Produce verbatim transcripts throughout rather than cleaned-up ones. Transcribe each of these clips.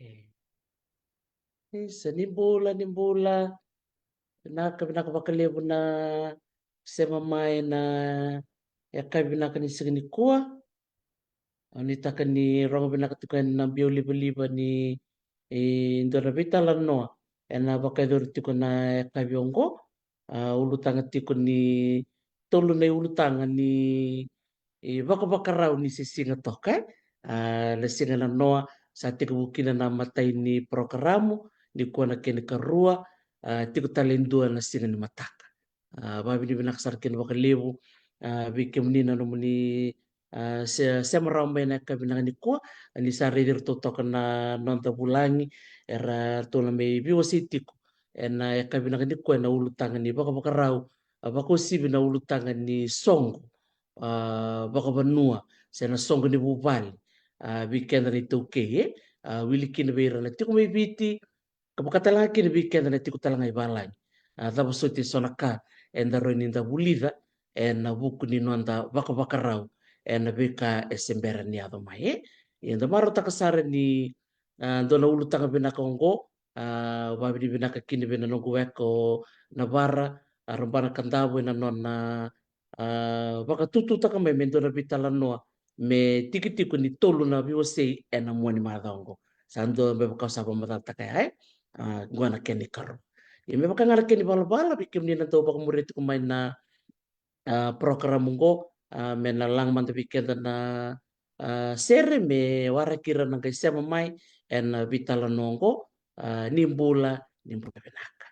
E. Isa, ni bula, ni bula. Vinaka, vinaka vakalevu na sema mai na yakavi vinaka ni siga nikua. Au nuitaka ni rogo vinaka tiko ena biau livaliva ni, e, dua na veitalanoa ena vakayacori tiko na yakavi oqo. A, ulutaga tiko ni tolu na iulutaga ni, e, vakavakarau ni se siga toka, e. A, na siga na noa, sa tekivu kina na matai ni porokaramu, nikua na kena ikarua, a, tiko tale e dua na siga ni mataka. A, vavinavinaka sara kina vakalevu, a, vei kemuni na nomuni, a, se, sema rawa mai na yakavi vinaka nikua, a, ni sa raici iratou toka na noda vulagi, eratou na mai veiwasei tiko ena yakavi vinaka nikua ena ulutaga ni vakavakarau, a, vakauasivi na ulutaga ni soqo, a, vakavanua, se na soqo ni vuvale, a, vei keda na iTaukei, e, a, wili kina vei ira na tiko mai Viti, ka vaka tale ga kina vei keda na tiko tale ga i valagi. A, cava soti eso na ka eda rawa ni da vulica ena vuku ni noda vakavakarau ena veika e se bera ni yaco mai, e. Ia da marautaka sara ni, a, dua na ulutaga vinaka oqo, a, vavinavinaka kina vei na noqu weka o Navara, a, Rabana Kadavu ena nona, a, vakatututaka mai me dua na veitalanoa me tikitiki ni tolu na veiwasei ena mua ni macawa oqo. Sa dua me vaka au sa vakamacalataka ya, e? A, qo na kena ikarua. Ia me vaka ga na kena ivalavala, vei kemuni na dau vakamuria tiko mai na, a, porokaramu oqo, a, me na laga mada vei keda na, a, sere me waraki ira na qai sema mai ena veitalanoa oqo, a, ni bula, ni bula vinaka.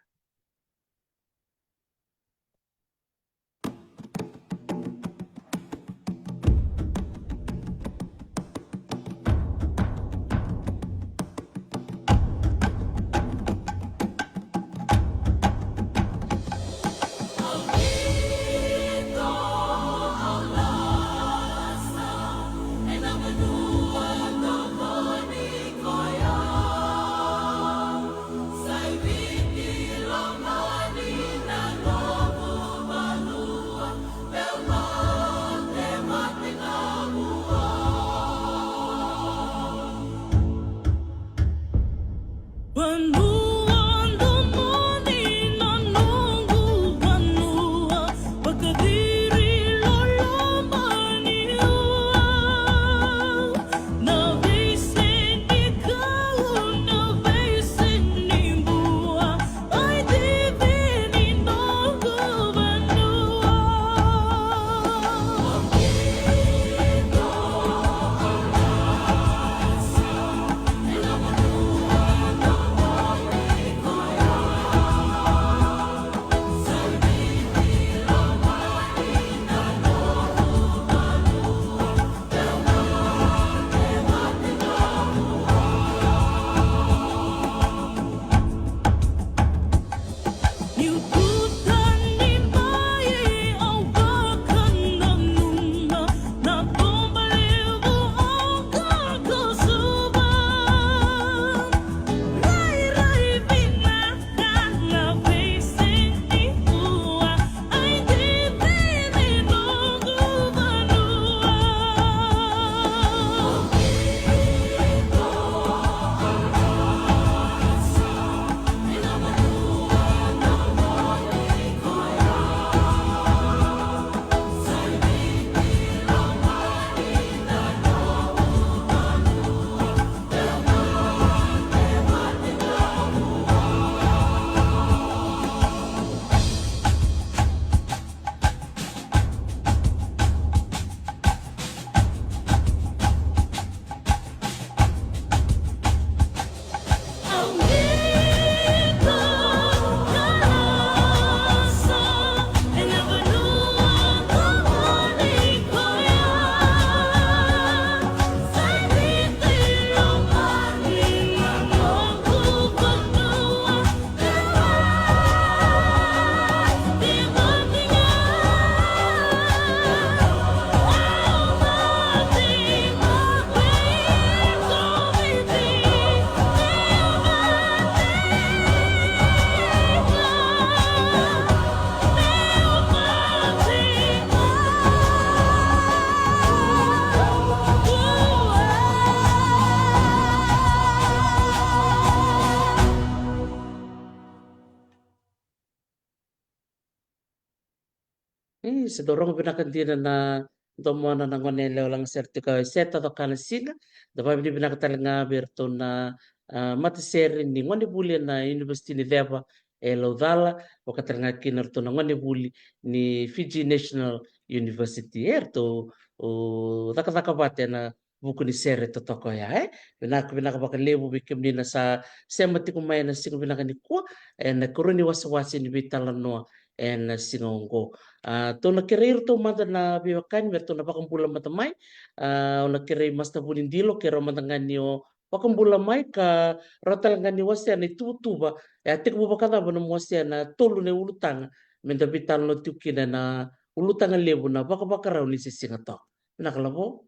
Ni se dau rogo vinaka dina na domona na gone yalewa lagasere tiko e Seta Cokana Siga. Da vakavinavinaka tale ga vei iratou na, ah, matasere ni gonevuli ena University ni Ceva e Laucala, vaka tale ga kina iratou na gonevuli ni Fiji National University. E ratou, o, cakacaka vata ena vuku ni sere totoka oya, e. Vinaka, vinaka vakalevu vei kemuni na sa sema tiko mai ena siga vinaka nikua ena koro ni wasewase ni veitalanoa ena siga oqo. Ah, tou na kerei iratou mada na veiwekani me ratou na vakabula mada mai. Ah, au na kerei Master Vunidilo, keirau mada ga ni o vakabula mai ka rawa tale ga ni wasea na ituvatuva. E a tekivu vakacava na nomu wasea na tolu na ulutaga me da veitalanoa tiko kina ena ulutaga levu na vakavakarau ni se Sigatoka? Vinaka Lavo.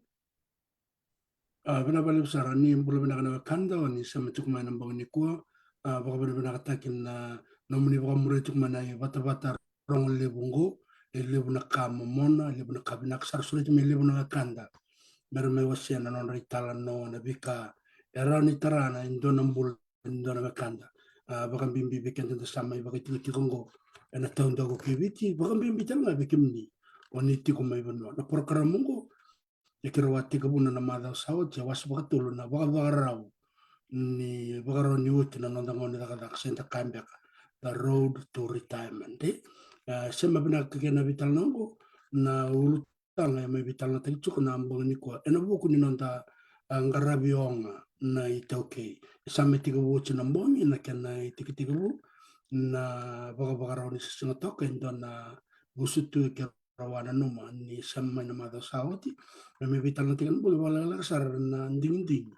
Ah, vinaka vakalevu sara, ni bula vinaka na wekada o ni sema tiko mai ena bogi nikua. Ah, vakavinavinakataki na nomuni vakamuria tiko mai na ivatavata rogo levu oqo, e levu na ka momona, e levu na ka vinaka sara, sureti me levu na wekada me ra mai wasea na nodra italanoa, na veika e rawa ni tara na e dua na bula e dua na wekada. Ah, vakabibi vei keda da sa mai vakaitikotiko oqo ena taudaku kei Viti, vakabibi tale ga vei kemuni o ni tiko mai vanua. Na porokaramu oqo e keirau a tekivuna na macawa sa oti, e wase vakatolu na vakavakarau ni vakarau ni oti na noda gauna ni cakacaka, se da kaya beka the road to retirement, e. Ah, sema vinaka kei na veitalanoa oqo, na ulutaga e mai veitalanoataki tiko na bogi nikua ena vuku ni noda, ah, qaravi oga na iTaukei. E sa mai tekivu oti na bogi na kena itekitekivu na vakavakarau ni se Sigatoka, e dua na gusutu e keirau a nanuma ni sema mai na macawa sa oti. Me mai veitalanoataki ena bogi, vakalekaleka sara na digidigi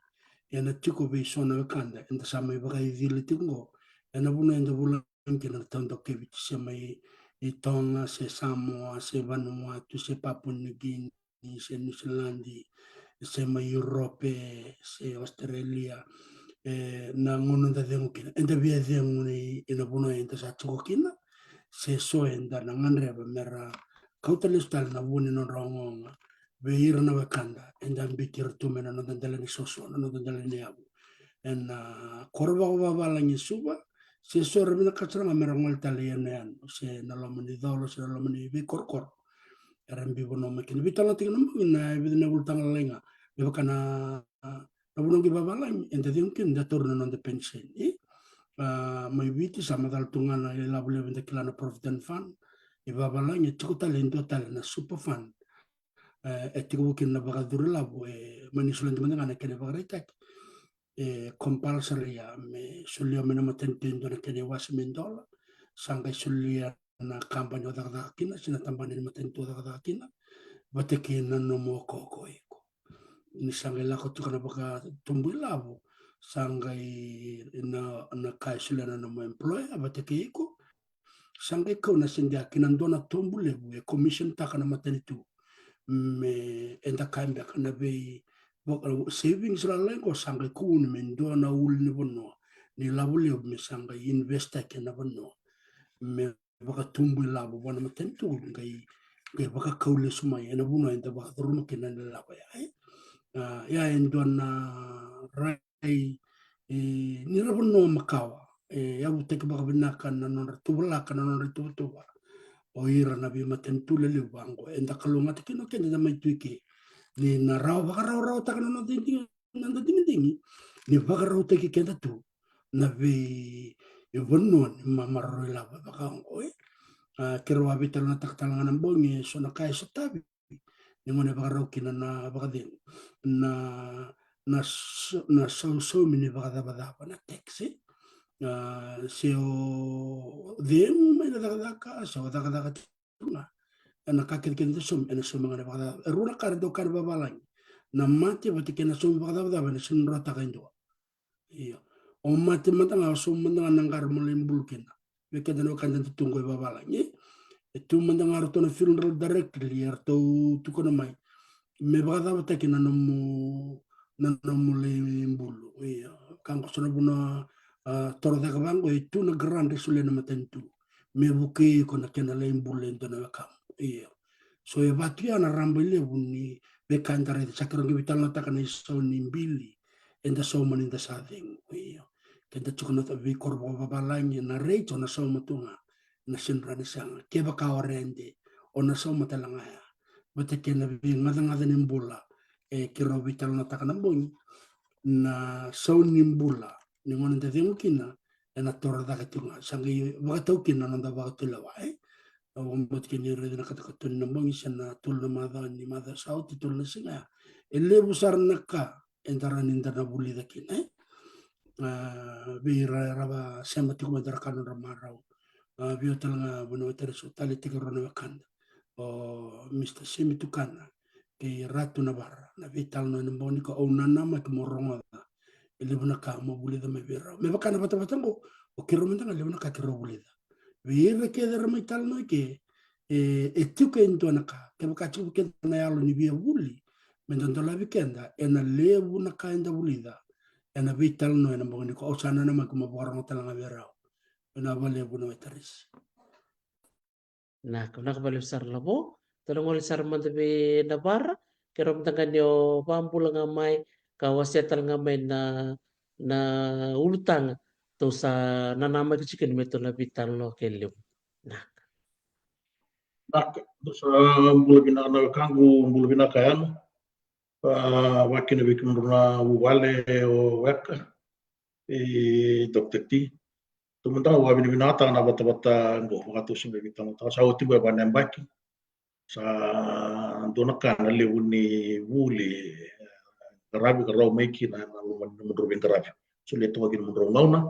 ena tiko vei so na wekada eda sa mai vakaicili tiko oqo ena vanua eda vulagi kina na taudaku kei Viti, se mai i Toga, se Samoa, se Vanuatu, se Papua New Guinea, se Niusiladi, se mai Europe, se Australia. E, na gauna da cegu kina, eda via cegu ena vanua eda sa tiko kina, se so eda na gadreva me ra kauta lesu tale na vu ni nodra ogaoga vei ira na wekada eda biuti ira tu mai na noda dela ni soso, na noda dela ni yavu, ena koro vakavavalagi e Suva, se so era vinakata sara ga me ra gole tale i yanuyanu, se na loma ni colo, se na loma ni veikorokoro era biu vanua mai kina. Veitalanoataki ena bogi na vica na ulutaga lalai ga me vaka na, na vanua qo i vavalagi eda cegu kina, da taura na noda peniseni, e. Ah, mai Viti sa macala tu ga na ilavo levu eda kila na Provident Fund. I vavalagi e tiko tale e dua tale na Super Fund. E, e tekivu kina na vakacuru ilavo, e, mai ni solia mada ga na kena ivakaraitaki. E compulsory ya me solia mai na matanitu e dua na kena iwase me dola. Sa qai solia na kabani o cakacaka kina, se na tabana ni matanitu o cakacaka kina, vata kei na nomu okookoiko. Ni sa qai lako tiko na vakatubu ilavo, sa qai na, na ka e solia na nomu employer vata kei iko. Sa qai kau na sede ya ki na dua na tobu levu e commission taka na matanitu. Me eda kaya beka na vei, vaka, savings lalai qo sa qai kau ni me dua na ulu ni vanua ni lavo levu me sa qai invest taki ena vanua. Me vakatubu ilavo vua na matanitu, qai, qai vakakau lesu mai ena vanua eda vakacuruma kina na ilavo ya, e. Ah, ya e dua na rai, e, ni ra vanua makawa, e, yavutaki vakavinaka na nodra tuvalaka, na nodra ituvatuva o ira na veimatanitu lelevu vaqo. Eda kalougata kina o keda eda mai tu i ke ni na rawa vakarawarawataka na noda digidigi, na noda digidigi ni vakarautaki keda tu na veivanua ni mamaroroi ilavo vaka oqo, e. Ah, keirau a veitalanoataka tale ga na bogi e so na ka e sotavi ni gauna e vakarau kina na vakacegu, na, na s-, na sausaumi ni vakacavacava, na tax, e. Ah, se o cegu mai na cakacaka, se o cakacaka tu ga, ena ka kecekece da saumi, ena saumi ga na vakacavacava. E rua na ka era dau kaya na vavalagi: na mate vata kei na saumi vakacavacava ena sega ni drotaka e dua. Io. O mate mada ga, o saumi mada ga na qara mo lai bulu kina. Vei keda na wekada da tu qo i vavalagi, e, e tu mada ga ratou na funeral directly, e ratou tukuna mai me vakacavataki na nomu, na nomu lai bulu. Io. Ka qo so na vanua, ah, toro cake vaqo, e tu na grant e solia na matanitu me vukei iko na kena lai bulu e dua na wekamu. Io. So e vatu ya na rabailevu ni veika eda raica. Sa keirau qai veitalanoataka na isau ni bili eda sauma ni da sa cegu. Io. Keda tiko na veikoro vakavavalagi, na rate o na sauma tu ga, na sega ni rawa ni sega. Kevaka o rede, o na sauma tale ga ya. Vata kei na veigacagaca ni bula e keirau veitalanoataka na bogi, na sau ni bula ni gauna da cegu kina, ena toro cake tiko ga, sa qai vakatau kina na noda vakatulewa, e. Au vakabauta kina ni raica na katokatoni na bogi se na tolu na macawa ni macawa sa oti, tolu na siga ya. E levu sara na ka eda rawa ni da na vulica kina, e. A, vei ira era vakasema tiko mada ra ka nodra marau. A, vei au tale ga, Vuniwai Tarisi, au taleitaka e rua na wekada, o Mr Semi Tukana kei Ratu Navara, na veitalanoa ena bogi nikua, au nanamaki mo rogoca. E levu na ka mo vulica mai vei rau. Me vaka na vatavata oqo, o keirau mada ga levu na ka keirau vulica. Vei ira kece era mai talanoa i ke, e, e tiko e dua na ka. Kevaka tiko vei keda na yalo ni via vuli, me da dolavi keda, ena levu na ka eda vulica ena veitalanoa ena bogi nikua. Au sa nanamaki mo vakarogo tale ga vei rau. Vinaka vakalevu, Vuniwai Tarisi. Vinaka, vinaka vakalevu sara Lavo. Tou na gole sara mada vei Navara, keirau mada ga ni o vakabula ga mai, ka wasea tale ga mai na, na ulutaga tou sa nanamaki tiko kina me tou na veitalanoa ke levu. Vinaka. Vinaka, tou sa bula vinaka na wekaqu, bula vinaka yani. A, vakakina vei kemudrau na vuvale, o Weka, e, Doctor T. Tou mada ga vakavinavinakataka na vatavata oqo, vaka tou se mai veitalanoataka, sa oti oqo e va na yabaki. Sa dua na ka na levu ni vuli, e, qaravi ka rawa mai kina ena loma ni nomudrau veiqaravi. Solia toka kina nomudrau gauna,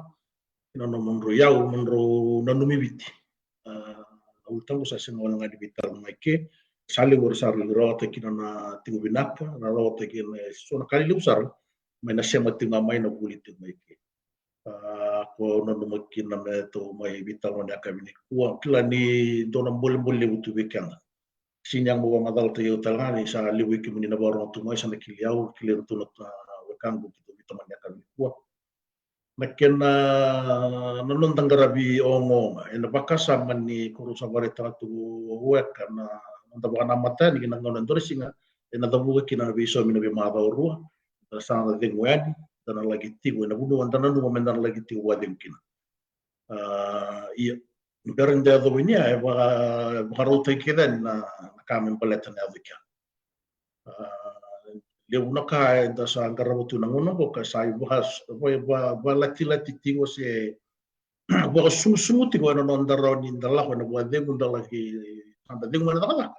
kina nomudrau iyau, nomudrau nanumi Viti. A, na ulutaga sa sega wale ga ni veitalanoa mai ke. Sa levu era sa rawata kina na tiko vinaka, ra rawata kina eso na ka lelevu sara, mai na sema tiko ga mai na vuli tiko mai ke. A, ko nanuma kina me tou mai veitalanoa ena yakavi nikua. Kila ni dua na bolebole levu tu vei keda. Sega ni yaga mo vakamacalataki au tale ga ni sa levu vei kemuni na vakarogo tu mai, sa na kilai au, kilai iratou na, a, wekaqu keitou veitalanoa ena yakavi nikua. Na kena, na noda qaravi ogaoga, ena vakasama ni ko rau sa vakaraitaka tu o Weka na noda vakanamata yani kina gauna e dua na siga ena cavuka kina na veisaumi na veimacawa rua, da sa na cegu yani, da na laki tiko ena vanua da nanuma me da na laki tiko vakacegu kina. A, ia, ni bera ni da yacova ni ya, e vaka, vakarautaki kece yani na, na ka me baleta na yaco kea. A, levu na ka eda sa qarava tu na gauna oqo ka sa ivaka, va, va, vakalatilati tiko se vakasugusugu tiko ena noda rawa ni da lako ena vakacegu, da laki, da cegu mai na cakacaka.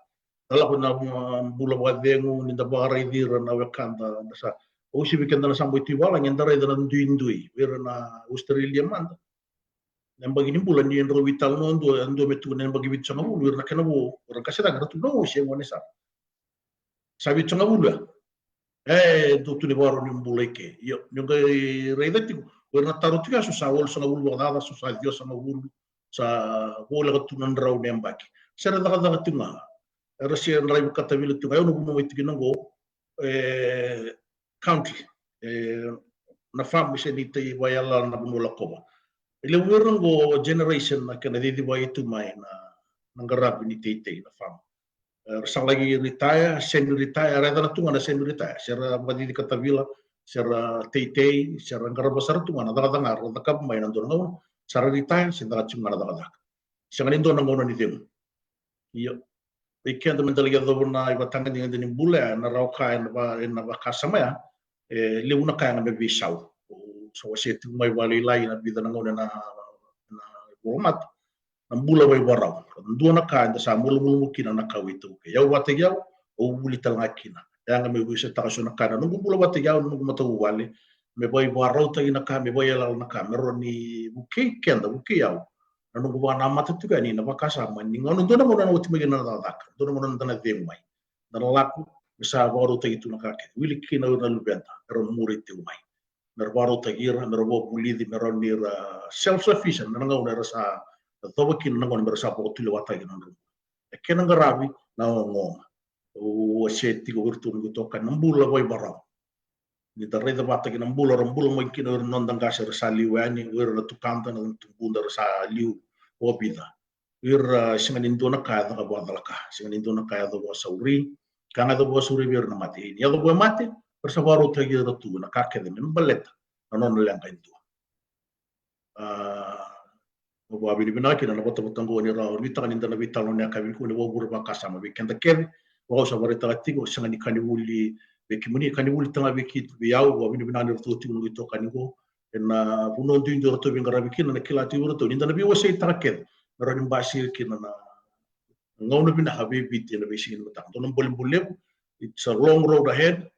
Da lako ena, a, bula vakacegu, ni da vakaraici ira na wekada, da sa, o uasivi keda na sa mai tu i valagi, eda raica na duidui vei ira na Australia mada. Na yabaki ni bula ni drau veitalanoa dua, dua me tukuna na yabaki vitusagavulu, ira na kena vo, ira qase cake ra tukuna o se gone sara. Sa vitusagavulu ya. E, dou tu ni vakarau ni bula i ke. Io, ni qai raica tiko, o ira na taro tiko ya so sa walusagavulu vakacaca, so sa ciwasagavulu, sa voleka tu na drau ni yabaki. Se ra cakacaka tiko ga. Era se draivi katavila tiko ga, e au na vunau mai tiko kina oqo, e, country, e, na farm se ni tei vaiyalayala na vanua lakova. E levu vei ira oqo generation na kena cicivaki tu mai na, na qaravi ni teitei na farm. E, ra sa laki retire, semi retire, era yacana tu ga na semi retire, se ra vakacici katavila, se ra teitei, se ra qarava sara tu ga na cakacaka ra cakava mai na dua na gauna, sa ra retire, se caka tu ga na cakacaka. Sega ni dua na gauna ni cegu. Io. Vei keda me da laki yacova na ivakatagedegede ni bula ya, na rawa ka ena va, ena vakasama ya, e levu na ka ya ga me veisau. Au sa wasea tiko mai vakalailai ena vica na gauna ena, ena volamata. Na bula vaivarau. Dua na ka eda sa malumalumu kina na kawa iTaukei. Au vakataki au, au vuli tale ga kina. E yaga meu veisautaka so na ka ena noqu bula vakataki au, na noqu matavuvale, me vaivakarautaki na ka, me vaiyalayala na ka, me rawa ni vukei keda, vukei au. Na noqu vakanamata tiko yani na vakasama ni gauna, dua na gauna na oti mai kina na cakacaka, dua na gauna da na cegu mai. Da na lako, me sa vakarautaki tu na ka kece. Wili kina o ira na luveda era muri tiko mai, me ra vakarautaki ira, me ra vakavulici, me rawa ni ra self sufficient ena gauna era sa yacova kina na gauna me ra sa vakatulewataki na nodra bula. E kena qaravi na ogaoga. Au wasea tiko vei iratou na noqu itokani na bula vaivarau. Ni da raica vata kei na bula ra bula mai kina o ira na noda qase era sa liu yani, o ira na tukada, na tubuda era sa liu vakavica. O ira, e sega ni dua na ka e yaco vakacalaka, sega ni dua na ka e yaco vakasauri. Ka ga e yaco vakasauri vei ira na mate. Ni yaco vua e mate, era sa vakarautaki ira tu ena ka kece me baleta na nona leqa e dua. A, Au vakavinavinaka kina na vatavata oqo ni rawa ni taka ni da na veitalanoa na yakavi nikua ni vakavure vakasama vei keda kece. Vaka au sa vakaraitaka tiko, sega ni ka ni vuli vei kemuni, ka ni vuli talega vei kei, vei au. Vakavinavinaka ni ratou tiko na itokani oqo ena vanua duidui ratou veiqaravi kina, na kila tiko vei ratou ni da na veiwaseitaka kece me rawa ni basika kina na gauna vinaka vei Viti ena veisiga ni mataka. Dua na bolebole levu. It's a long road ahead,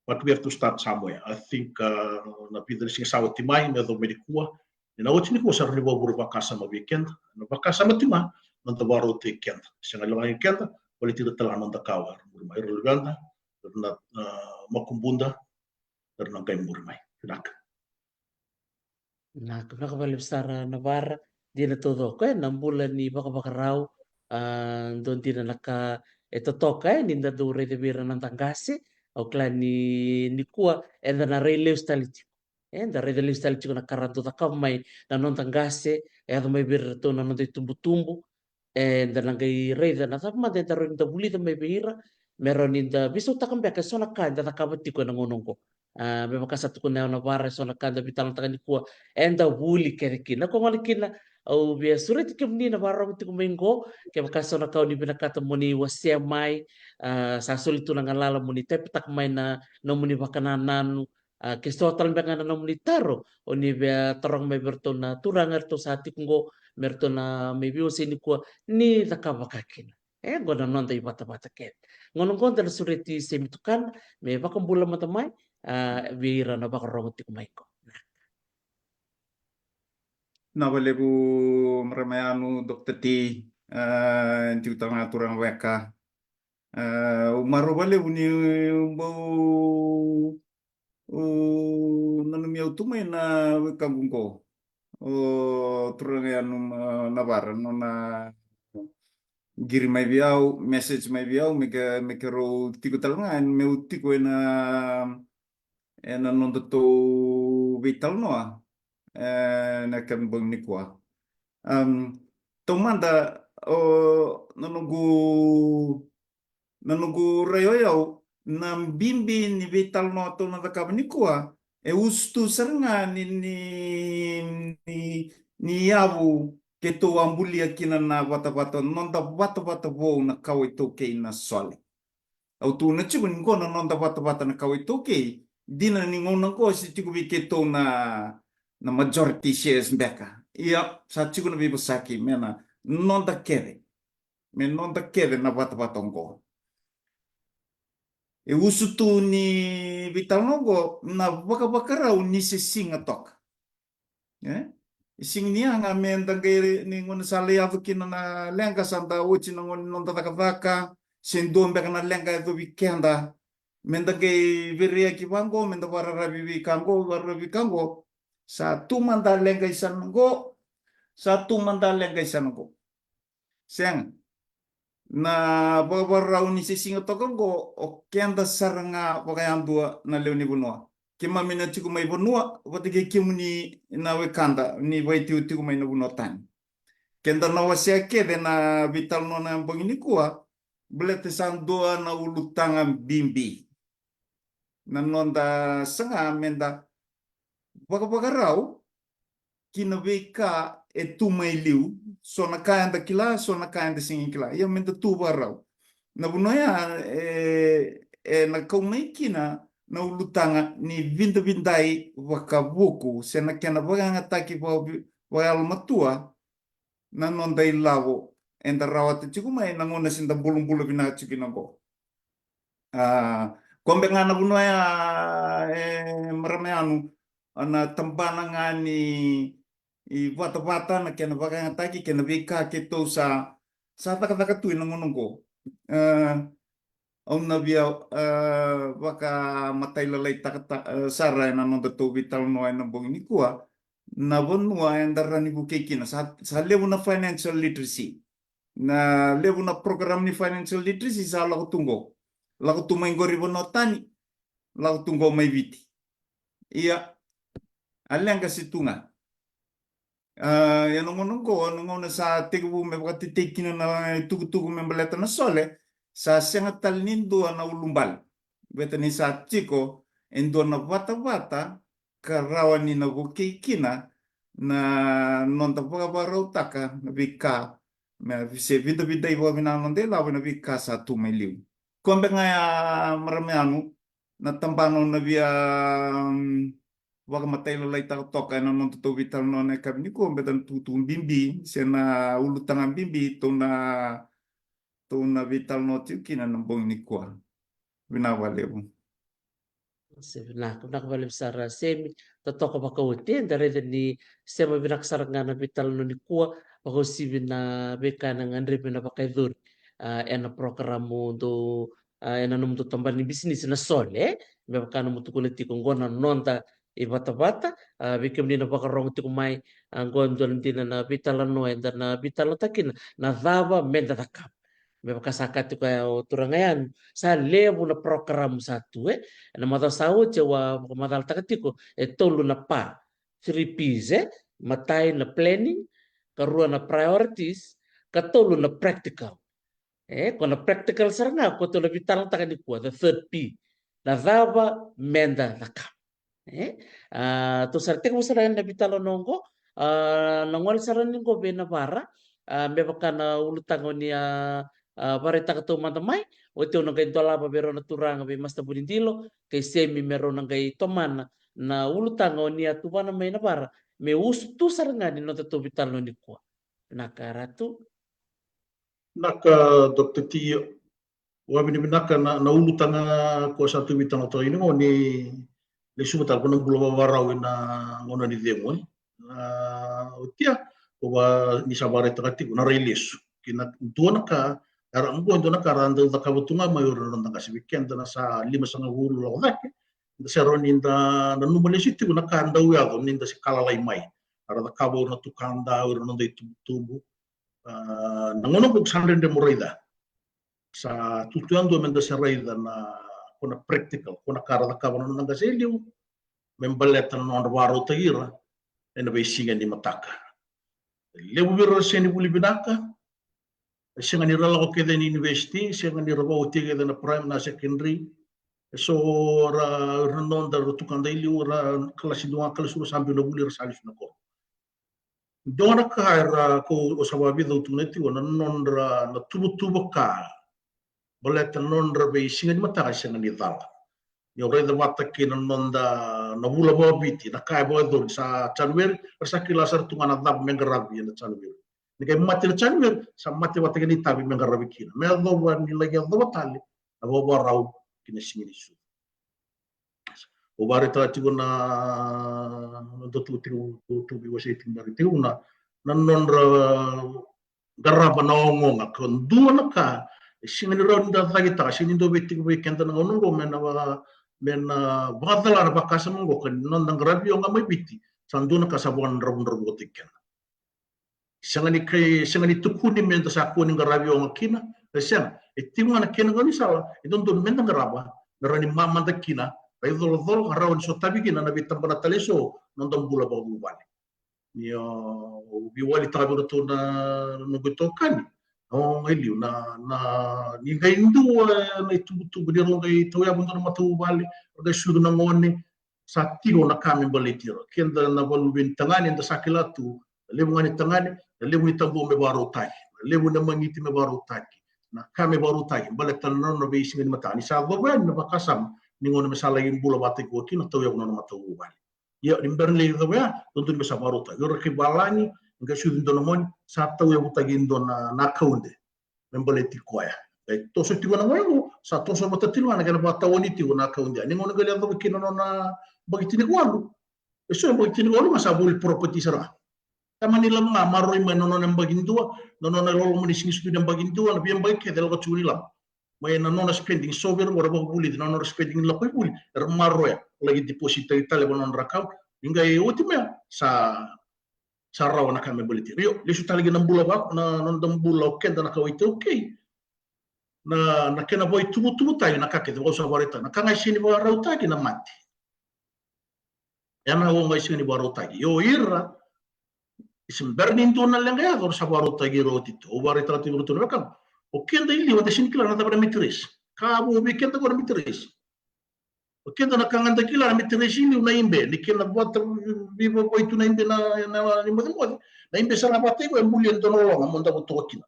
but we have to start somewhere. I think, uh, na vica na siga sa oti mai me yaco mai nikua, ni na oti nikua sa rawa ni vakavure vakasama vei keda. Na vakasama tiko ga na noda vakarautaki keda, sega li ga i keda, baleti ira talega na noda kawa era muri mai, ira luveda, ira na, uh, makubuda, ira na qai muri mai. Vinaka. Na ka vinaka vakalevu sara Navara. Dina taucoko, e, na bula ni vakavakarau, a, dua dina na ka e totoka, e, ni da dau raica vei ira na noda qase. Au kila ni nikua eda na rai lesu tale tiko. Eda raica lesu tale tiko na ka ra dau cakava mai na noda qase, e yaco mai vei iratou na noda itubutubu. Eda na qai raica na cava mada eda rawa ni da vulica mai vei ira me rawa ni da veisautaka beka eso na ka eda cakava tiko ena gauna oqo. A, me vaka sa tukuna o Navara, eso na ka eda veitalanoataka nikua, eda vuli kece kina. Ko gona kina, au via sureti kemuni na vakarorogo tiko mai oqo, kevaka eso na ka o ni vinakata mo ni wasea mai, a, sa soli tu na galala mo ni taipataka mai na nomuni vakanananu, a, ke so tale beka ga na nomuni taro o ni via taroga mai vei iratou na turaga eratou sa tiko oqo, me ratou na mai veiwasei nikua, ni cakava vaka kina. E, oqo na noda ivatavata kece. Gauna oqo da na sureti Semi Tukana me vakabula mada mai, a, vei ira na vakarorogo tiko mai oqo. Na vakalevu marama yanu, Doctor T, a, tiko talega turaga weka. A, au marau vakalevu ni bau, o, nanumi au tu mai na wekaqu oqo. O turaga yanu, a, Navara, nona qiri mai vei au, message mai vei au, me ke, me keirau tiko talega, meu tiko ena, ena nodatou veitalanoa, e, na kena bogi nikua. Am, taumada, o, na noqu na noqu rai o yau, na bibi ni veitalanoa tou na cakava nikua, e usutu sara ga ni, ni, ni, ni yavu keitou a bulia kina na vatavata, noda vatavata vou na kawa iTaukei na Sole. Au tukuna tiko ni qo na noda vatavata na kawa iTaukei, dina ni gauna qo se tiko vei keitou na, na majority shares beka. Ia, sa tiko na veivosaki me na noda kece. Me noda kece na vatavata oqo. E usutu ni veitalanoa oqo na vakavakarau ni se siga toka. E? E siga ni yaga me da qai, ni gauna sa lai yaco kina na leqa, sa da oti na gauna ni noda cakacaka, se dua beka na leqa e yacovi keda. Me da qai vereaki vaqo, me da vakararavi vei ka qo, vakararavi vei ka qo. Sa tu mada leqa i sana qo, sa tu mada leqa i sana qo. Sega. Na vakavakarau ni se siga toka oqo, o keda sara ga vakayadua na lewe ni vanua. Keimami na tiko mai vanua, vata kei kemuni na wekada ni vakaitiko tiko mai na vanua tani. Keda na wasea kece na veitalanoa na bogi nikua, baleta sa dua na ulutaga bibi. Na noda saga me da vakavakarau ki na veika e tu mai liu, so na ka eda kila, so na ka eda sega ni kila. Ia me da tu vakarau. Na vanua ya, e, e na kau mai kina na ulutaga ni vidavidai vakavuku, se na kena vakayagataki vaka-, vakayalomatua, na noda ilavo eda rawata tiko mai na gauna se da bulabula vinaka tiko kina oqo. A, kobe ga na vanua ya, e, marama yanu, na tabana ga ni vatavata, na kena vakayagataki, kena veika keitou sa, sa cakacaka tu ena gauna oqo. E, au na via, e, vakamatailalai taka, e, sara ena nodatou veitalanoa ena bogi nikua, na vanua eda rawa ni vukei kina. Sa, sa levu na financial literacy. Na levu na program ni financial literacy sa lako tu qo. Lako tu mai qori vanua tani, lako tu qo mai Viti. Ia, a leqa se tu ga. A, ia na gauna oqo, na gauna sa tekivu me vakatetei kina na itukutuku me baleta na Sole, sa sega tale ni dua na ulubale. Baleta ni sa tiko e dua na vatavata ka rawa ni na vukei kina na noda vakavakarautaka na veika, me se vidavidai vakavinaka na noda ilavo ena veika sa tu mai liu. Koya beka ga ya, marama yanu, na tabana au na via, mm, vakamatailalai taka toka ena noda tou veitalanoa ena yakavi nikua, baleta na tukutuku bibi se na ulutaga bibi tou na, tou na veitalanoa tiko kina ena bogi nikua. Vinaka vakalevu. Se vinaka, vinaka vakalevu sara Semi. Totoka vakaoti, eda raica ni sema vinaka sara ga na veitalanoa nikua, vakauasivi na veika ena gadrevi na vakayacori, ah, ena porokaramu dou, ah, ena nomudou tabana ni bisinisi na Sole, eh? Me vaka nomu tukuna tiko, qo na noda ivatavata, ah, vei kemuni na vakarogo tiko mai, ah, qo e dua na dina na veitalanoa eda na veitalanoataka kina, na cava meda cakava. Me vaka sa kaya tiko ya o turaga yanu, sa levu na porokaramu sa tu, eh? Ena macawa sa oti au a vakamacalataka tiko e tolu na pa, three Ps, eh? Matai na planning, karua na priorities, katolu na practical. Eh, ko na practical sara ga, ko tou na veitalanoataka nikua, the third P. Na cava meda cakava. Eh? Ah, tou sa tekivu sara yani na veitalanoa oqo, ah, na gole sara ni qo vei Navara, ah, me vaka na ulutaga o ni a, ah, vakaraitaka taumada mai, oti au na qai dolava vei rau na turaga vei Master Vunidilo kei Semi me rau na qai tomana na ulutaga o ni a tuvana mai Navara me usutu sara ga ni noda tou veitalanoa nikua. Vinaka Ratu. Vinaka Doctor Tio. Vakavinavinaka na, na ulutaga ko sa tu veitalanoataka yani qo ni lesu vata ko na bula vavarau ena gauna ni cegu, eh. Na otia, ko va ni sa vakaraitaka tiko na rai lesu. Kei na dua na ka, era qo dua na ka ra dau cakava tu ga mai o ira na noda qase vei keda na sa limasagavulu lako cake. Da sa rawa ni da nanuma lesu tiko na ka dau yaco ni da se ka lalai mai. Era cakava o ira na tukada, o ira na noda itubutubu. Ah, na gauna qo sa dredre mo raica. Sa tutu yadua meda sa raica na, ko na practical, ko na ka ra cakava na noda qase e liu me baleta na nodra vakarautaki ira ena veisiga ni mataka. Levu vei ira ra sega ni vuli vinaka, e sega ni ra lako kece ni university, sega ni ra vakaotia kece na primary, na secondary. E so ra, ra noda ra tukada e liu, ra kalasi dua, kalasi rua sa biu na vuli, ra sa lesu na koro. Dua na ka era, ko, o sa vakavica au tukuna tiko, na nodra, na tuvatuva ka. Baleta na nodra veisiga ni mataka e sega ni cala. Ni o raica vata kei na noda, na vula vakaviti, na ka e vakayacori sa January, era sa kila sara tu ga na cava me qaravi ena January. Ni qai mate na January, sa mate vata kei na itavi me qaravi kina. Me yacova ni laki yacova tale na vakavakarau ki na siga ni sucu. Au vakaraitaka tiko na, na dua tu, tiko, tu, tu, veiwasei tiko, na, tiko na, na nodra qarava na ogaoga, ko dua na ka e sega ni rawa ni da cakitaka, sega ni dua vei tiko vei keda na gauna oqo me na va, me na vakacala na vakasama oqo, ka ni noda qaravi oga mai Viti, sa dua na ka sa vakadravudravutaki keda. Sega ni kai, sega ni tukuni me da sa kua ni qaravi oga kina, e sega, e tiko ga na kena gaunisala e dodonu me da qarava, me rawa ni mamada kina, ka icolacola ka rawa ni sotavi kina na veitabana tale eso na noda bula vakavuvale. Ni o, o veiwalitaka vei iratou na noqu itokani, o, e liu na, na, ni qai dua na itubutubu ni rau qai tauyavu dua na matavuvale, rau qai sucu na gone, sa tiko na ka me baleti ira. Keda na valuve ni tagane, eda sa kila tu, na levu ga ni tagane, na levu ni tabua me vakarautaki, na levu ni magiti me vakarautaki, na ka me vakarautaki, baleta na nona veisiga ni mataka. Ni sa yacova yani na vakasama ni gauna me sa laki bula vakataki koya kina, tauyavu na nona matavuvale. Ia, ni bera ni lai yacova ya, dodonu me sa vakarautaki. Ira kai valagi, qai sucu dua na gone, sa tauyavutaki dua na, na akaude me baleti koya. E toso tiko na gauna oqo, sa toso vata tiko ga na kena vakatawani tiko na akaude. Ni gauna qai lai yacova kina na nona yabaki tinikawalu, e so yabaki tinikawalu ga sa voli property sara ga. Tamani lavo ga maroroi mai na nona yabaki dua, na nona loloma ni siga ni sucu ni yabaki dua, na veiyabaki kece e lako tiko ni lavo. Mai na nona spending, so vei ira qo ra vakavulici na nodra spending ni lako i vuli, era maroroya, laki deposit taki tale vua na nodra account. Ni qai oti mai ya, sa, sa rawa na ka me baleti ira. Io, lesu tale ki na bula vaka, na, na noda bula o keda na kawa iTaukei. Na, na kena vakaituvatuvataki na ka kece, vaka au sa vakaraitaka, na ka ga e sega ni vakarautaki na mate. Ia na oga e sega ni vakarautaki. Io ira, e se bera ni dua na leqa yaco, era sa vakarautaki ira oti tu. Au vakaraitaka tiko vei iratou na wekaqu, o keda e liu eda sega ni kila na cava na miti race. Ka vou vei keda qo na miti race. O keda na ka ga da kila na meteresi liu na ibe, ni kena vata vivavoi tu na ibe na, na, na imocemoce. Na ibe sara vata iko e bulia e dua na ologa mo davo toka kina.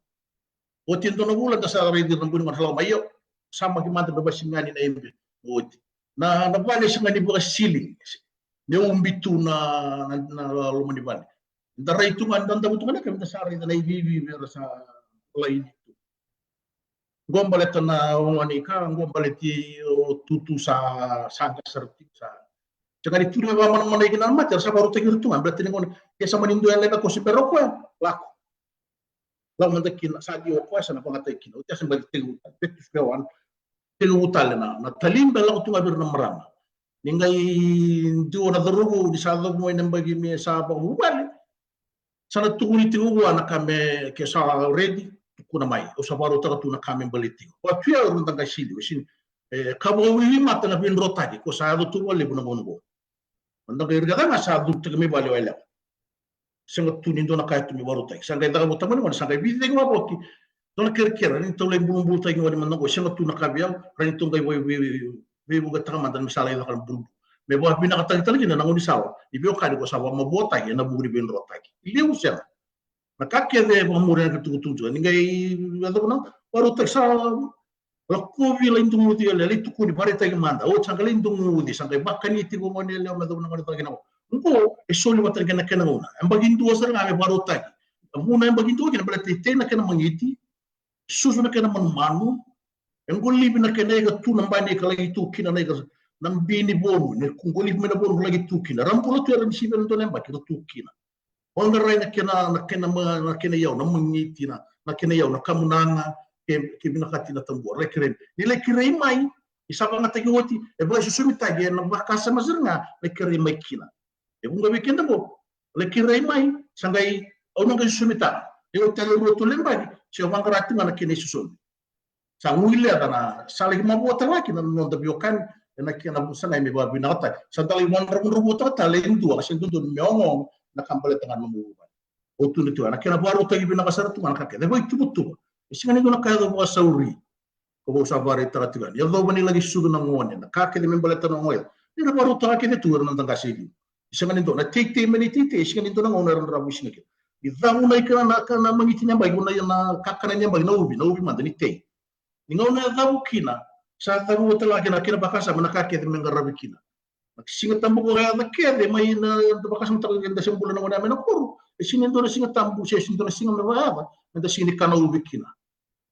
Oti e dua na vula da sa raici ira na buni gona sa lako mai, io, sa maki mada me vasigani na ibe. Oti. Na, na vale sega ni vakasili. Me ubi tu na, na, na loma ni vale. Da rai tu ga, da davo tu ga na ka, da sa raica na ivivi era sa laini tu. Qo baleta na ogoni ka, qo baleti o tutu sa, sa qasara tiko sa. Sega ni tu ni me vamanamana kina na mate, era sa varautaki ira tu ga, baleta ni gona, ke sa mani dua e leqa ko se bera o koya, lako. Lako mada kina, sa liu o koya, sa na vagataki kina. Oti ya sa bati tekivu, back to square one. Tekivu tale na, na talibe lako tu ga vei ira na marama. Ni qai dua na cauravou, ni sa cavu mai na yabaki me sa vakavuvale. Sa na tukuni tiko vua na ka me ke sa ready, tukuna mai. Au sa vakarautaka tu na ka me baleti iko. Vaka tu ya o ira na da qai sili, e sini, e, ka vakavivi mata na veidrotaki, ko sa yaco tu vakalevu na gauna qo. Na da qai raica ga sa cututaki mai vale o yalewa. Sega tu ni dua na ka e tu me vakarautaki. Sa qai caka vata mai na gone, sa qai vici cake wavoki. Dua na kerekere, ni tau lai bulubulutaki gone mada qo, sega tu na ka vei au, ra ni tou qai vei, vei, veivuke taka mada me sa lai caka na bulubulu. Me vakavinakataki tale kina na gaunisala ni veiwekani ko sa vakamavoataki ena vuku ni veidrotaki. Levu sega. Na ka kece e vakamuri ena ka tukutuku tiko. Ni qai yacova na vakarautaki sa lakovi lai duguci, lai tukuni, vakaraitaki mada. Oti sa qai lai duguci, sa qai vakani tiko gone yalewa me yacova na gone caka kina. Qo e soli vata na kena, kena gauna. Yabaki dua sara ga me vakarautaki. A vuna yabaki dua kina baleta e tei na kena magiti. Susu na kena manumanu. E qolivi na kena ika tu na bani ka laki tu kina na ika, na bini vonu, ni qolivi mai na vonu laki tu kina. Ra bula tu era ni sivi ena dua na yabaki ra tu kina. Vaqarai na kena, na kena ma-, na kena iyau, na magiti na, na kena iyau, na kamunaga, ke, ke vinakati na tabua, lai kerei. Ni lai kerei mai, ni sa vagataki oti, e vakaisosomitaki ena vakasama sara ga, lai kerei mai kina. E vuqa vei keda qo, lai kerei mai, sa qai, au na qai sosomitaka. E oti tale e rua tolu na yabaki, se vaqara tu ga na kena isosomi. Sa guileca na, sa laki mavoataka na noda veiwekani ena kena vusagai me vakavinakataki. Sa da lai vakadravudravutaka tale e dua, se dodonu me ogaoga na ka baleta ga na nomu vuvale. Au tukuna tiko, na kena vakarautaki vinaka sara tu ga na ka kece, e vakaituvatuva. E sega ni dua na ka e yaco vakasauri. Ko vou sa vakaraitaka tiko yani, yacova ni laki sucu na gone, na ka kece me baleta na ogaoga. Ni na vakarautaka kece tu era na da qase i liu. Sega ni dua na teitei mai na iteitei, sega ni dua na gauna era na ravu i siga kina. Ni cavu na ika na, na, na magiti ni yabaki, na, na kakana ni yabaki, na uvi, na uvi mada ni tei. Ni gauna e cavu kina, sa cavu vata ga kina, kena vakasama na ka kece me qaravi kina. Na Siga Tabu vakayaca kece mai na, da vakasamataka kina da se bula na gone ya mai na koro. E sega ni dua na Siga Tabu, se sega ni dua na siga me vakayaca me da sega ni kana uvi kina.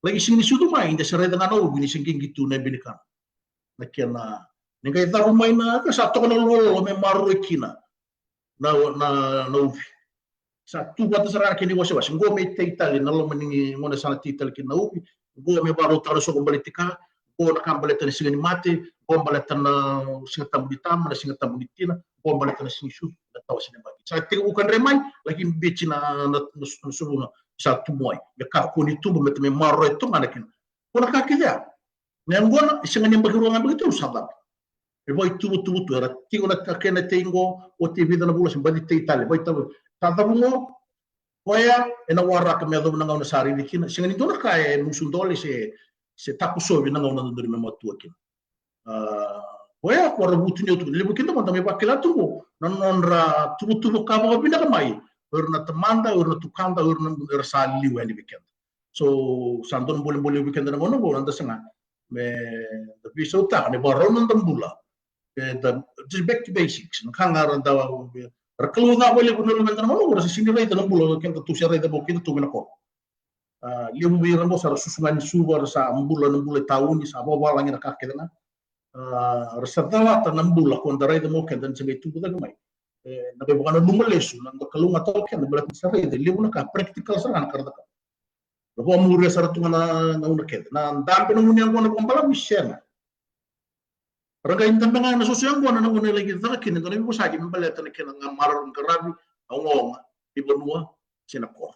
Laki sega ni sucu mai, da se raica ga na uvi ni se qiqi tu na ibe ni kana. Na kena, ni qai cavu mai na ka sa toka na lololo me maroroi kina na, na, na uvi. Sa tu vata sara ga na kena iwasewase. Qo me tei tale na loma ni gauna sa na tei tale kina na uvi. Qo me vakarautaka na soko baleti ka. Qo na ka baleta na siga ni mate. Qo baleta na Siga Tabu ni tama, na Siga Tabu ni tina. Qo baleta na siga ni sucu, na tawase ni yabaki. Sa tekivu ka dre mai, laki biuti na, na, na, na sulu na sa tubu mai. Me kakua ni tubu, me, me maroroi toka ga na kena. Ko na ka kece ya. Na yaqona, e sega ni yabaki rua ga, yabaki tolu sa cavu. E vakaituvatuva tu, era tiko na ka kena tei qo, oti e vica na vula se baci tei tale, vakaitau. Sa cavu qo, koya ena waraka me yacova na gauna sa raici kina. Sega ni dua na ka e musu dole se, se takosovi na gauna dodonu me matua kina. A, koya ko ra vutuniyau tu, levu kina mada me vakila tu qo na nodra tuvatuva ka vakavinaka mai o ira na tamada, o ira na tukada, o ira na, era sa liu yani vei keda. So sa dua na bolebole vei keda na gauna qo, na da saga me da veisautaka na ivakarau na noda bula. E da, just back to basics. Na ka ga ra da, ra kalouca vakalevu na luveda na gauna qo, ra se sega ni raica na bula keda tou se raica vou keda tou mai na koro. A, levu vei ira qo sa ra susu ga ni Suva, ra sa bula na bula e tauni, sa vakavalagi na ka kece ga. A, ra sa calata na bula ko da raica mo keda ni se qai tubu cake mai. E, na qai vakananuma lesu na noda kalougata o keda, baleta ni sa raica e levu na ka practical sara ga na ka ra cakava. Ra vakamuria sara tu ga na gauna kece. Na dabe na gunu yaqona vakabalavu, sega. Ra qai dabe ga na soso yaqona na gauna e laki caka kina e dua na veivosaki me baleta na kena ga maroroi, qaravi na ogaoga ni vanua se na koro.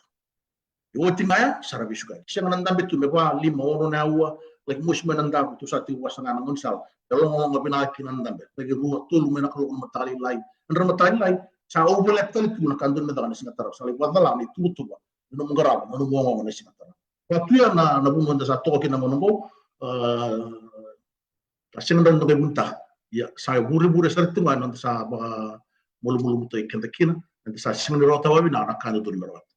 E oti ga ya sa ra veisukayaki. Sega na dabe tu me va, lima, ono na aua, laki mosi mai na dabe, tou sa tiko vasa ga na gaunisala. E logaloga vinaka kina na dabe. Laki rua, tolu mai na kaloko na mataka lailai. Ena mataka lailai sa overlap tale tu na ka dodonu me caka na Siga Tarava. Sa lai vakacala na ituvatuva ni nomu qarava na nomu ogaoga na Siga Tarava. Vaka tu ya na, na vanua da sa toka kina na gauna qo, a, a sega ni dodonu da qai vunitaka. Ia sa vurevure sara tu ga na noda sa vakamalumalumutaki keda kina, eda sa sega ni rawata vakavinaka na ka dodonu me rawata.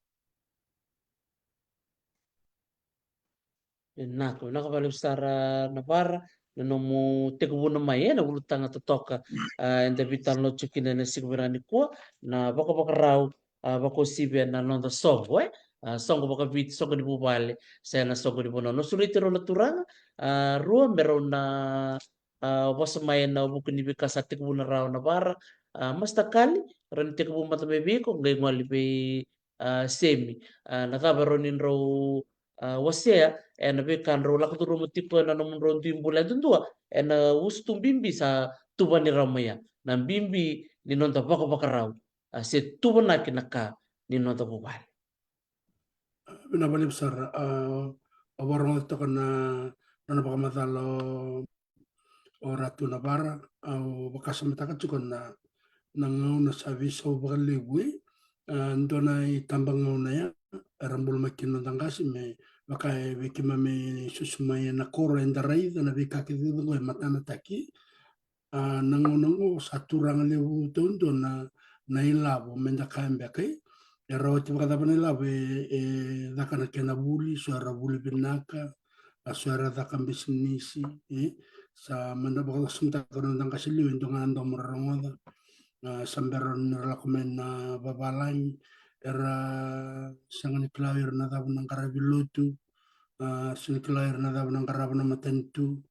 Vinaka, vinaka vakalevu sara Navara na nomu tekivuna mai ena ulutaga totoka, a, eda veitalanoa tiko kina ena siga vinaka nikua, na vakavakarau, a, vakauasivi ena noda soqo, e, a, soqo vakaviti, soqo ni vuvale se na soqo ni vanua. Na sureti rau na turaga, a, rua me rau na, a, vosa mai ena vuku ni veika sa tekivuna rawa Navara, a, Master Kali, rau ni tekivu mada mai vei iko, qai gole vei, a, Semi, a, na cava rau ni drau, a, wasea ena veika drau lako curuma tiko ena nomudrau dui bula yadudua, ena usutu bibi sa tuvani rawa mai ya, na bibi ni noda vakavakarau, a, se tuvanaki na ka ni noda vuvale. Vinaka vakalevu sara, a, au vakarogoca toka na nona vakamacala o Ratu Navara, au vakasamataka tiko na, na gauna sa veisau vakalevu, e, a, dua na itabagauna ya era bula mai kina noda qase me vaka e vei keimami susu mai ena koro eda raica na veika kece oqo e matanataki. A, na gauna oqo sa turaga levu taudua na, na ilavo me da kaya beka, e, era oti vakacava na ilavo e, e caka na kena vuli, so era vuli vinaka, a, so era caka bisinisi, e, sa mada vakasamataka na noda qase liu e dua ga na domo ra rogoca. A, sa bera ni ra lako mai na vavalagi, era sega ni kila o ira na cava na qaravi lotu, a, sega ni kila o ira na cava na qarava na matanitu.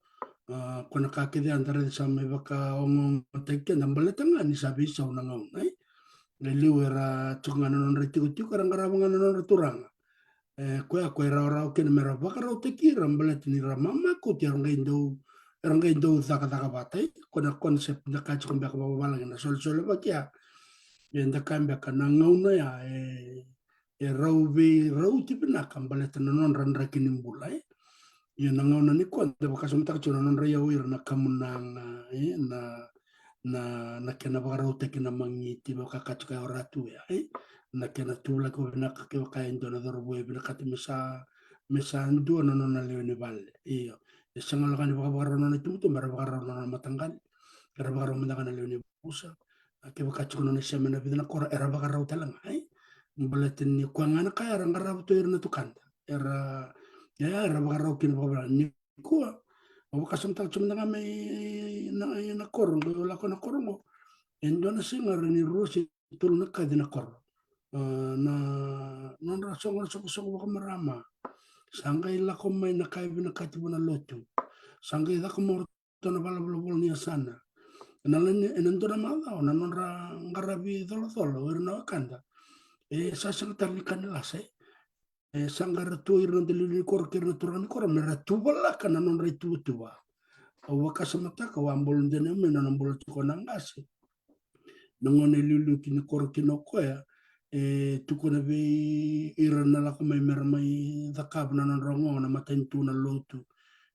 A, ko na ka kece ya da raica sa mai vakaogaogataki keda baleta ga ni sa veisau na gauna, e. E liu era tiko ga na nodra itikotiko, era qarava ga na nodra turaga. E, koya ko e rawarawa kina me ra vakarautaki ira baleta ni ra mama kauti era qai dau, era qai dau cakacaka vata, e. Ko na concept da kaya tiko beka vakavalagi na solesolevaki ya. E, da kaya beka na gauna ya, e, e rau veirauti vinaka baleta na nodra draki ni bula, e. Ia na gauna nikua da vakasamataka tiko na nodra iyau ira na kamunaga, e, na, na, na kena vakarautaki na magiti, vakakatuka ya o Ratu ya, e. Na kena tuvalaki vinaka kevaka e dua na cauravou e vinakati me sa, me sa dua na nona lewe ni vale. Io. E sega laka ni vakavakarau na nona itubutubu, era vakarau na nona mataqali. Era vakarau mada ga na lewe ni vusa. A, kevaka tiko nona isema ena vica na koro, era vakarau tale ga, e. Baleta ni koya ga na ka era qarava tu ira na tukada. Era, ia, era vakarau kina vakavara nikua. Au vakasamataka tiko mada ga mai na, na koro oqo, au lako na koro oqo. E dua na siga era ni rua se tolu na kaci na koro. A, na nodra soqo, na soqosoqo vakamarama. Sa qai lako mai na ka e vinakati vua na lotu. Sa qai caka mai o ratou na valenivolavola ni yasana. Ena lani, ena dua na macawa na nodra qaravi colocolo o ira na wekada. E sa sega tale ni ka ni lasa, e. E sa qai ra tu ira na daliu ni koro kei ira na turaga ni koro me ra tuvalaka na nodra ituvatuva. Au vakasamataka, au a bula dina mai na nona bula tiko na qase. Na gauna e liuliu kina ni koro kina o koya, e tukuna vei ira na lako mai me ra mai cakava na nodra ogaoga na matanitu, na lotu.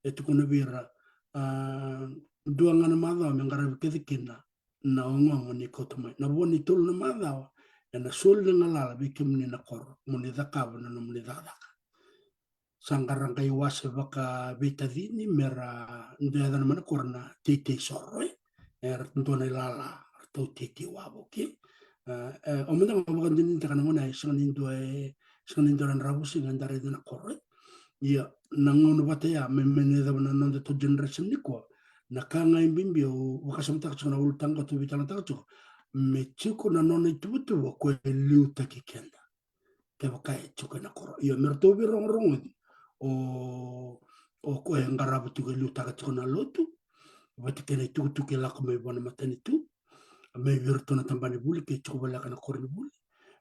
E tukuna vei ira, a, dua ga na macawa me qaravi kece kina na ogaoga ni kauta mai. Na vo ni tolu na macawa ena soli na galala vei kemuni na koro mo ni cakava na nomuni cakacaka. Sa qai ra qai wase vakaveitacini me ra dau yacana mai na koro na teitei soro, e. Era dua na ilala, ratou teitei wavoki. E, e, au mada ga vakadinadinataka na gauna ya e sega ni dua, e sega ni dua na dravuisiga eda raica na koro, e. Ia na gauna vata ya me, me na cava na noda tou generation nikua. Na ka ga e bibi au vakasamataka tiko na ulutaga tou veitalanoataka tiko, me tiko na nona ituvatuva ko e liutaki keda. Kevaka e tiko ena koro. Io, me ratou veirogorogoci o, o koya e qarava tiko, e liutaka tiko na lotu vata kei na itukutuku e lako mai vua na matanitu, mai vei iratou na tabana ni vuli ke tiko voleka na koronivuli.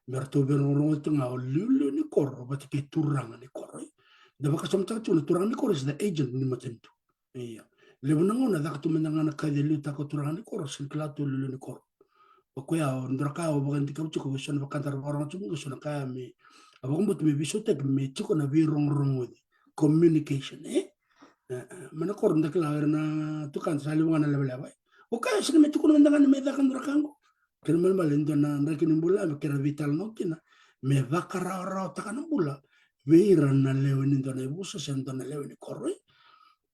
Me ratou veirogorogoci tiko ga o liuliu ni koro vata kei turaga ni koro, e. Da vakasamataka tiko na turaga ni koro is the agent ni matanitu. Ia. Levu na gauna caka tu mada ga na kaci e liutaka o turaga ni koro, sega ni kila tu o liuliu ni koro. O koya, o dua na ka au vakadikeva tiko vei so na wekada ra vakarorogo tiko, so na ka ya me, au vakabauta me veisautaki me tiko na veirogorogoci, communication, e? E, e, mai na koro da kila o ira na tukada sa levu ga na levaleva, e. O koya sega me tukuna mada ga ni me caka dua na ka oqo. Kena ibalebale e dua na draki ni bula me kerea veitalanoa kina me vakarawarawataka na bula vei ira na lewe ni dua na ivusa se dua na lewe ni koro, e.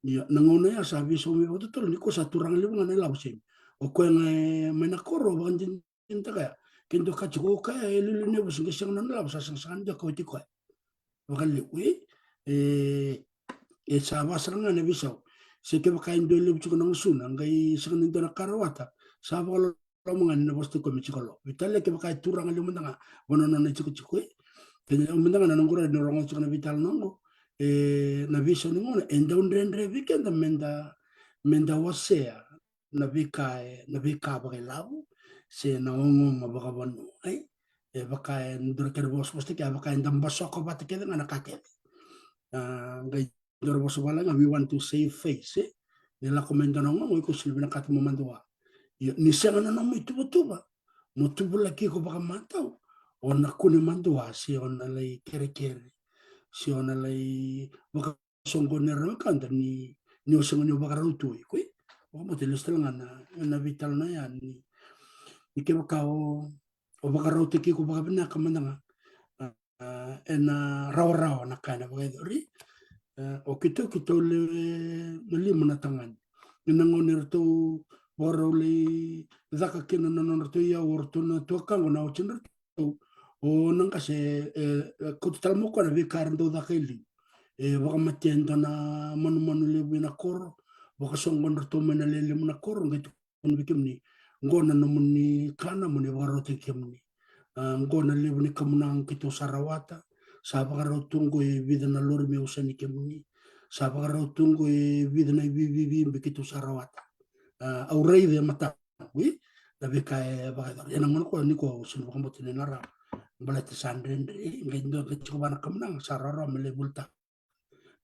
Ia na gauna ya sa veisau mai vakatotolo ni ko sa turaga levu ga na ilavo, Semi. O koya ga e mai na koro vakadinadinataka ya. Ke dua ka tiko o kaya e liuliu na yavusa qai sega nona ilavo, sa sega sara ga ni dua kauti koya. Vakalevu e, e, e sa va sara ga na veisau. Se kevaka e dua e levu tiko na gusuna qai sega ni dua na ka rawata, sa vakaloloma ga ni na vosa tiko me tiko lo. Vitalia kevaka e turaga levu mada ga, vanua nona itikotiko e. Kena levu mada ga na noqu rai ni rogo tiko na veitalanoa oqo. E, na veisau ni gauna e dau dredre vei keda meda, meda wasea na veika e, na veika vakailavo se na ogaoga vakavanua, ai. E vaka e dua na kena vosavosataki, e vaka eda basoko vata kece ga na ka kece. A, qai dua na vosa vale ga, we want to save face, e. Ni lako mai dua na ogaoga, iko sili vinakata mo madua. Io, ni sega na nomu ituvatuva mo tuvulaki iko vakamatau, o na kune madua se o na lai kerekere, se o na lai vaka soqoni ira na wekada ni, ni o sega ni o vakarau tu o iko, e. Vakabauta e lesu tale ga na, na veitalanoa ya ni, ni kevaka o, o vakarautaki iko vakavinaka mada ga, a, a, ena rawarawa na ka ena vakayacori. A, o keitou, keitou lewe na lima na tagane. Ena gauna eratou vakarau lai caka kina na nodratou iyau o ratou na tuakaqu, na watina ratou, o na qase, e, e, kauta tale mai o koya na veika era dau caka e liu. E vakamatea e dua na manumanu levu ena koro, vakasoqoni ratou mai na lelemu na koro, qai tukuna vei kemuni, qo na nomuni kana mo ni vakarautaki kemuni. A, qo na levu ni kamunaga keitou sa rawata, sa vakarau tu qo e vica na lori me usani kemuni, sa vakarau tu qo e vica na ivivivi be keitou sa rawata. A, au raica e mata Ui, na veika e vakayacora. Ia na gauna koya nikua au sega ni vakabauta ni na rawa. Baleta sa dredre, qai dua qai tiko vua na kamunaga, sa rawarawa me lai volitaka.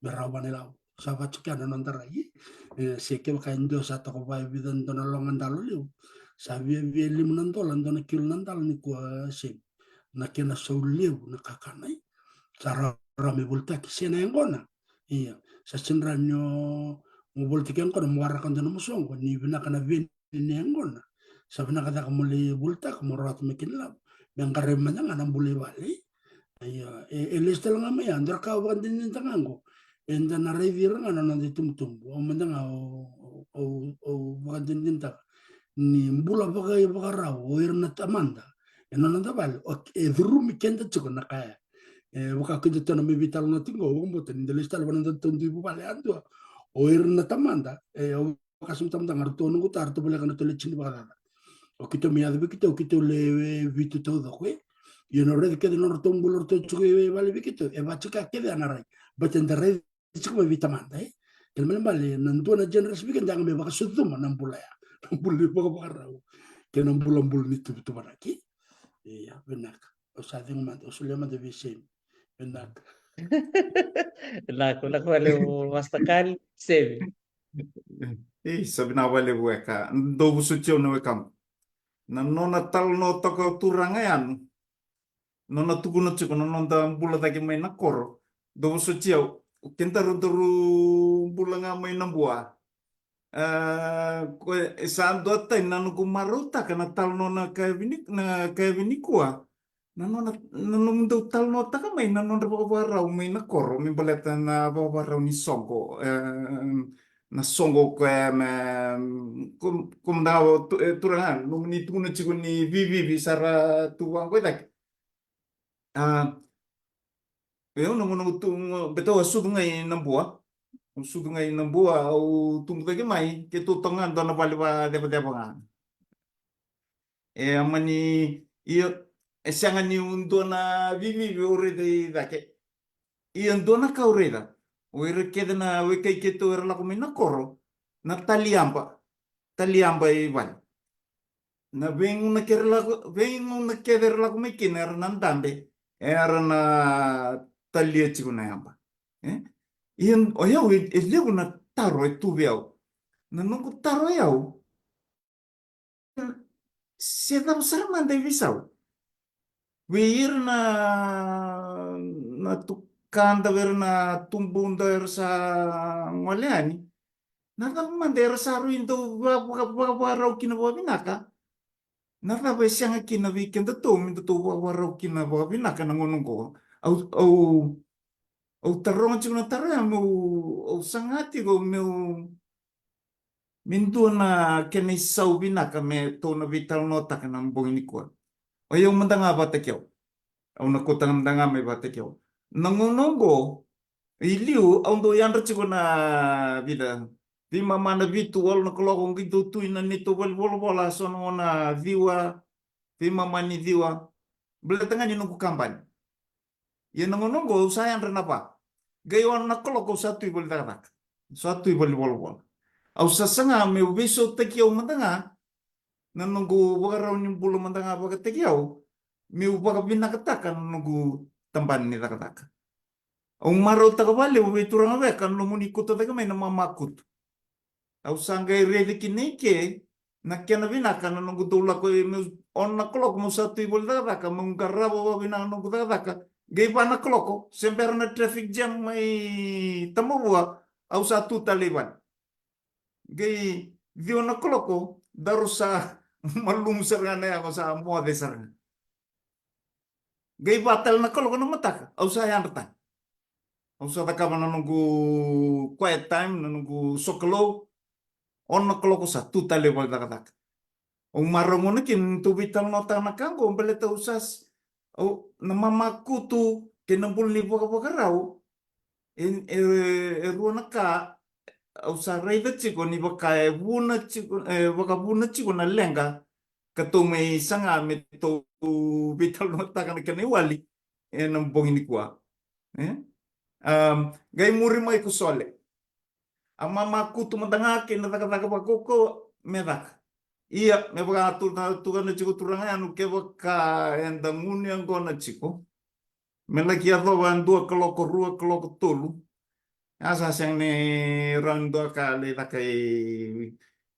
Me rawa vua na ilavo. Sa vatukia na noda rai. E, se kevaka e dua sa toka vua e vica dua na loga dalo levu. Sa viavia lima na dola, dua na kilo na dalo nikua, se na kena sau levu na kakana, e. Sa rawarawa me volitaki, se na yaqona. Ia, sa sega ni o, mo volitaki yaqona, mo waraka dua na nomu soqo, ni vinaka na veni ni yaqona. Sa vinaka cake mo lai volitaka, mo rawata mai kina ilavo. Me qaravi mada ga na bula i vale. Ia, e, e lesu tale ga mai ya, dua na ka au vakadinadinataka ga qo. Eda na raici ira ga na noda itubutubu. Au mada ga au, au, au, au vakadinadinataka ni bula vakaivakarau o ira na tamada e na noda vale, o, e curumi keda tiko na ka ya. E vaka keda tou na mai veitalanoa tiko qo, au vakabauta ni da lesu tale vua na nodatou dui vuvale yadua. O ira na tamada, e, au vakasama tamada ga ratou noqu ta, ratou voleka na ratou le tini vakacaca. O keitou mai yaco vei keitou, o keitou le, e, vitu taucoko, e. Ia na raici kece na nodratou bula ratou tiko e vale vei keitou, e vaka tiko kece ya na rai. Baleta da raici tiko mai vei tamada, e. Kena ibalebale na dua na generation vei keda ga me vakasucuma na bula ya. Na bula ni vakavakarau kei na bulabula ni tuvatuvanaki. Ia, vinaka. Au sa cegu mada, au solia mada vei Semi. Vinaka. Vinaka, vinaka vakalevu Master Kali, Semi. Ei, sa vinaka vakalevu weka. Dou vosoti au na wekaqu. Na nona talanoataka o turaga yani. Nona tukuna tiko na noda bula cake mai na koro. Dou vosoti au, o kedaru daru bula ga mai Nabua. A, ko e sa dua tani na noqu marautaka na talanoa na ka vini, na ka vini kua. Na nona, na nomu dau talanoataka mai na nodra vakavakarau mai na koro, me baleta na vakavakarau ni soqo. E, na soqo ko e me, ko, ko mada tu, e, turaga, nomuni tukuna tiko ni vivivi sa ra tu vaqo i cake. A, e, au na, na tu, beta au a sucu ga i Nabua. Au sucu ga i Nabua, au tubu cake mai, keitou toka ga dua na vale vacevaceva ga. E, a mani, ia, e sega ni dua na vivivi au raica i cake. Ia dua na ka au raica. O ira kece na wekai keitou era lako mai na koro, na tali yaba. Tali yaba i vale. Na veigauna kece era lako, veigauna kece era lako mai kina era na dabe, era na talia tiko na yaba. E? Ia, o yau, e, e levu na taro e tu vei au. Na noqu taro o yau, se cava sara mada e veisau vei ira na, na tukada, vei ira na tubuda era sa gole yani. Na cava mada era sa rui dau va, va, vakavakarau kina vakavinaka? Na cava e sega kina vei kedatou me datou vakavakarau kina vakavinaka na gauna oqo? Au, au, Au taroga tiko na taro ya meu, au saga tiko meu, me dua na kena isau vinaka me tou na veitalanoataka na bogi nikua. O yau mada ga vakataki au. Au na kauta mada ga mai vakataki au. Na gauna oqo, i liu, au dau yadra tiko na vica, veimama na vitu, walu na kaloko, qai dau tu ina neitou valenivolavola, so na gauna ciwa, veimama ni ciwa. Baleta ga ni noqu kabani. Ia na gauna oqo au sa yadra na va. Qai ono na kaloko au sa tu i vale ni cakacaka. Sa tu i vale ni volavola. Au sa saga meu veisautaki au mada ga na noqu vakarau ni bula mada ga vakataki au meu vakavinakataka na noqu tabana ni cakacaka. Au marautaka vakalevu vei turaga Veka na nomuni kauta cake mai na mamakutu. Au sa qai raica kina i ke na kena vinaka na noqu dau lako i meu ono na kaloko meu sa tu i vale ni cakacaka meu qarava vakavinaka na noqu cakacaka. Qai va na kaloko se bera na traffic jam mai Tamavua au sa tu tale i vale. Qai ciwa na kaloko daru sa malumu sara ga na yago sa moce sara ga. Qai va tale na kaloko na mataka au sa yadra tale. Au sa cakava na noqu quiet time, na noqu sokalou. Ono na kaloko sa tu tale i vale ni cakacaka. Au marau gona kina ni tou veitalanoataka na ka oqo baleta au sa s-, au, na mamakutu kei na bula ni vakavakarau e, e, e rua na ka au sa raica tiko ni vaka e vuna tiko, e vakavuna tiko na leqa ka tou mai saga me tou veitalanoataka na kena iwali ena bogi nikua. E? Am, qai muri mai ko Sole. A mamakutu mada ga kei na cakacaka vakaukauwa me caka. Ia, me vaka tu na tukuna tiko turaga Yanu, kevaka eda gunu yaqona tiko me laki yacova e dua kaloko, rua kaloko, tolu, a sa sega ni rawa ni dua ka lai caka i,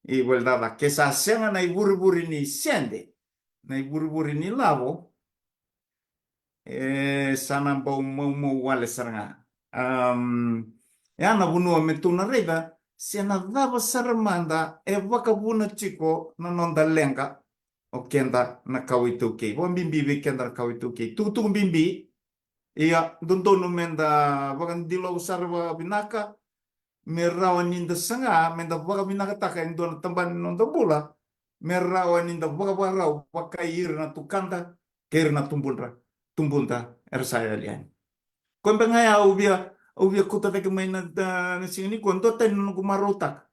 i vale ni cakacaka. Ke sa sega na ivurevure ni sede, na ivurevure ni lavo, e sa na bau maumau wale sara ga. Am, ya na vanua me tou na raica se na cava sara mada e vakavuna tiko na noda leqa o keda na kawa iTaukei. Vakabibi vei keda na kawa iTaukei. Tukutuku bibi, ia, dodonu meda vakadilovu sara vakavinaka, me rawa ni da saga me da vakavinakataka e dua na tabana ni noda bula, me rawa ni da vakavakarau vaka ira na tukada kei ira na tubudra, tubuda era sa yali yani. Koya beka ga ya au via, au via kauta cake mai na, na, na siga nikua, dua tani na noqu marautaka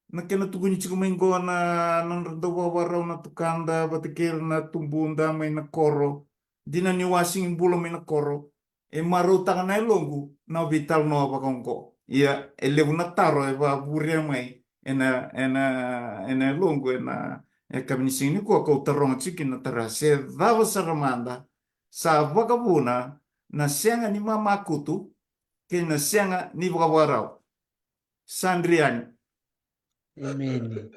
na kena tukuni tiko mai qo na, na nodra dau vakavakarau na tukada vata kei ira na tubuda mai na koro. Dina ni au a sega ni bula mai na koro, e marautaka na yaloqu na veitalanoa vaka oqo. Ia, e levu na taro e vakavurea mai ena, ena, ena yaloqu ena, e, yakavi ni siga nikua, kau taroga tiko kina na taro ya, se cava sara mada sa vakavuna na sega ni mamakutu kei na sega ni vakavakarau. Sa dri yani. Emeni.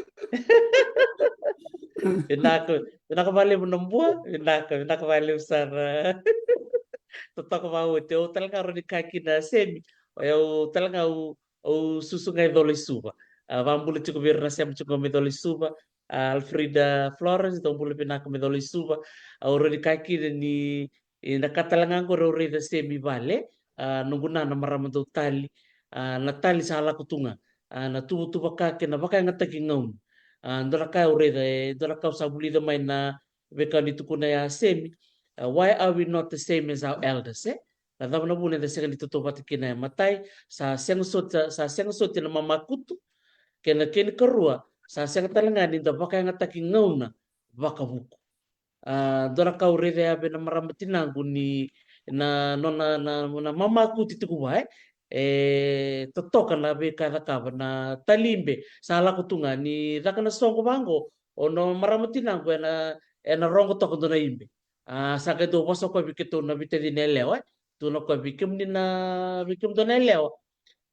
Vinaka, vinaka vakalevu na bua, vinaka, vinaka vakalevu sara. Totoka vakaoti, au tale ga rawa ni kaya kina Semi, o yau tale ga au, au susu ga i Colo i Suva. A, vakabula tiko vei ira na sema tiko ga mai Colo i Suva. A, Alfreda Florence, dou bula vinaka mai Colo i Suva. Au rawa ni kaya kina ni, e, na ka tale ga qori au raica Semi vale, a, noqu nana marama dau tali, a, na tali sa lako tu ga, a, na tuvatuva ka kei na vakayagataki gauna. A, dua na ka au raica, e, dua na ka au sa vulica mai na veika ni tukuna ya Semi, a, why are we not the same as our elders, e? Na cava na vuna eda sega ni tautauvata kina? E matai, sa sega soti, sa sega soti na mamakutu, kei na kena ikarua, sa sega tale ga ni da vakayagataki gauna vakavuku. A, dua na ka au raica ya vei na marama tinaqu ni na nona, na, na mamakutu tiko vua, e, e totoka na veika e cakava, na talibe sa lako tu ga ni caka na soqo vaqo, o na marama tinaqu ena, ena rogo toka dua na ibe. A, sa qai dau vosa o koya vei keitou na veitacini yalewa, e, tukuna o koya vei kemuni na, vei kemudou na yalewa,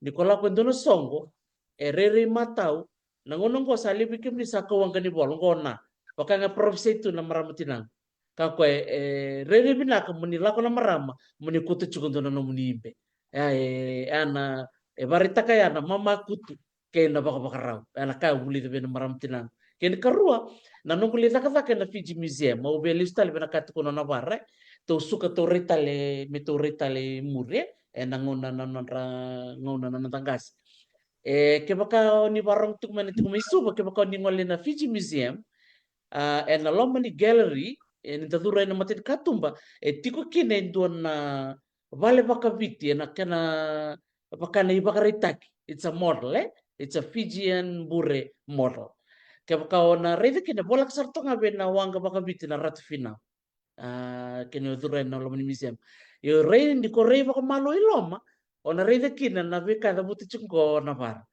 ni ko lako e dua na soqo, e rairai matau, na gauna oqo sa levu vei kemuni sa kau waqa ni vola, oqo na, vaka ga parofisai tu na marama tinaqu. Ka koya, e, rairai vinaka mo ni lako na marama, mo ni kauta tiko dua na nomuni ibe. E, e, e na, e vakaraitaka ya na mamakutu kei na vakavakarau. E na ka au vulica vei na marama tinaqu. Kei na ikarua, na noqu lai cakacaka ena Fiji Museum, au via lesu tale vei na ka e tukuna o Navara, e. Tou suka, tou rai tale, me tou rai tale i muri, e. ena gauna na nodra gauna na noda qase. E kevaka o ni vakarorogo tiko mai na tiko mai Suva, kevaka o ni gole na Fiji Museum, a, ena loma ni gallery, e ni da curu ena mata ni katuba, e tiko kina e dua na vale vakaviti, ena kena vaka na ivakaraitaki. It's a model, e? It's a Fijian bure model. Kevaka o na raica kina, e voleka sara toka ga vei na waqa vakaviti na Ratu Finau. A, kena o curu ena loma ni museum. Io, rai ni ko rai vakamalua i loma, o na raica kina na veika e cavuti tiko qo na vara.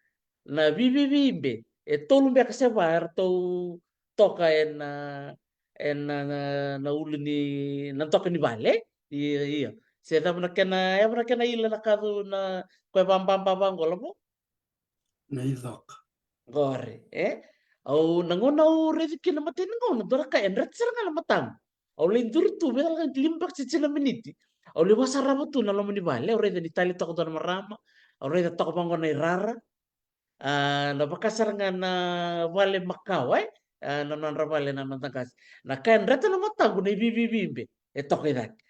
Na vivivibe e tolu beka se va eratou toka ena, ena, na, na ulu ni, na toka ni vale. Ia, ia. Se cava na kena, e cava na kena ila na kacu na, ko e vababa vaqo, Lavo? Na icoka. Qori, e? Au na gauna au raici kina matai ni gauna, dua na ka e dreta sara ga na mataqu. Au lai duri tu, vei cala ga lima beka se tini na miniti. Au lai vakasarava tu na loma ni vale, au raica ni tale toka dua na marama, au raica toka vaqo na irara. A, na vaka sara ga na vale makawa, e? A, na nodra vale na noda qase. Na ka e dreta na mataqu na ivivivibe e toka i cake.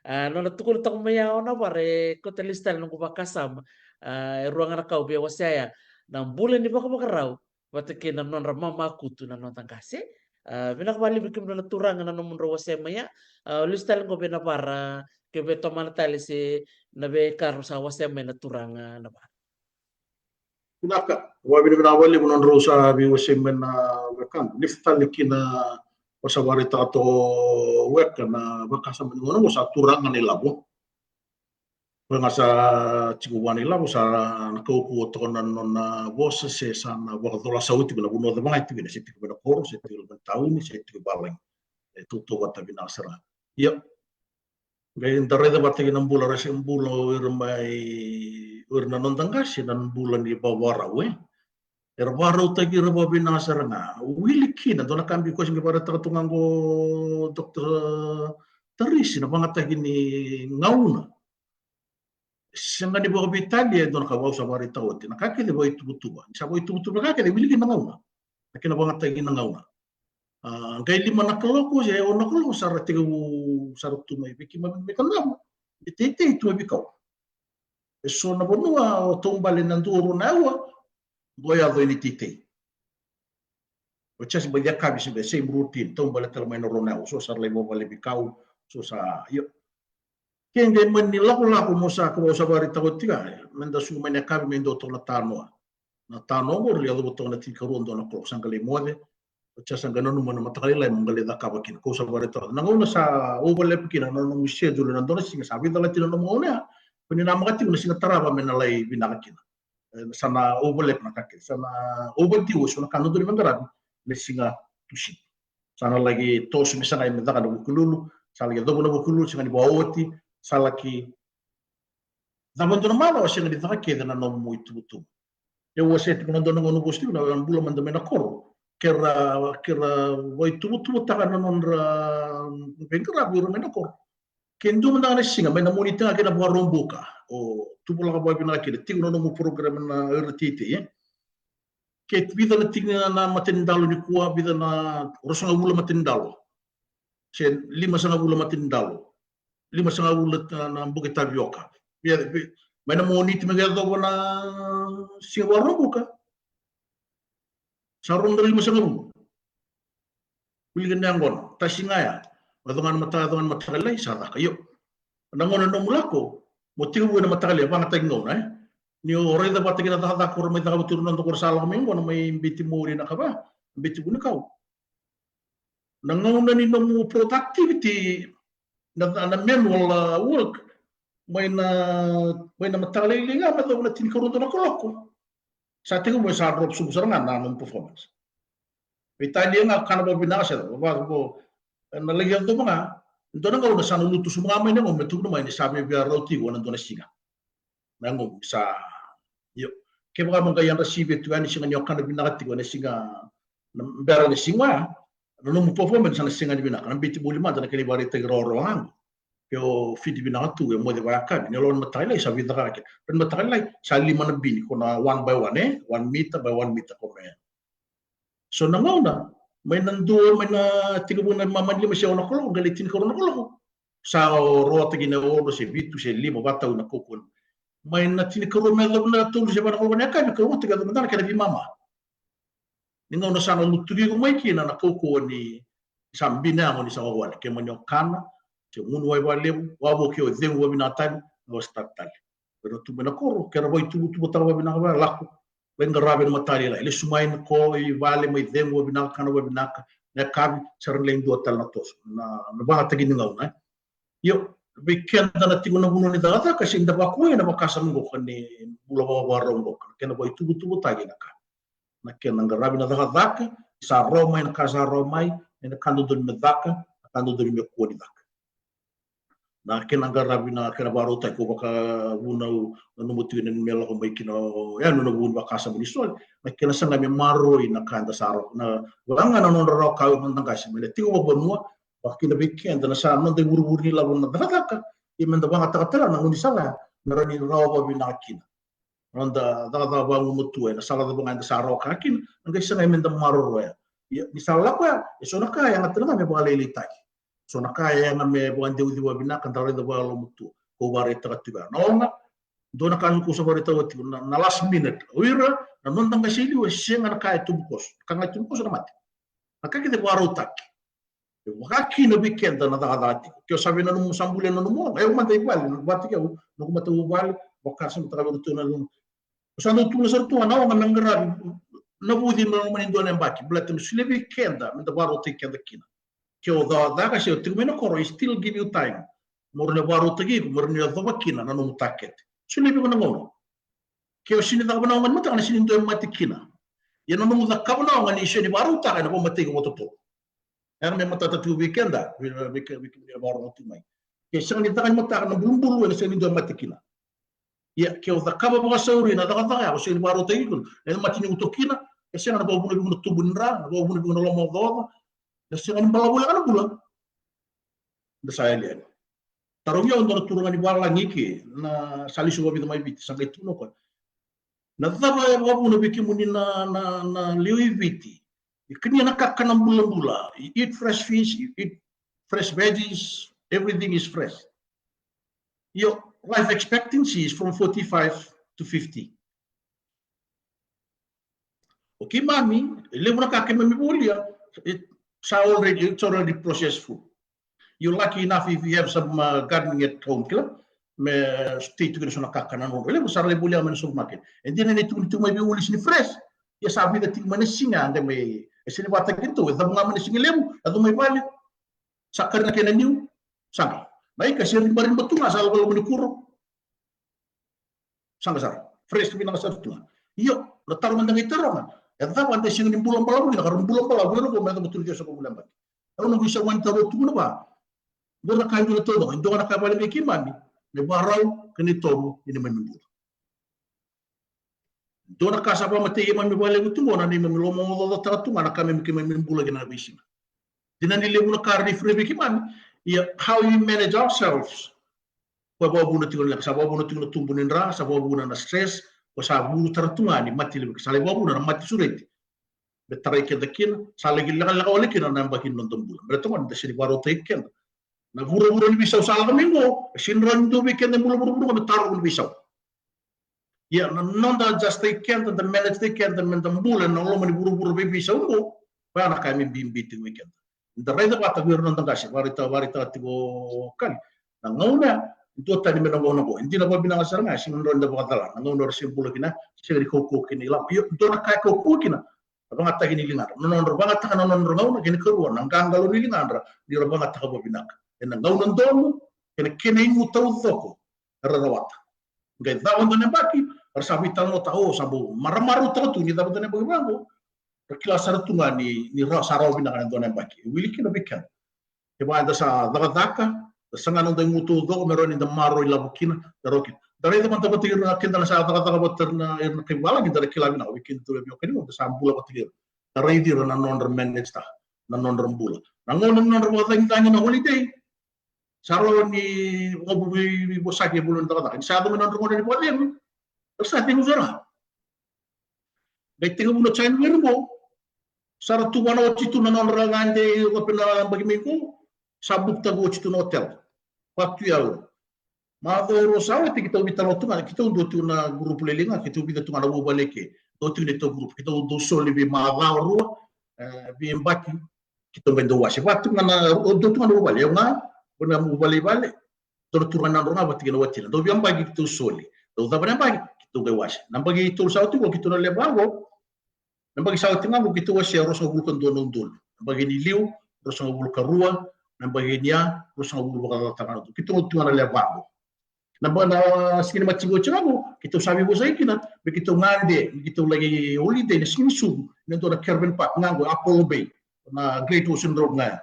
A, nona tukuna toka mai ya o Navara, e kauta lesu tale noqu vakasama. A, e rua ga na ka au via wasea ya. Na bula ni vakavakarau vata kei na nodra mamakutu na noda qase. A, vinaka vakalevu vei kemudou na turaga na nomudrau wasea mai ya. A, lesu tale qo vei Navara, ke vei tomana tale se na veika rau sa wasea mai na turaga Navara. Vinaka, vakavinavinaka vakalevu nodrau sa veiwasei mai na wekaqu. Ni fitali kina, o sa vakaraitaka toka weka na vakasama ni gauna qo sa turaga na ilavo. Koya ga sa tiko vua na ilavo, sa na kaukauwa toka na nona vosa se sa na vakacola sa oti tiko na vanua cava ga e tiko kina, se tiko mai na koro, se tiko mai na tauni, se tiko i valagi. E tautauvata vinaka sara. Ia. Qai da raica vata kei na bula, ra se bula o ira mai, o ira na noda qase, na bula ni vakavakarau, e. Era vakarautaki ira vakavinaka sara ga. Wili kina, dua na ka biu koya se qai vakaraitaka tu ga qo Doctor Tarisi, na vagataki ni gauna. Sega ni vakaveitalia e dua na ka vaka au sa vakaraitaka oti. Na ka kece vakaituvatuva. Ni sa vakaituvatuva na ka kece, wili kina na gauna. Na kena vagataki na gauna. A, qai lima na kaloko se ono na kaloko sa ra tekivu, sa ra tu mai vei keimami mai Kadavu. E teitei tu mai veikau. E so na vanua o taubale na dua rua na aua, qo yaco e ni teitei. O just by the yakavi se, the same routine, taubale tale mai na rua na aua, so sa ra lai vavale veikau, so sa, io. Ke qai mani lakolako mo sa, ko sa vakaraitaka oti ga, me da suka mai na yakavi me dua toka na tanoa. Na tanoa qori e yacova toka na tinikarua, dua na kaloko sa qai lai moce. O sa qai nanuma na mataka lailai mo qai lai cakava kina. Ko sa vakaraitaka. Na gauna sa overlap kina na nomu schedule na dua na siga, sa veicalati na nomu gauna ya. Ko ni namaka tiko na siga tarava me na lai vinaka kina. E, sa na overlap na ka kece. Sa na overdue, so na ka dodonu me qaravi na siga Tusiti. Sa na laki toso me sagai me caka na vukelulu, sa laki yacova na vukelulu, sega ni vakaoti, sa laki cava dua na mala, o sega ni caka kece na nomu ituvatuva. Ia au wasea tiko na dua na gauna, au vosa tiko na bula mada mai na koro. Ke ra, ke ra vakaituvatuvatakia na nodra veiqaravi o ira mai na koro. Ke dua mada ga na siga, mai na Moniti ga kei na Vakaraubuka. O tuvalaka vakavinaka kina, tiko na nomu program na ira teitei, e. Ke vica na tiki na matanidalu nikua, vica na, ruasagavulu matanidalu. Se limasagavulu matanidalu. Limasagavulu na, na buka tavioka. Via, vi-, mai na Moniti me qai yacova na siga Vakaraubuka. Sa rua na drau limasagavulu. Wilika na yaqona, tasi ga ya. Yaco ga na mataka, yaco ga na mataka lailai, sa caka. Io. Na gauna nomu lako, mo tekivu ena mataka lailai, vagataki gauna, e. Ni o raica vata kei na cakacaka ko ra mai cakava tu ira na noda ko ra sa lako mai qo, na mai Beti Mori na ka va, Beti Vunikau. Na gauna ni nomu productivity, na, na manual, a, work, mai na, mai na mataka lailai ga me yacova na tinikarua, dua na kaloko. Sa tekivu mai sa drop sobu sara ga na nomu performance. Veitalia ga, kana vakavinaka se cava, vaka qo, na laki yacova ga, dua na gauna sa na lutu sobu ga mai na gauna me tukuna mai ni sa via rauti iko ena dua na siga. Na gauna sa, io. Kevaka mo qai yadra sivi tu yani, sega ni o kana vinaka tiko ena siga, na bera na siga ya, na nomu performance sa na sega ni vinaka. Na Beti Mori mada na kena ivakaraitaki rawarawa ga qo. Ke o fiti vinaka tu, e moce vakayakavi, ni lako na mataka lailai, sa vica ka kina. Lako na mataka lailai, sa lima na bini, ko na one by one, e? One meter by one meter ko me. So na gauna, mai na dua, mai na tekivu na mamani lima se ono na kaloko, qai lai tinikarua na kaloko. Sa o rotaki na ono se vitu se lima, vakatau na kaukaua. Mai na tinikarua me yacova na tolu se va na kaloko na yakavi, ka oti ka yacova mada na kena veimama. Ni gauna sa na lutuki iko mai kina na kaukauwa ni sa bina yago ni sa wawale, ke mani o kana, ke gunu wai vakalevu, wavoki o cegu vavinaka tale, na wasa tale. Era tu mai na koro, kera vaituvutuvutaka vavinaka vaya, lako, vaiqaravi ena mataka lailai. Lesu mai na ko i vale, mai cegu vavinaka, kana vavinaka, na yakavi, sa ra lai dua tale na toso. Na, na vagataki ni gauna, e. Io, vei keda na tiko na vanua ni cakacaka, se da vakuai na vakasama qoka ni bula vakavakarau qoka, na kena vaituvutuvutaki na ka. Na kena qaravi na cakacaka, sa rawa mai na ka sa rawa mai, na ka dodonu me caka, na ka dodonu me kua ni caka. Na kena qaravi na kena vakarautaki, ko vakavuna au nanuma tiko ni me lako mai kina o Yanu na vu ni vakasama ni soli, na kena saga me maroroi na ka eda sa rawa, na vaka ga na nodra rawa ka na noda qase, me na tiko vakavanua, vaka kina vei keda na sa noda ivurevure ni lavo na cakacaka, ia me da vagataka tale na gaunisala, me rawa ni rawa vakavinaka kina. Na noda cakacaka vagumatua ena sala cava ga eda sa rawa ka kina, na qai saga me da maroroya. Ia, ni sa lako ya, e so na ka e yaga tale ga me vakalailaitaki. So na ka e yaga me vakadeuci vakavinaka, da raica vakayalomatua. Ko vakaraitaka tiko ya. Na oga, dua na ka ko sa vakaraitaka tiko, na, na last minute. O ira, na noda qase i liu, e sega na ka e tubu koso. Ka ga e tubu koso na mate. Na ka kece vakarautaki. E vaka kina vei keda na cakacaka tiko. Ke o sa via nanuma, sa bulia na nomu oga. E, au mada i vale, na vata kei au, noqu matavuvale, vakasamataka vei iratou na nomu. O sa dau tukuna sara tu ga na oga me qaravi, na vuci me loma ni dua na yabaki. Baleta me solia vei keda, me da vakarautaki keda kina. Ke o cakacaka se o tiko mai na koro, I still give you time. Mo rawa ni vakarautaki iko, mo rawa ni yacova kina na nomu takete. Solia vei iko na gauna. Ke o sega ni cakava na oga ni mataka, na sega ni dua e mate kina. Ia na nomu cakava na oga ni sega ni vakarautaka, ena vakamatei iko vakatotolo. Era me matata tu vei keda, vei, vei, vei kemuni era vakarorogo tu mai. Ke sega ni caka ni mataka na bulubulu, ena sega ni dua e mate kina. Ia, ke o cakava vakasauri na cakacaka ya, o sega ni vakarautaki iko, ena mate ni uto kina, e sega na vakavuna vei iko na tubu ni dra, na vakavuna vei iko na lomaocaoca, e sega ni balavu voleka na bula. Da sa yali yani. Tarogi au dua na turaga ni valagi ke, na sa lesu vakavica mai Viti, sa qai tukuna o koya. Na cava e vakavuna vei kemuni na, na, na lewe i Viti? E kania na kakana bulabula. You eat fresh fish, you eat fresh veggies, everything is fresh. Your life expectancy is from forty-five to fifty. O keimami, e levu na ka keimami volia, it's already, it's already processed food. You're lucky enough if you have some, uh, gardening at home, kila? Me stay tu kina so na kakana nono. E levu sa ra lai volia mai na supermarket. E dina ni tukuni tiko mai vei uli sega ni fresh. Ia sa vica tiko mai na siga, de mai, e sega ni vakataki tu, e cavu ga mai na siga levu, e cavu mai vale. Sa kari na kena niu, saga. Na ika se ribariba tu ga, sa lako loma ni kuro. Saga sara. Fresh vinaka sara tu ga. Io, na taro mada qai taroga. E cava da sega ni bula balavu kina, ka ra bula balavu, era qo me yacova tolu na ciwasagavulu na yabaki. Au na qai sa wani taro tu ga na va. Dua na ka e dua na taucoko, e dua na ka e vale vei keimami. Na ivakarau, kei na itovo, ena neimami bula. Dua na ka sa vakamatei keimami vakalevu tu qo, na neimami lomaocaocataka tu ga na ka me keimami bula kina na veisiga. Dina ni levu na ka ra ni free vei keimami. Ia, how you manage ourselves? Ko vakavuna tiko na leqa, sa vakavuna tiko na tubu ni dra, sa vakavuna na stress, ko sa vutara tu ga ni mate levu, sa lai vakavuna na mate sureti. Me tarai keda kina, sa lai lekaleka wale kina na yabaki ni noda bula. Me ra toka ni da sega ni vakarautaki keda. Na vuravura ni veisau sa lako mai qo, e sega ni rawa ni dua vei keda e bula vuravura qo me tarovi na veisau. Ia, na noda adjust taki keda, da manage taki keda, me da bula ena loma ni vuravura veiveisau qo, koya na ka me bibi tiko vei keda. Da raica vata vei ira na noda qase, vakaraitaka, vakaraitaka tiko o Kali. Na gauna, duatani mai na gauna qo. E dina vakavinaka sara ga, e sega ni rawa ni da vakacala. Na gauna era se bula kina, sega ni kaukauwa kina ilavo. Io, dua na ka e kaukauwa kina, na vagataki ni ligadra. Na nodra vagataka na nodra gauna, kei na ikarua, na qaqalo ni ligadra, ni ra vagataka vakavinaka. Ena gauna donu, kei na kena igu taucoko, era rawata. Qai cava dua na yabaki, era sa veitalanoataka, o, sa bau maramarautaka tu ni cava dua na yabaki vaqo. Ra kila sara tu ga ni, ni rawa, sa rawa vinaka na dua na yabaki. E wili kina vei keda. Kevaka eda sa cakacaka, da saga na noda igu taucoko, me rawa ni da maroroi lavo kina, me rawa kina. Da raica mada vata kei ira na keda na sa cakacaka vata na, ira na kai valagi, da na kila vinaka, vei keda tu e veiwekani, da sa bula vata kei ira. Da raici ira na nodra manage taka na nodra bula. Na gauna ni nodra vakacagicagi na holiday, sa rawa ni vakavu-, vei, veivosaki e vula ni cakacaka. Ni sa yaco mai na nodra gauna ni vakacegu, era sa cegu sara. Qai tekivu na January qo, sa ra tuvana oti tu na nodra gade i Europe na yabaki mai qo, sa bukutaka oti tu na hotel. Vatu yalo. Macawa rua sa oti keitou veitalanoa tu ga, keitou dua tu na gurupu lailai ga, keitou vica tu ga na vuvale ke. Dua tu na neitou gurupu, keitou dau soli vei macawa rua, e, veiyabaki, keitou qai dau wase. Va tu ga na, dua tu ga na vuvale, au ga, dua na vuvale i vale, dua na turaga na yadra ga vata kei na watina. Dau veiyabaki keitou soli. Dau cava na yabaki, keitou qai wase. Na yabaki tolu sa oti qo keitou na lewe va qo, na yabaki sa oti ga qo keitou wasea ruasagavulu ka dua na udolu. Na yabaki ni liu, ruasagavulu ka rua, na yabaki ni ya, ruasagavulu vakacaca tale ga na udolu. Keitou tu ga na lewe va qo. Na ba-, na siga ni Mati qo tiko qo, keitou sa veivosaki kina, me keitou gade, me keitou laki holiday na siga ni sucu, ena dua na caravan park, ga qo Apollo Bay, na Great Ocean Road ga ya.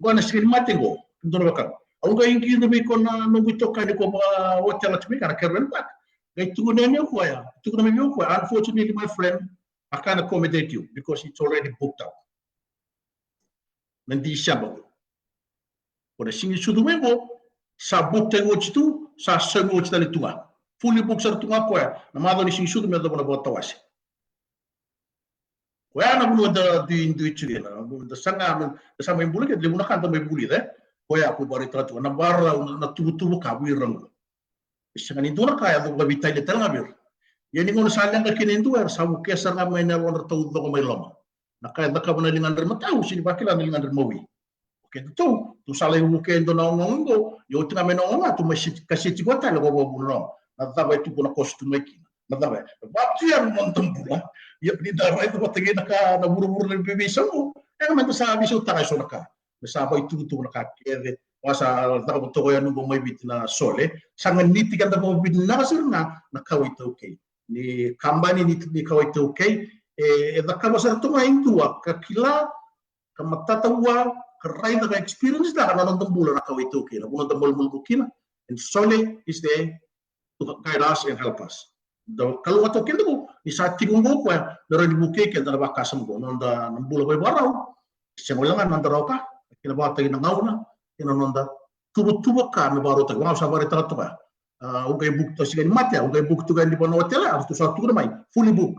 Qo na siga ni Mati qo, dua na wekaqu. Au qai qiri mai ko na noqu itokani ko vakaotela tu mai ga na caravan park. Qai tukuna yani o koya, tukuna mai vei au o koya, "Unfortunately, my friend, I can't accommodate you because it's already booked out." Na December qo. Ko na siga ni sucu mai qo, sa book tale oti tu, sa saumi oti tale tu ga. Fully book sara tu ga o koya, na macawa ni siga ni sucu me yacova na vakatawase. Koya na vanua da dui, dui tiko kina, da saga, da sa mai bula kina, levu na ka da mai vulica, e. Koya ko vakaraitaka tu, na vakarau, na, na tuvatuva ka vei ira qo. E sega ni dua na ka e yaco vakaveitalia tale ga vei ira. Ia ni gauna sa leqa kina e dua, era sa vukea sara ga mai na yalodra taucoko mai loma. Na ka e cakava na ligadra imatau, sega ni vakila na ligadra imawi. O kedatou, tou sa lai vukea e dua na ogaoga qo, ia oti ga mai na ogaoga, tou mai seti, kaseti vata tale ko vakavuna na ogaoga. Na cava e tu ko na koso tu mai kina. Na cava e, vatu ya na noda bula. Ia ni da raica vata kei na ka na vuravura na veiveisau qo. E, na meda sa veisautaka eso na ka. Me sa vakaitukutuku na ka kece. Wa sa cakava toka yani qo mai Viti na sole. Sa ganiti keda vakavinaka sara ga na kawa iTaukei. Ni kabani ni, ni kawa iTaukei. E, e cakava sara toka e dua. Ka kila, ka matata vua, ka raica ka experience taka na noda bula na kawa iTaukei. Na vanua da malumalumu kina. And sole is there to guide us and help us. Da kalougata o keda qo, ni sa tiko qo o koya, me rawa ni vukei keda na vakasama qo, na noda na bula vaivakarau, sega wale ga na noda rawa ka, kei na vakataki na gauna, kei na noda tuvatuva ka me vakarautaki, vaka au sa vakaraitaka toka. A, au qai book toka siga ni Mati, au qai book toka yani vua na otela, a ratou sa tukuna mai, fully book.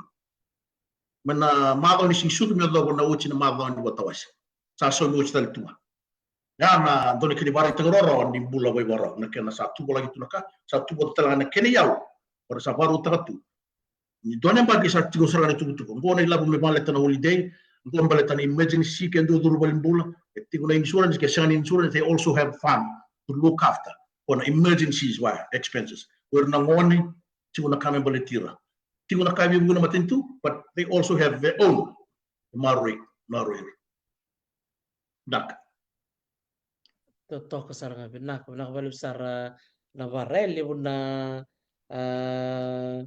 Mai na macawa ni siga ni sucu me yacova na oti na macawa ni vakatawase. Sa saumi oti tale tu ga. Ya na dua na kena ivakaraitaki rawarawa ni bula vaivakarau, na kena sa tuvalaki tu na ka, sa tu vata tale ga na kena iyau. Ora sa vakarautaka tu. Ni dua na yabaki sa tiko sara ga na itukutuku. Qo na ilavo me vakaleta na holiday, qo baleta na emergency ke dua curu valenibula. E tiko na insurance, ke sega na insurance, they also have fund to look after. Ko na emergencies wa expenses. O ira na gone, tiko na ka me baleti ira. Tiko na ka vei vuku na matanitu, but they also have their own. Maroroi, maroroi ira. Vinaka. Totoka sara ga, vinaka, vinaka vakalevu sara na vara, e levu na, a,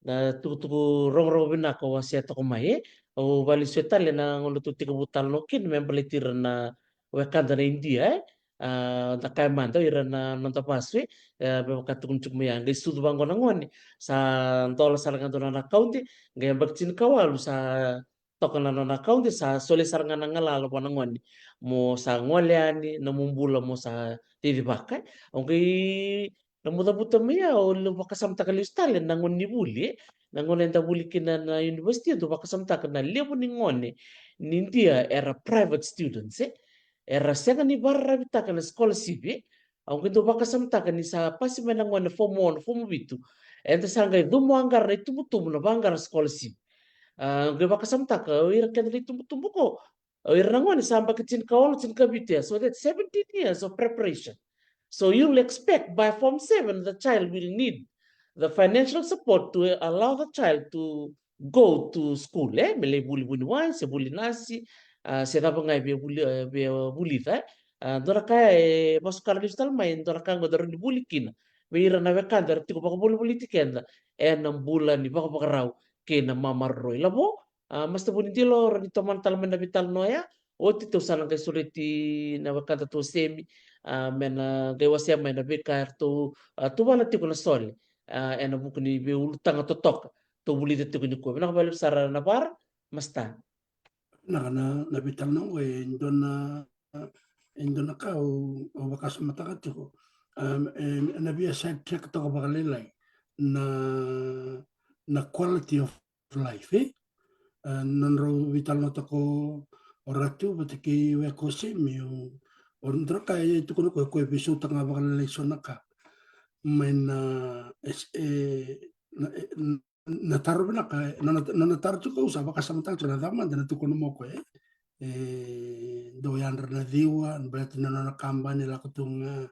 na tukutuku rogorogo vinaka o wasea toka mai, e. Au vakalesuya tale na gauna tou tekivu talanoa kina me baleti ira na wekada na Idia, e. A, da kaya mada o ira na noda vasu, e. E, me vaka tukuni tiko mai ya, qai sucu vaqo na gone, sa dola sara ga dua na akaude, qai yabaki tinikawalu sa toka na nona akaude, sa sole sara ga na galala vua na gone. Mo sa gole yani, nomu bula mo sa cicivaka. Au qai, nomu cavuta mai ya, au vakasamataka lesu tale na gauna ni vuli, e. Na gauna eda vuli kina na university, au vakasamataka na levu ni gone ni Idia era private students, e. Era sega ni vakararavitaka na scholarship, e. Au qai dau vakasamataka ni sa pasi mai na gone form ono, form vitu. Eda sa qai cumu aqara na itubutubu na vaqara scholarship. A, au qai vakasamataka, o ira keda na itubutubu qo, o ira na gone sa yabaki tinikaono, tinikavitu ya. So that's seventeen years of preparation. So you'll expect by form seven the child will need the financial support to allow the child to go to school, e, me lai vuli vuniwai, se vuli nasi, a, se cava ga e via vuli, e, via vulica, e. A, dua na ka e vosokara lesu tale mai, dua na ka qo da rawa ni vuli kina vei ira na wekada era tiko vakavolivoliti keda ena bula ni vakavakarau kei na mamaroroi. Lavo, a, Master Vunidilo, rawa ni tomana tale mai na veitalanoa ya, oti tou sa na qai sureti na wekada tou semi, a, me na qai wasea mai na veika eratou, a, tuvana tiko na sole, a, ena vuku ni veiulutaga totoka tou vulica tiko nikua. Vinaka vakalevu sara na vara, Master. Vinaka na, na veitalanoa qo, e dua na, e dua na ka au, au vakasamataka tiko. Um, e, na via side track toka vakalailai na, na quality of life, e? A, nodrau veitalanoataka o Ratu vata kei Weko Semi, o, o dra ka e tukuna o koya, o koya e veisautaka ga vakalailai so na ka. mai na, e, e, na, e, na taro vinaka, e, na, na, na taro tiko au sa vakasamataka tiko na cava mada na tukuna mai o koya, e, e, dau yadra na ciwa, baleta na nona kabani lako tu ga,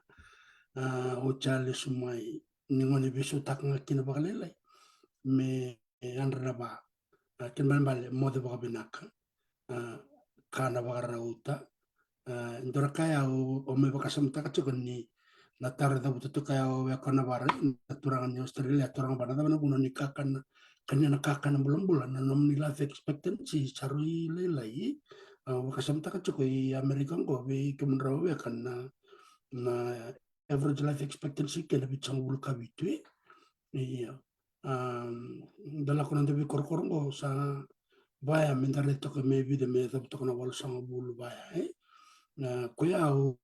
a, o Charles mai, ni gone veisautaka ga kina vakalailai, me yadra na va, a, kena ibalebale, moce vakavinaka, a, kana vakarauta, a, dua na ka ya au, au mai vakasamataka tiko ni na taro e cavuta tiko ya o Weka Navara, na turaga ni Australia, turaga vua, na cava na vuna ni kakana, kania na kakana bulabula, na nomuni life expectancy sa rui lailai, a, au vakasamataka tiko i Amerika qo, vei kemudrau weka na, na average life expectancy kena vitusagavulu ka vitu, e. Ia. Am, da lako na noda veikorokoro qo sa vaya me da raica toka me vica, me cavu toka na walusagavulu vaya, e. Na koya au,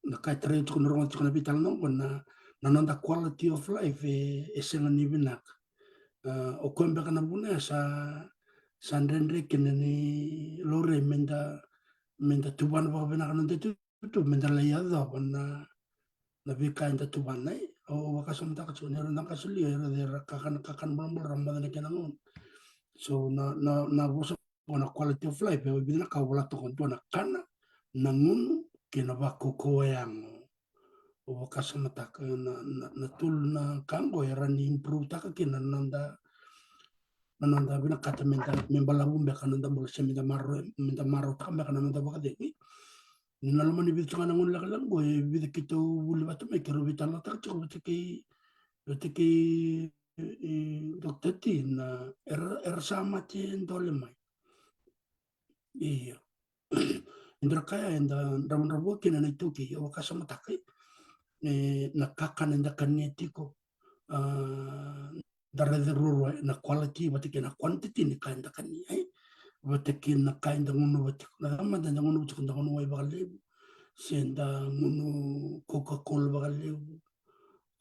na ka e tarai tiko, na rogo tiko na veitalanoa qo na, na noda quality of life e, e sega ni vinaka. A, o koya beka na vuna ya sa, sa dredre kina ni laurai me da, me da tuvana vakavinaka na noda tu tu, me da lai yacova na, na veika eda tuvana, e. Au, au vakasamataka tiko ni ra na qase liu, era, era kakana, kakana bulabula, ra moce na kena gauna. So na, na, na vosa qo na quality of life, e vica na ka au vola toka, dua na kana, na gunu, kei na vakaukauwa yago. Au vakasamataka na, na, na tolu na ka qo era ni improve taka kina na noda, na noda vinakata me da, me balavu beka na noda bula, se me da marau, me da marautaka beka na noda vakacegu. Ni na lomani vica tiko ga na gauna lekaleka qo, e vica keitou vuli vata mai, keirau veitalanoataka tiko vata kei, vata kei, e, Doctor T, na era, era sa mate dole mai. Ia. E dua na ka ya eda dravudravua kina na iTaukei, au vakasamataka, e, na kakana eda kania tiko. A, da raica ruarua na quality vata kei na quantity ni ka eda kania, e. Vata kei na ka eda gunuva tiko. Na cava mada eda gunuva tiko, da gunu wai vakalevu, se da gunu Coca-Cola vakalevu.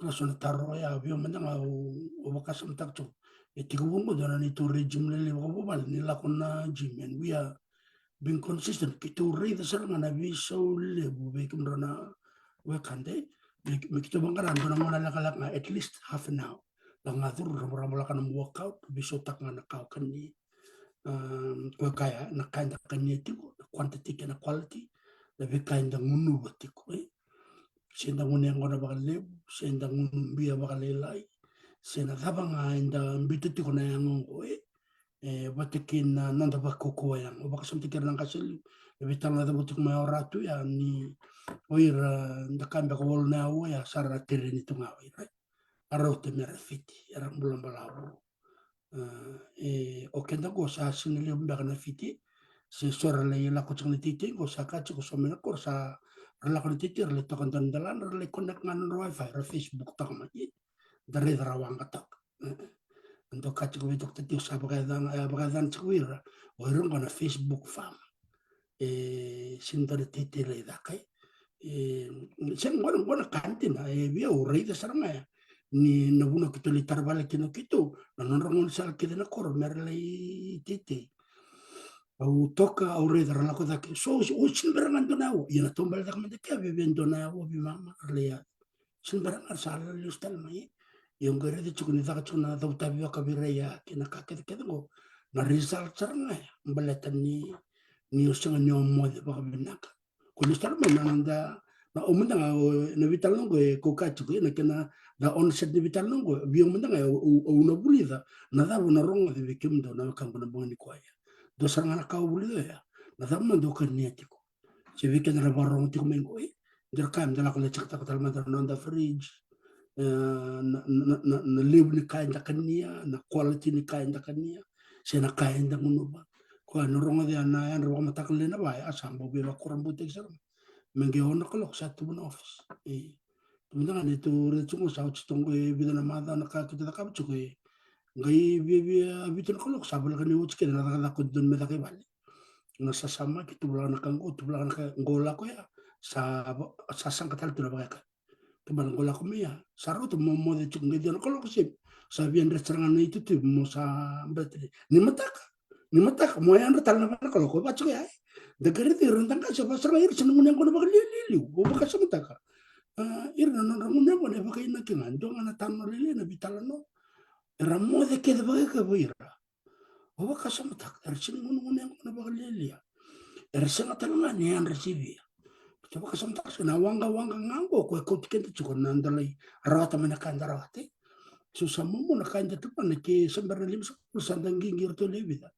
Na so na taro ya, vei au mada ga au, au vakasamataka tiko. E tekivu qo dua na neitou regime lailai vakavuvale ni lako na gym, and we are being consistent. Keitou raica sara ga na veisau levu vei kemudrau na wekada, e. Me, me keitou vaqara dua na gauna lekaleka ga, at least half an hour. Lako ga curu, raborabo, lako na workout, veisautaka ga na ka o kania. Am, koya kaya, na ka eda kania tiko, na quantity kei na quality, na veika eda gunuva tiko, e. Se da gunu yaqona vakalevu, se da gunu bia vakalailai, se na cava ga eda biuta tiko na yago oqo, e. E, vata kei na noda vakaukauwa yago. Au vakasamataki ira na qase liu, e, veitalanoa cavuta tiko mai o Ratu ya, ni o ira da kaya beka walu na aua ya sa ra tereni tu ga o ira, e. A rauta me ra fiti, era bula balavu. A, e, o keda qo sa sega ni levu beka na fiti, se so era lai lako tiko na teitei qo, sa ka tiko so mai na koro sa ra lako na teitei, ra lai toka dua na delana, ra lai connect ga na nodra wifi, ra Facebook toka mai, e. Da raica ra waqa toka. E, e. Dua ka tiko vei Doctor T, au sa vakayacana, e, vakayacana tiko vei ira, o ira qo na Facebook farm. E, sega ni dua na teitei lai caka, e. E, sega, qo na, qo na ka dina, e, vei au au raica sara ga ya. Ni na vuna keitou lai tara vale kina o keitou, na nodra gaunisala kece na koro me ra lai teitei. Au toka, au raica ra lako cake. So, so, au sega ni bera ga dua na aua. Ia na taubale cake mada kea, vei, vei dua na aua, vei mama, ra lai ya. Sega ni bera ga, ra sa lesu tale mai. Ia au qai raica tiko ni caka tiko na cautavi vakaveirai ya kei na ka kecekece qo. Na result sara ga ya, baleta ni, ni o sega ni o moce vakavinaka. Ko lesu tale mai na noda, na, au mada ga, o, na veitalanoa qo e kaukaua tiko, e, na kena, na onset ni veitalanoa qo, vei au mada ga, au, au, au na vulica na cava au na rogoca vei kemudou na wekaqu na bogi nikua ya. Dua sara ga na ka au vulica ya, na cava mada au kania tiko. Se vei keda na vakarorogo tiko mai qo, e. Dua na ka meda lako lai check taka tale mada na noda fridge, e, na, na, na, na levu ni ka eda kania, na quality ni ka eda kania, se na ka eda gunuva. Koya na rogoca ya na yadra vakamataka lailai na va, a sa bau veivakurabuitaki sara ga. Me qai ono na kaloko sa tubu na office. E. Tubu na ka ni tu raica tiko qo sa oti toka qo e vica na macawa na ka keitou cakava tiko, e. Qai viavia vitu na kaloko sa voleka ni oti kece na cakacaka o dodonu me caka i vale. Na sasamaki, tuvalaka na ka qo, tuvalaka na ka qo, lako ya. Sa, sa saqa tale tu na vakayakavi. Kevaka qo lako mai ya, sa rauta mo moce tiko, qai ciwa na kaloko, se sa via dress sara ga na itutu mo sa birthday. Ni mataka, ni mataka mo yadra tale na va na kaloko, va tiko ya, e. Da qai raica ira na qase, va sara ga ira sa na gunu yaqona vakaliuliu, au vakasamataka. A, ira na nodra gunu yaqona e vakainaki ga, dua ga na tano lailai na veitalanoa. Era moce kece vakayakavi vei ira. Au vakasamataka, era sega ni gunegune yaqona vakalialia. Era sega tale ga ni yadra sivia. Keitou vakasamataka saka na waqawaqa ga oqo, koya e kauti keda tiko na da lai rawata mai na ka eda rawata, e. So sa momo na ka eda tavana, ke sa bera na limasagavulu sa da qiqi iratou lewe vica.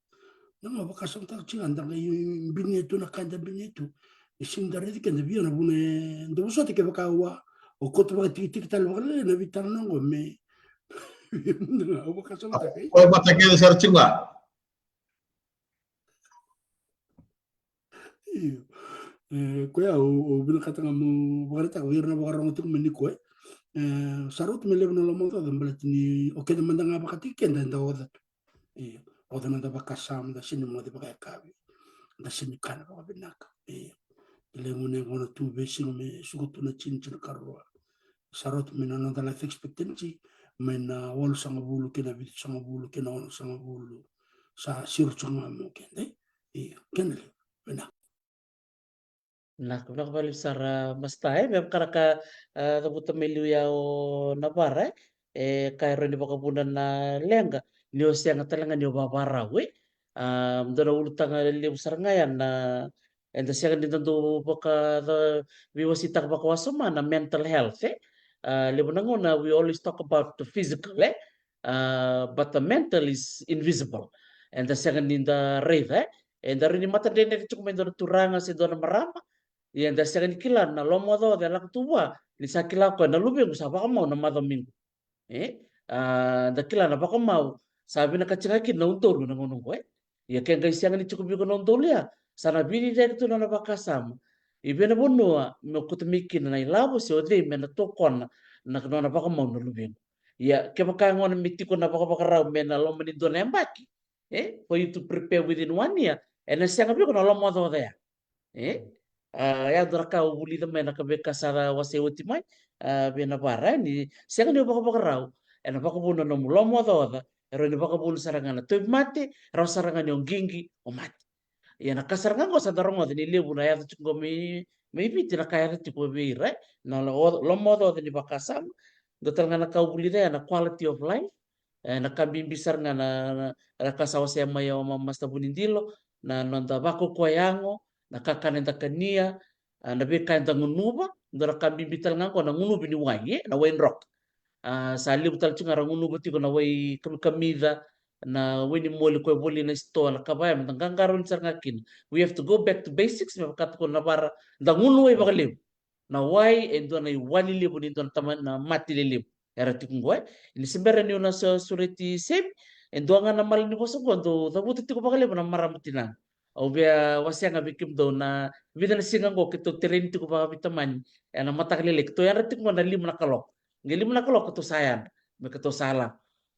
Na ga vakasamataka tiko ga, da qai binia tu na ka eda binia tu. E sega ni da raici keda via na vuna eda vosota, kevaka au a, au kauta vakatikitiki tale vakalailai na veitalanoa oqo me, na ga au vakasamataka, e. Koya vata kece sara tiko ga. Io. E, koya au, au vinakata ga meu vakaraitaka vei ira na vakarorogo tiko mai nikua, e. E, sa rauta me levu na lomaocaoca baleta ni o keda mada ga vakataki keda eda oca tu. Io. Oca na noda vakasama, da sega ni moce vakayakavi. Da sega ni kana vakavinaka. Io. Levu na gone tu veisiga me suka tu na tini, tinikarua. Sa rauta mai na noda life expectancy mai na walusagavulu ki na vitusagavulu ki na onosagavulu. Sa siro tiko ga mai o keda, e. Io, kena levu. Vinaka. Vinaka, vinaka vakalevu sara, Masta, e. Me vaka na ka, a, cavuta mai liu ya o Navara, e. E kaya e rawa ni vakavuna na leqa ni o sega tale ga ni o vavarau, e. A, dua na ulutaga levu sara ga ya na, eda sega ni da dau vaka, veiwaseitaka vakawasoma na mental health, e. A, levu na gauna we always talk about the physical, e. A, but the mental is invisible. Eda sega ni da raica, e. Eda rawa ni matadredre tiko mai dua na turaga se dua na marama, ia eda sega ni kila na lomaocaoca e lako tu vua ni sa kila o koya na luvequ sa vakamau na macawa mai qo. E, a, da kila na vakamau sa vinakati ga kina na udolu na gauna oqo, e. Ia ke qai sega ni tiko vei iko na udolu ya, sa na veiciciyaki tu na nona vakasama. I vei na vanua me o kauta mai kina na ilavo se o cei me na tokona na nona vakamau na luvequ. Ia kevaka e gona me tiko na vakavakarau mai na loma ni dua na yabaki, e, for you to prepare within one year, ena sega vei iko na lomaocaoca ya. E? A, ya dua na ka au vulica mai na ka veika sa wasei oti mai, a, vei Navara, e, ni sega ni o vakavakarau, ena vakavuna na nomu lomaocaoca, e rawa ni vakavuna sara ga na tauvimate, rawa sara ga ni o qiqi, o mate. Ia na ka sara ga oqo sa da rogoca ni levu na yaco tiko qo mai, mai Viti, na ka yaco tiko vei ira, e? Na lo-, lomaocaoca ni vakasama, dua tale ga na ka au vulica ya na quality of life, e, na ka bibi sara ga na, na, na ka sa wasea mai o ma-, Masta Vunidilo, na noda vakaukauwa yago, na kakana eda kania, a, na veika eda gunuva, dua na ka bibi tale ga oqo na gunuvi ni wai, e, na wai droka. A, sa levu tale tiko ga ra gunuva tiko na wai kamikamica, na wai ni moli koya e voli na sitoa, na ka vaya, meda qaqarauni sara ga kina. We have to go back to basics, me vaka tukuna o Navara, da gunu wai vakalevu. Na wai e dua na iwali levu ni dua na tama-, na mate lelevu era tiko qo, e. Ni se bera niu na so-, sureti Semi, e dua ga na malanivosa qo dau cavuta tiko vakalevu na marama tinaqa. Au via wasea ga vei kemudou na vica na siga qo keitou tereni tiko vakaveitamani ena mataka lailai, keitou yadra tiko qo na lima na kaloko. Qai lima na kaloko keitou sa yadra me keitou sa lako.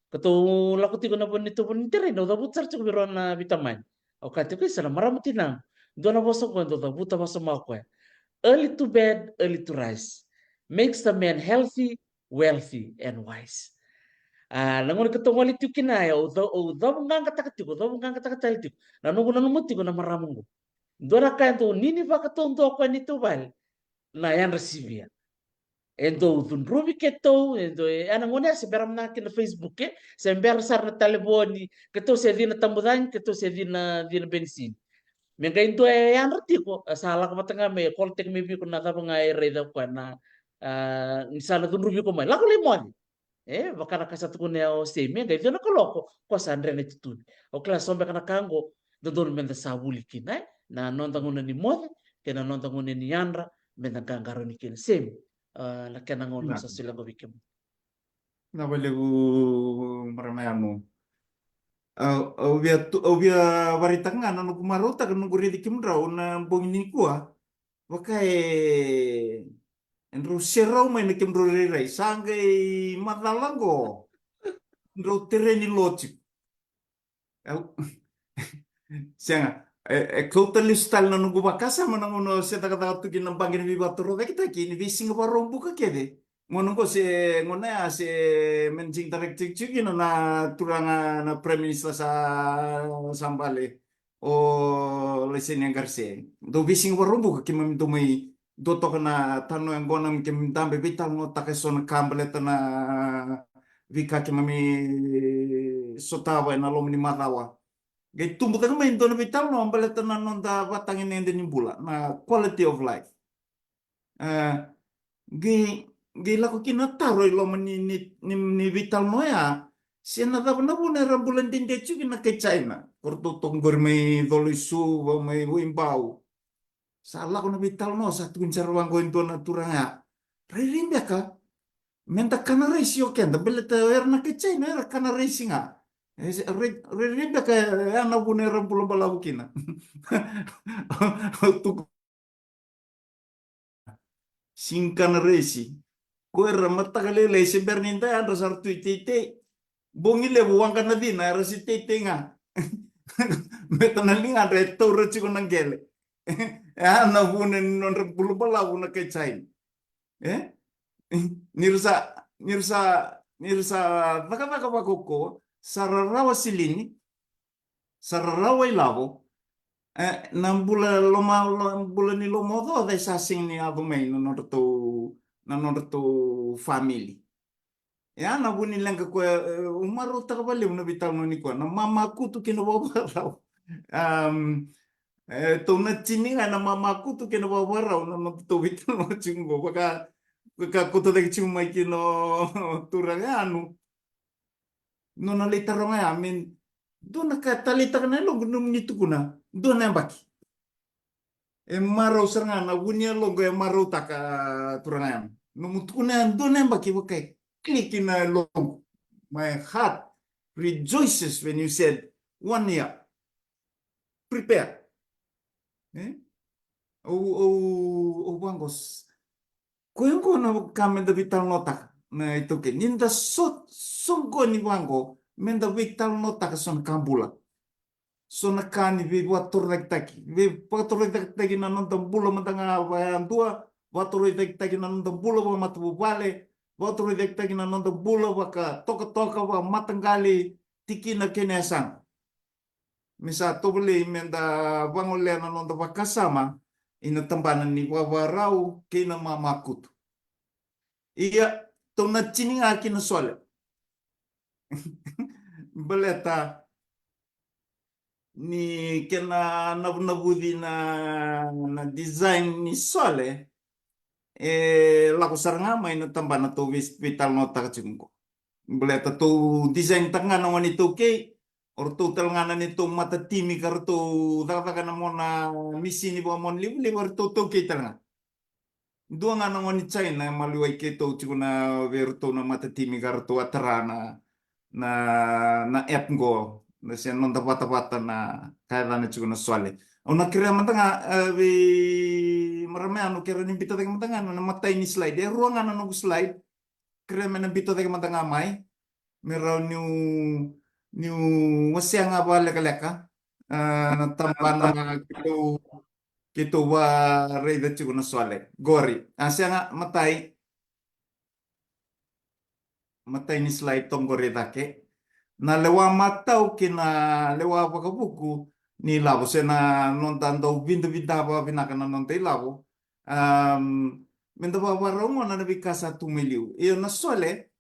Keitou lako tiko na vanua neitou vanua ni tereni, au cavuta sara tiko vei rau na veitamani. Au kaya tiko, isa, na marama tinaqa, dua na vosa qo e dau cavuta vakasama o koya: early to bed, early to rise makes a man healthy, wealthy and wise. A, na gauna keitou gole tiko kina ya, au ca-, au cavuqaqataka tiko, cavuqaqataka tale tiko na noqu nanuma tiko na marama qo. Dua na ka e dau ninivaka taudua o koya neitou vale, na yadra sivia. E dau cudruvi keitou, e dau, e, ena gauna ya se bera mada ga kina Facebook, e, se bera sara na talevoni, keitou se cina tabucagi, keitou se cina, cina benisini. Me qai dua e yadra tiko, e sa lako vata ga mai, e kolotaki mai vei iko na cava ga e raica o koya na, a, ni sa na cudruvi iko mai. Lako lai moce. E, vaka na ka sa tukuna ya o Semi, e qai ciwa na kaloko, o koya sa dre na itutuvi. Au kila so beka na ka qo, dodonu meda sa vuli kina, e? Na noda gauna ni moce kei na noda gauna ni yadra, meda qaqarauni kina. Semi, a, na kena gauna, vinaka, sa solia qo vei kemuni. Vinaka vakalevu, marama yago. Au, au via tu-, au via vakaraitaka ga na noqu marautaka, noqu raici kemudrau na bogi nikua. Vaka e, e drau serau mai na kemudrau rairai, sa qai macala qo. Drau tereni lo tiko. Au, sega, e, e kauta lesu tale na noqu vakasama na gauna se cakacaka tu kina na baqe ni veivakatorocaketaki ni veisiga Vakaraubuka kece. Gauna qo se, gauna ya se managing director tiko kina na turaga na Prime Minister sa, sa bale, o Laisenia Qarase. Dau veisiga Vakaraubuka keimami dau mai dua toka na tanoa e qo na me keimami dabe veitalanoataka e so na ka baleta na veika keimami sotava ena loma ni macawa. Qai tubu cake mai e dua na veitalanoa baleta na noda vatagi na ede ni bula, na quality of life. E, qai, qai lako kina na taro i loma ni, ni, ni, ni veitalanoa ya, se na cava na vuna era bula dede tiko kina na kai China. Ko ratou toka qori mai Colo-i-Suva, mai Waibau. Sa lako na veitalanoa, sa tukuni sara vaqo e dua na turaga ya. Rairai beka me da kana raisi o keda, baleta era na kai China era kana raisi ga. E, se, rai, rairai beka e, ya na vuna era bula balavu kina. Au tuku Sega ni kana raisi. Ko era mataka lailai se bera ni da yadra sa ra tu i teitei. Bogi levu waqa na cina era se teitei ga. Baleta na ligadra e taura tiko na qele. E a na vuna ni nodra bula balavu na kai China. E? Ni ra sa, ni ra sa, ni ra sa cakacaka vakaukaua, sa rarawa silini, sa rarawa ilavo, e, na bula loma, lo-, bula ni lomaocaoca e sa sega ni yaco mai na nodratou, na nodratou family. E a na vu ni leqa koya, e, au marautaka vakalevu na veitalanoa nikua, na mamakutu kei na vakavakarau. Am, e, tou na tini ga na mamakutu kei na vakavakarau na nodatou veitalanoa tiko qo. Vaka, vaka kauta cake tiko mai kina o turaga Anu. Nona lai taroga ya, I mean, dua na ka e taleitaka na yaloqu, nomuni tukuna dua na yabaki. E marau sara ga na vu ni yaloqu, e marautaka, turaga Anu. Nomu tukuna ya dua na yabaki, vaka e click na yaloqu. My heart rejoices when you said one year. Prepare. E? Au, au, au vaqo s-, koya qo na ka me da veitalanoataka na iTaukei. Ni da so-, soqoni vaqo me da veitalanoataka so na ka bula. So na ka ni veivakatorocaketaki. Veivakatorocaketaki na noda bula mada ga vakayadua, vakatorocaketaki na noda bula vakamatavuvale, vakatorocaketaki na noda bula vakatokatoka, vakamataqali, tikina kei na yasana. Me sa tovolei me da vagolea na noda vakasama ina tabana ni vakavakarau kei na mamakutu. Ia, tou na tini ga kina Sole. Baleta ni kena navunavuci na, na design ni Sole, e lako sara ga mai na tabana tou vei, veitalanoataka tiko qo. Baleta tou design taka ga na gone iTaukei, o ratou tale ga na neitou matatimi ka ratou cakacaka na mona misini vakamonalivaliva, o ratou iTaukei tale ga. Dua ga na gone China e maliwai keitou tiko na vei ratou na matatimi ka ratou a tara na, na, na app qo, na se noda vatavata na ka e yacana tiko na Sole. Au na kerea mada ga, e, vei marama ya, au kerea ni biuta cake mada ga na, na matai ni slide. E rua ga na noqu slide. Kerea me na biuta cake mada ga mai. Me rawa niu, niu wasea ga vakalekaleka, e, na tabana keitou, keitou varaica tiko na Sole. Qori. A, sega, matai. Matai ni slide toka qori e cake. Na lewa matau kei na lewa vakavuku ni ilavo, se na noda dau vidavida vakavinaka na noda ilavo. Am, me da vakavakarau gona na veika sa tu mai liu. Io na Sole,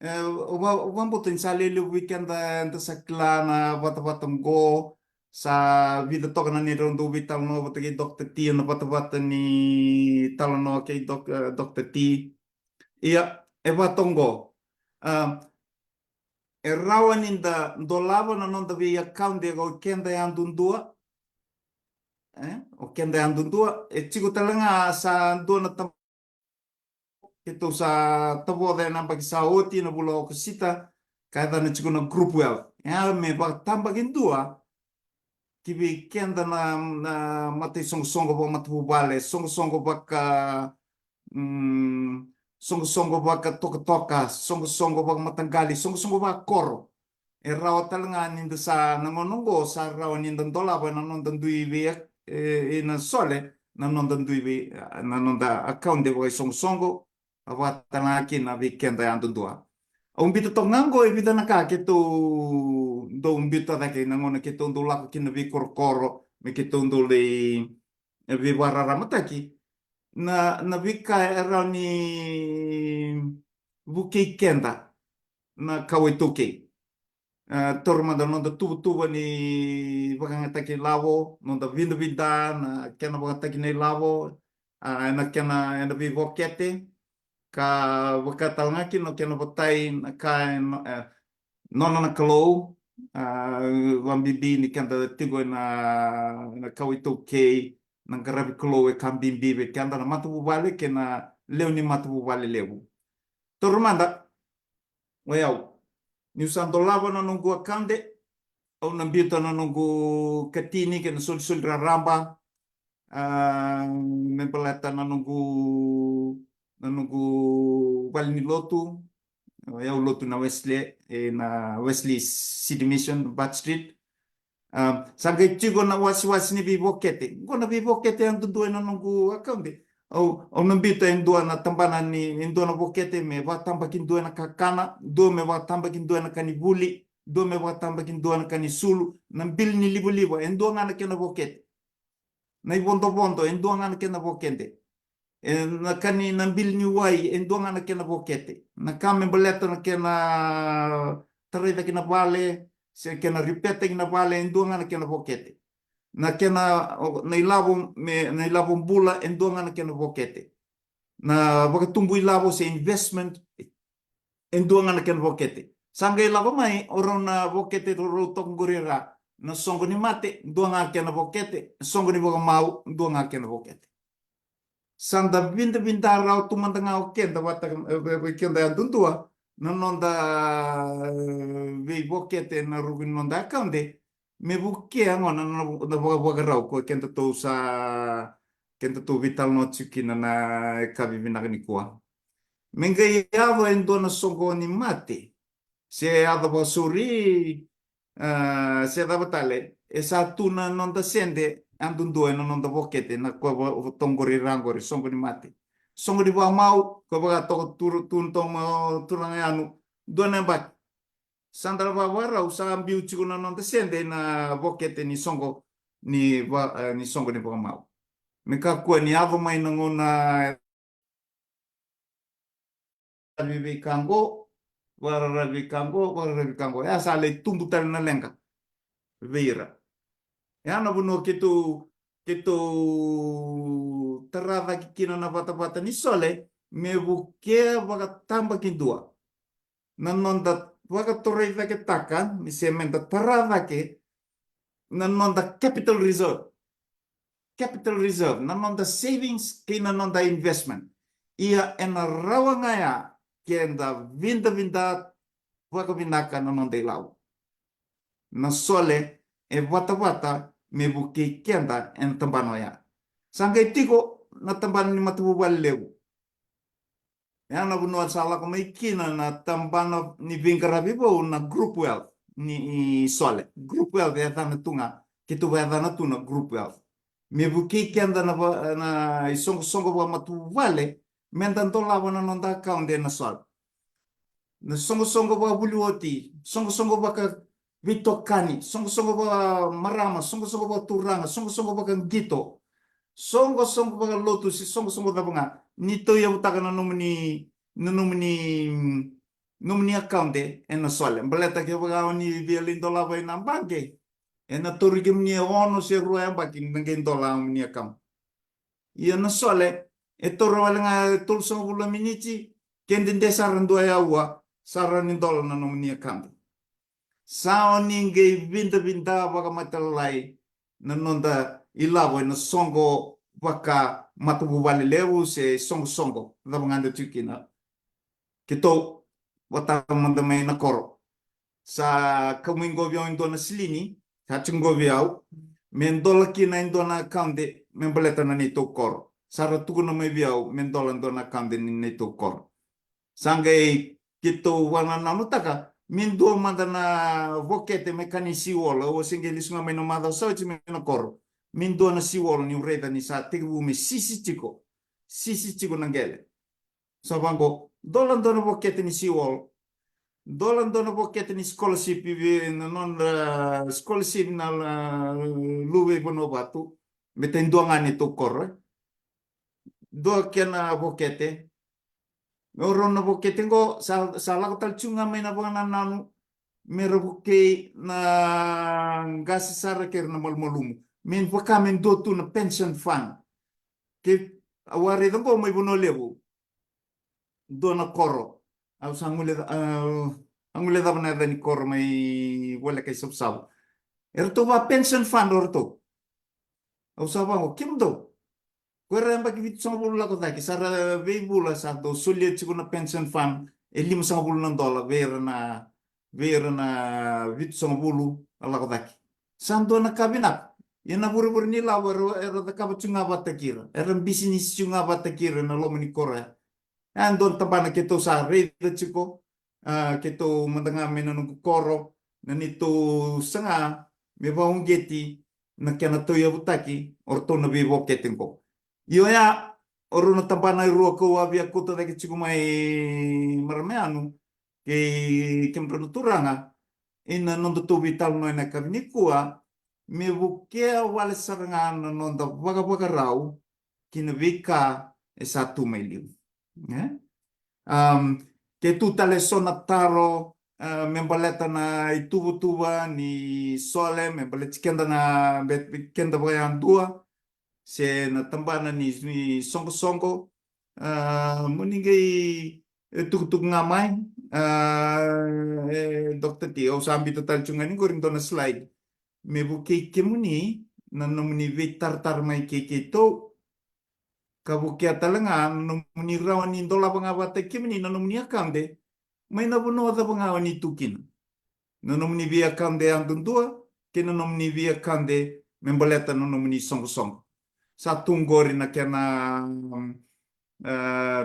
e, au va-, au vakabauta ni sa lewe levu vei keda eda sa kila na vatavata qo, sa vica toka na neirau dau veitalanoa vata kei Doctor T, na vatavata ni talanoa kei Doc-, e, Doctor T. Ia, e vaka toka qo. A, e rawa ni da dolava na noda vei account e o keda yadudua. E, o keda yadudua. E tiko tale ga sa dua na tam-, keitou sa tavoca ena yabaki sa oti, na vula o Okosita, ka yacana tiko na Group Wealth. E a me vakatabakidua ki vei keda na, na mataisoqosoqo vakamatavuvale, soqosoqo vaka, mm, soqosoqo vakatokatoka, soqosoqo vakamataqali, soqosoqo vakakoro. E rawa tale ga ni da sa, na gauna oqo sa rawa ni da dolava ena noda dui vei, e, ena Sole, na noda dui vei, na noda account e vakaisoqosoqo, a vaka tale ga kina vei keda yadudua. Au biuta toka ga qo e vica na ka keitou dau biuta cake na gauna keitou dau lako kina veikorokoro, me keitou dau lai, e, veivakararamataki. na, na veika e rawa ni vukei keda na kawa iTaukei. E, taura mada na noda tuvatuva ni vakayagataki ilavo, noda vidavida na kena vakayagataki na ilavo, a, ena kena, ena veivokete, ka vaka tale ga kina na kena vatai na ka e no-, e, nona na Kalou, a, vakabibi ni keda tiko ena, ena kawa iTaukei, na qaravi Kalou e ka bibi vei keda na matavuvale kei na lewe ni matavuvale levu. Taura mada, o yau. Niu sa dolava na noqu akaude, au na biuta na noqu katini kei na solisoli raraba, a, me baleta na noqu, na noqu vale ni lotu. O yau lotu na Wesley, e na Wesley City Mission, Butt Street. A, sa qai tiko na wasiwasi ni veivokete. Qo na veivokete yadudua ena noqu akaude. Au, au na biuta e dua na tabana ni, e dua na vokete me vakatabakidua ena kakana, dua me vakatabakidua ena ka ni vuli, dua me vakatabakidua ena ka ni sulu, na bili ni livaliva, e dua ga na kena vokete. Na ivodovodo, e dua ga na kena vokete. E, na ka ni, na bili ni wai, e dua ga na kena vokete. Na ka me baleta na kena tarai cake na vale, se kena ripetaki na vale, e dua ga na kena vokete. Na kena, o, na ilavo me, na ilavo bula, e dua ga na kena vokete. Na vakatubu ilavo se investment, e dua ga na kena vokete. Sa qai lako mai, o rau na vokete rau toka qori ra, na soqo ni mate, dua ga kena vokete, soqo ni vakamau, dua ga kena vokete. Sa da vidavida rawa tu mada ga o keda vata, e, e, keda yadudua, na noda, e, veivokete na ruku ni noda akaude, me vukea gona na, na, na vakavakarau ko kedatou sa, kedatou veitalanoa tiko kina na yakavi vinaka nikua. Me qai yaco e dua na soqo ni mate, se yaco vakasauri, a, se cava tale, e sa tu na noda sede yadudua ena noda vokete, na koya va-, toka qori ra qori, soqo ni mate. Soqo ni vakamau, koya vakatoka tu, tu, tu, turaga yanu, dua na yabaki. Sa da vakavakarau, sa biu tiko na noda sede na vokete ni soqo ni va-, e, ni soqo ni vakamau. Me kakua ni yaco mai na gauna, e, raravi veika qo, vakararavi veika qo, vakararavi veika qo. E a sa lai tubu tale na leqa vei ira. E a na vanua keitou, keitou tara cake kina na vatavata ni Sole, me vukea vakatabakidua na noda vakatorai caketaka, ni se meda tara cake na noda capital reserve. Capital reserve, na noda savings kei na noda investment. Ia ena rawa ga ya keda vidavida vakavinaka na noda ilavo. Na Sole e vatavata me vukei keda ena tabana oya. Sa qai tiko na tabana ni matavuvale levu. E a na vanua sa lako mai kina na tabana ni veiqaravi vou na group wealth ni Sole. Group wealth e yacana tu ga, keitou vakayacana tu na group wealth. Me vukei keda na va-, na isoqosoqo vakamatavuvale, meda dolava na noda akaude na Sole. Na soqosoqo vakavulioti, soqosoqo vakaveitokani, soqosoqo vakamarama, soqosoqo vakaturaga, soqosoqo vakaqito, soqosoqo vakalotu, se soqosoqo cava ga. Ni tauyavutaka na nomuni, na nomuni, nomuni akaude ena Sole. Baleta kevaka o ni via lai dolava ena baqe, ena tauri kemuni e ono se rua yabaki ni na qai dola nomuni akaude. Ia na Sole, e taura wale ga e tolusagavulu na miniti, ke dede sara dua e aua, sa rawa ni dola na nomuni akaude. Sa o ni qai vidavida vakamatailalai na noda ilavo ena soqo vakamatavuvale levu se soqosoqo cava ga da tiko kina. Keitou vata mada mai na koro. Sa kau mai qo vei au e dua na silini, sa tiko qo vei au, me dola kina e dua na akaude me baleta na neitou koro. Sa ra tukuna mai vei au me dola e dua na akaude ni neitou koro. Sa qai keitou vakanananutaka me dua mada na vokete me ka ni siwolo. Au se qai lesu ga mai na macawa sa oti mai na koro. Me dua na siwolo niu raica ni sa tekivu me sisi tiko. Sisi tiko na qele. Sa vaqo, dola dua na vokete ni siwolo. Dola dua na vokete ni scholarship vei na nodra scholarship na, na luve i Vanuavatu. Me tai dua ga ni tou koro, e. dua kena vokete. O rau na vokete qo sa, sa lako tale tu ga mai na vakanananu me ra vukei na qase sara kei ira na malumalumu me vaka me dua tu na pension fund. Ke au a raica qo mai Vanua Levu, dua na koro. Au sa gule, a, a gule cava na yaca ni koro mai Voleka i Savusavu. Eratou va pension fund o ratou. Au sa vaqo, kemudou. Ko era yabaki vitusagavulu lako cake, sa ra veivula sa dau solia tiko na pension fund e limasagavulu na dola vei ira na, vei ira na vitusagavulu a lako cake. Sa dua na ka vinaka. Ia na vurevure ni lavo era, era cakava tu ga vataki ira. Era bisinisi tu ga vataki ira na loma ni koro ya. E dua na tabana keitou sa raica tiko, a, keitou mada ga mai na noqu koro, na neitou saga me vauqeti na kena tauyavutaki o ratou na veivokete qo. Io ya, o rau na tabana e rua kau a via kauta cake tiko mai, marama yanu kei kemudrau na turaga, ina nodatou veitalanoa ena yakavi nikua, me vukea wale sara ga na noda vakavakarau ki na veika e sa tu mai liu. E? Am, ke tu tale so na taro, a, me baleta na ituvatuva ni Sole, me baleti keda na, be-, keda vakayadua, se na tabana ni, ni soqosoqo, a, mo ni qai, e, tukutuku ga mai, a, e, Doctor T, au sa biuta tale tu ga ni qori dua na slide. Me vukei kemuni na nomuni veitaratara mai kei keitou, ka vukea tale ga na nomuni rawa ni dolava ga vata kei kemuni na nomuni akaude mai na vanua cava ga o ni tu kina. Na nomuni veiakaude yadudua kei na nomuni veiakaude me baleta na nomuni soqosoqo. Sa tu qori na kena, e,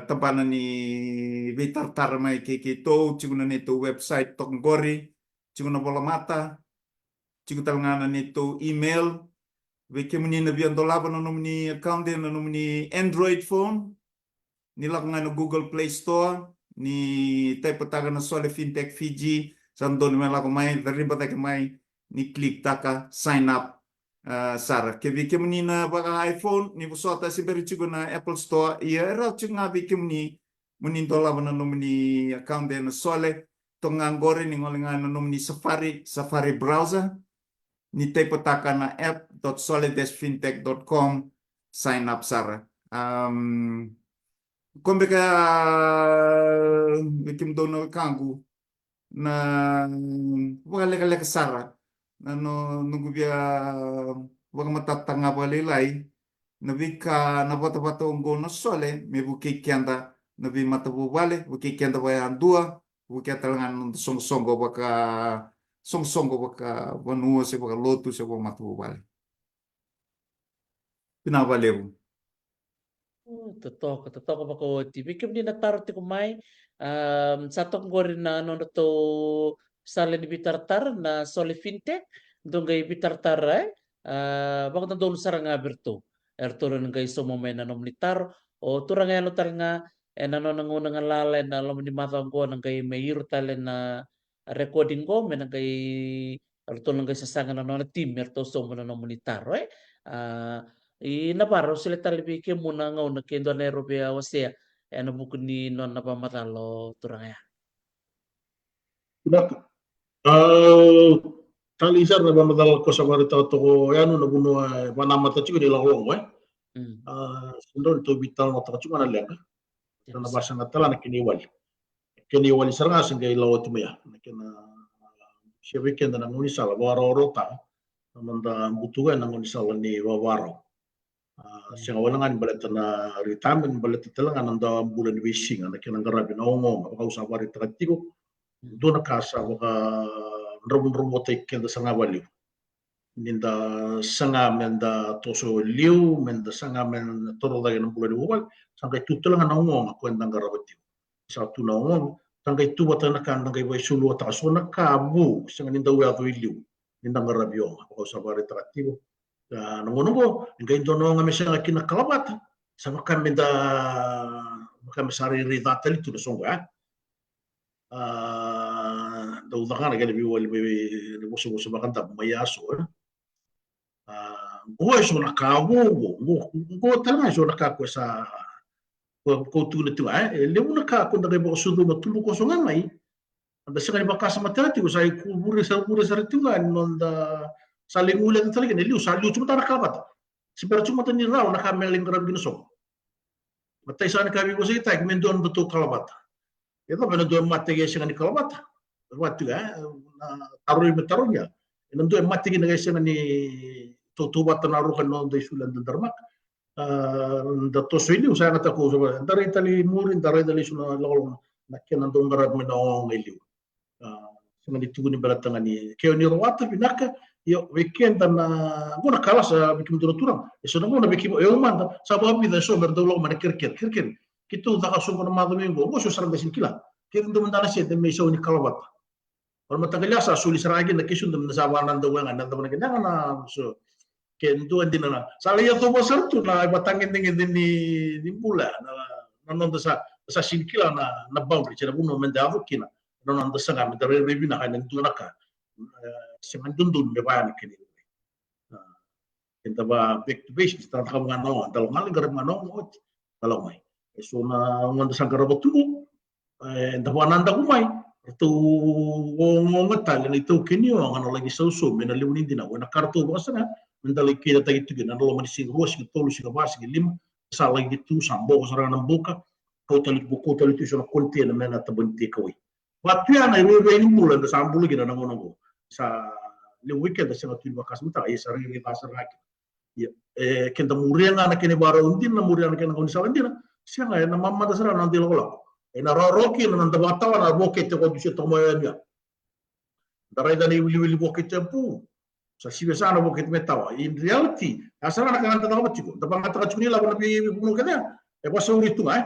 tabana ni veitaratara mai kei keitou, tiko na neitou website toka qori, tiko na volamata, tiko tale ga na neitou email. Vei kemuni na via dolava na nomuni akaude na nomuni Android phone, ni lako ga na Google Play Store, ni taipataka na Sole Fintech Fiji, sa dodonu me lako mai, cariba cake mai, ni click taka sign up, a, sara. Ke vei kemuni na vaka iPhone, ni vosota se bera tiko na Apple Store, ia e rawa tiko ga vei kemuni mo ni dolava na nomuni akaude na Sole, toka ga qori ni gole ga na nomuni Safari, Safari browser, ni taipataka na app dot sole dash fintech dot com, sign up sara. Am, ko beka, e, kemudou na wekaqu, na vakalekaleka sara na no, noqu via vakamatatataka ga vakalailai na veika, na vatavata oqo na Sole me vukei keda na veimatavuvale, vukei keda vakayadua, vukea tale ga na noda soqosoqo vaka, soqosoqo vakavanua se vakalotu se vakamatavuvale. Vinaka vakalevu. O, totoka, totoka vakaoti. Vei kemuni na taro tiko mai, am, sa toka qori na nodratou sala ni veitaratara na Sole Fintech, dou qai veitaratara, e? A, vakadodonu sara ga vei iratou. Eratou na qai sauma mai na nomuni taro. O turaga yalo tale ga, ena nona gauna galala ena loma ni macawa oqo na qai mai iro tale na recording qo me na qai, eratou na qai sasaga na nona team me ratou sauma na nomuni taro, e? A, i Navara, au solia tale vei kemuni na gauna ke dua na erau via wasea ena vuku ni nona vakamacala o turaga ya. Vinaka. A, talei sara na vakamacala ko sa vakaraitaka toka yani na vanua e vakanamata tiko ni lakolako, e? Mm. A, sa dodonu ni tou veitalanoataka tiko ga na leqa. Yes. Na vakasagataka na kena iwali. Kena iwali sara ga se qai lako oti mai ya. Na kena, se vei keda na gaunisala, vakarawarawataka na noda butuka ena gaunisala ni vakavakarau. A, sega wale ga ni baleta na retirement, baleta tale ga na noda bula ni veisiga, na kena qaravi na ogaoga, vaka au sa vakaraitaka tiko. Dua na ka sa vakadravudravutaki keda sara ga vakalevu. Ni da saga me da toso liu, me da saga me da toro cake na bula ni vuvale, sa qai tu tale ga na ogaoga ko eda qarava tiko. Sa tu na ogaoga, sa qai tu vata na ka da qai vakaisuluataka so na ka vou, sega ni dau yaco i liu, ni da qaravi oga, vaka au sa vakaraitaka tiko. A, na gauna oqo, e qai dua na oga me sega kina kalavata, sa vaka me da, vaka me sa rairai ca tale tu na soqo, a? A, dau caka na kena veiwali mai, mai na vosavosa vakadabu mai yaso, e? A, qo e so na ka vou, qo, qo, qo tale ga e so na ka ko sa, Ko, ko tukuna tu ga, e, e levu na ka ko da qai vakasucuma tubukoso ga mai. Da sega ni vakasama tale tiko, sa i ku vure sa, vure sara tiko ga ni noda sa lai guileca tale kina, e liu sa liu tu mada na kalavata. Se bera tu mada ni rawa na ka me lai qaravi kina soqo. Matai sara ni ka veivosakitaki me dua na nodatou kalavata. E cava e na dua e mate ke sega ni kalavata? Vatu, e, na taro i me taro ia. E na dua e mate kina ke sega ni tautauvata na roka ni noda isulu e dadaramaka. A, da toso i liu, sa yaga tako, da rai tale i muri, da rai tale i su na lakolako na kena dau qaravi mai na ogaoga i liu. A, sega ni tukuni baleta ga ni ke o ni rawata vinaka, io, vei keda na, qo na kala sa vei kemudou na turaga, e so na gauna vei kemudou, e au mada, sa vakavica e so me ra dau lako mai na kerekere, kerekere. Keitou caka soqo na macawa mai qo, qo so sara da sega ni kila. Keitou dau mada na sede me isau ni kalavata. O na mataqali a sa soli sara ga kina ke so da mada sa vakanadaku ga na cava na kena yaga na so. Ke dua dina na sa lai yacova sara tu na ivakatagedegede ni, ni bula na, na noda sa, sa sega ni kila na, na boundary se na vanua me da yaco kina. Na noda saga me da rairai vinaka ena dua na ka. E, sega ni dodonu me vaya na kena. A, eda va back to basics, da cakava ga na oga, da lako ga lai qaravi ga na oga oti, da lako mai. E so na oga da sa qarava tu qo, e, da vakanadaku mai, ratou ogaoga tale na itaukei ni oga na laki sausaumi ena levu ni dinau, ena ka ratou vakasaga me da laki keitataki tu kina ena loma ni siga rua, siga tolu, siga va, siga lima, sa laki tu, sa boko sara ga na buka, kau tale tu, kau tale tu e so na container me na taba ni tekawai. Vatu ya na irairai ni bula eda sa bula kina na gauna oqo. Sa levu vei keda sega tu ni vakasamataka, ia sa rairai ca sara ga kina. Ia, e, keda muria ga na kena ivakarau dina, muria ga na kena gaunisala dina, sega, ena mamada sara na noda ilakolako. Ena rawarawa kina na noda vakatawa na vokete ko dusia toka mai yani ya. Da raica na iwiliwili vokete e pu. Sa sivia sara na vokete me tawa. In reality, ya sara na ka ga da cakava tiko. Da vakayagataka tiko ni lako na vei, veivanua kece ya. E vakasauri tu ga, e.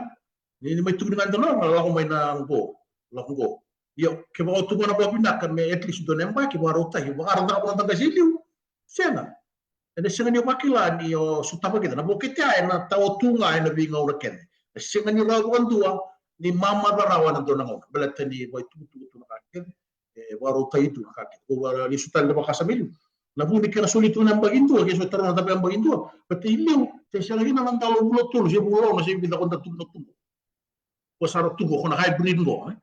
Ni, ni mai tukuni ga dua na oga, lako mai na qo, lako qo. Io, kevaka o tu ga na vakavinaka me at least dua na yabaki, vakarautaki, vakarautaka na noda qase i liu. Sega. Ena sega ni vakila ni o sotava kece na vokete ya, ena tawa tu ga ena veigauna kece. E sega ni rawa vakadua ni mamaca rawa ena dua na gauna. Baleta ni vakaitukutuku tu na ka kece. E vakarautaki tu na ka kece. Ko vaka lesu tale na vakasama i liu. Na vu ni kena soli tu na yabaki dua, ke so taro na cava yabaki dua. Baleta i liu, se sega kina na dalo vula tolu, se vula ono, se vica ko da tu na tu qo. Ko sa ra tu qo, ko na hybrid qo, e.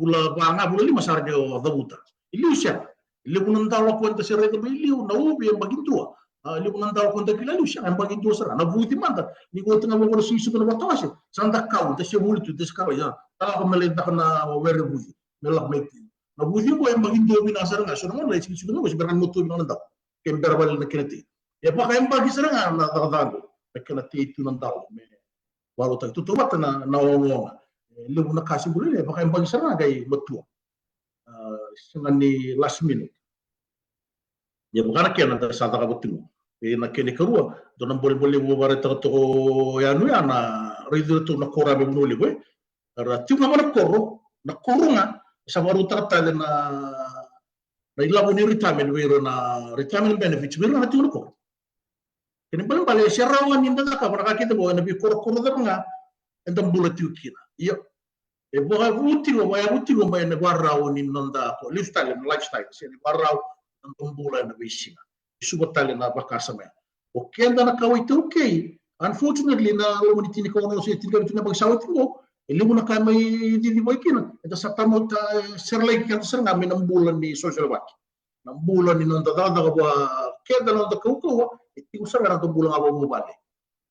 Vula va ga, vula lima sa ra ni o cavuta. I liu sega. E levu na dalo ko eda se raica mai liu, na uvi e yabaki dua. A, e levu na dalo ko da kila liu sega, e yabaki dua sara. Na vuci mada, ni ko oti ga vaqo na silisuka na vatawase, sa da kau, da se vuli tu, da se kau, ia. Da lako me lai caka na were vuci. Me lako mai tu. Na vuci qo e yabaki dua vinaka sara ga, so na gauna e silisuka na vatawase, bera ga ni matua vinaka na dalo. Ke bera vale na kena tei. E vakayabaki sara ga na cakacaka qo. Na kena tei tu na dalo. Me vakarautaki tu tautauvata na, na ogaoga. E levu na ka se bula e vakayabaki sara ga qai matua. A, sega ni last minute. Ia vaka na kena da sa cakava tiko. E na kena ikarua, dua na bolebole levu vakaraitaka toko yani ya na raici iratou na koro me vanua levu, e. Era tiko ga mai na koro, na koro ga, sa vakarautaka tale na, na ilavo ni retirement vei ira na retirement benefits vei ira na tiko na koro. Kena ibalebale, e se rawa ga ni da cakava na ka kece qo ena veikorokoro cava ga eda bula tiko kina. Io. E vakavu tiko, vakayavu tiko mai na ivakarau ni noda ko, lesu tale na lifestyle, se na ivakarau ni noda bula ena veisiga. E suva tale na vakasama ya. O keda na kawa iTaukei, unfortunately, na loma ni tinikaono se tinikavitu na yabaki sa oti qo, e levu na ka mai cicivaki kina, eda sa tamata, e, serelaki keda sara ga mai na bula ni solesolevaki. Na bula ni noda cakacaka vua keda na noda kaukauwa, e tiko sara ga na noda bula ga vakavuvale.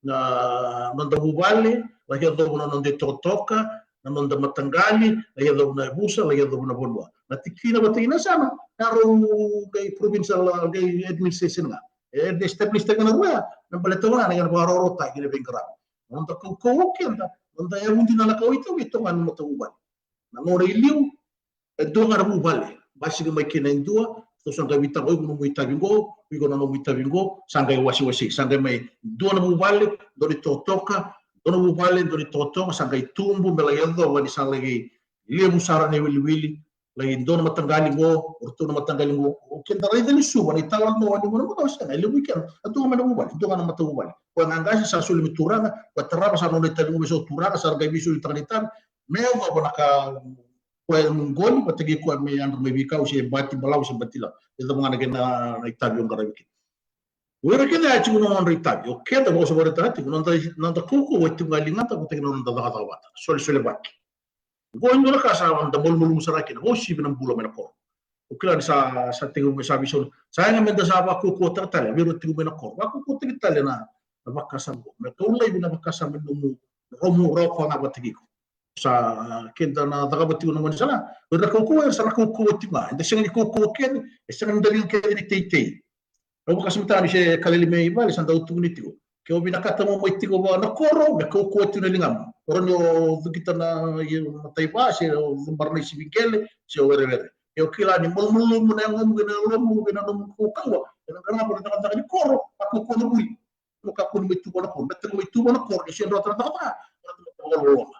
Na noda vuvale, laki yacova na noda itokatoka, na noda mataqali, laki yacova na yavusa, laki yacova na vanua. Na tikina vata kei na yasana, na rau qai provincial, qai administration ga. E establish taki na rua ya, me baleta ga na kena vakarautaki na veiqaravi. Na noda kaukauwa o keda, na noda yavu dina na kawa iTaukei, e toka ga na matavuvale. Na gauna i liu, e dua ga na vuvale. Basika mai kina e dua, so sa qai veitaka, o iko nomu itavi qo, o iko na nomu itavi qo, sa qai wasewase, sa qai mai dua na vuvale, dua na itokatoka, dua na vuvale, dua na itokatoka, sa qai tubu, me laki yacova ni sa laki levu sara na iwiliwili, laki dua na mataqali qo, o ratou na mataqali qo, o keda raica ni Suva, na italanoa ni gauna qo, sega, e levu i keda, e dua ga mai na vuvale, e dua ga na matavuvale. Koya ga qase sa soli me turaga, koya tarava sa nona itavi qo me so turaga, sa ra qai veisolitaka na itavi, me yacova na ka, koya qoli, vata kei koya me yadra mai veikau, se bati balavu, se bati lavu. E cava ga na kena, na itavi o qaravi kina. O ira kece a tiko na nodra itavi. O keda, vakasavaritaka tiko, noda, noda kaukauwa e tiko ga e ligada vata kei na noda cakacaka vata, solesolevaki. Oqo e dua na ka sa da malumalumu sara kina, vakauasivi na bula mai na koro. O kila ni sa, sa tiko mai, sa veisau, sa yaga meda sa vakaukauwataka tale vei ira tiko mai na koro. Vakaukauwataki tale na, na vakasama oqo. Me kau laivi na vakasama ni nomu dromu rawa ka ga vata kei iko. Sa keda na cakava tiko na gaunisala, o ira na kaukauwa, era sa na kaukauwa tiko ga. Eda sega ni kaukauwa kece, e sega ni da liga kece ni teitei. Au vakasamataka ni se kaleli mai vale, sa dau tukuni tiko. Ke o vinakata mo mai tiko vua na koro, me kaukauwa tiko na ligamu. Koro ni o cukita na, i, mataiva, se o cubara na isivi qele, se o werewere. Ke o kila ni malumalumu na yagomu kei na yalomu kei na nomu kaukauwa ena qarava na cakacaka ni koro, a kaukauwa na vuli. Mo kakua ni mai tu vua na koro. Me tiko mai tu vua na koro, ni se drota na cakacaka, drota na vakaloloma.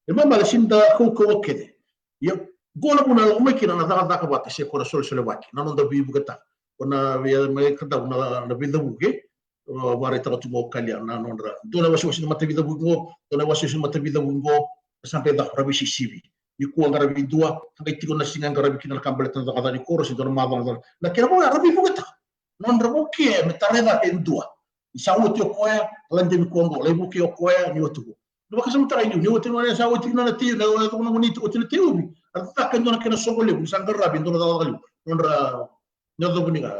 E mamala sini da kaukauwa kece. Ia, qo na vuna e lako mai kina na cakacaka vata se ko na solesolevaki, na noda veivuketaka. Ko na vei, mai ka dau na, na veicavuki, o, vakaraitaka tu mo kalia na nodra. Dua na wasewase na matavicavuki qo, dua na wasewase na matavicavuki qo, sa qai caka ra veisisivi. Nikua qaravi dua, sa qai tiko na siga e qaravi kina na ka baleta na cakacaka ni koro, se dua na macawa na cakacaka. Na kena vo ya ra veivuketaka. Nodra vukea me tarai cake e dua. Ni sa oti o koya, lai demi koya qo, lai vukei o koya, ni oti qo. Na vakasamataka i liu, ni oti na, sa oti na, na tei, na, na, na, na, ni oti na tei ubi. A caka e dua na kena soqo levu, ni sa qaravi e dua na cakacaka levu. Nodra, na yacova ni ga.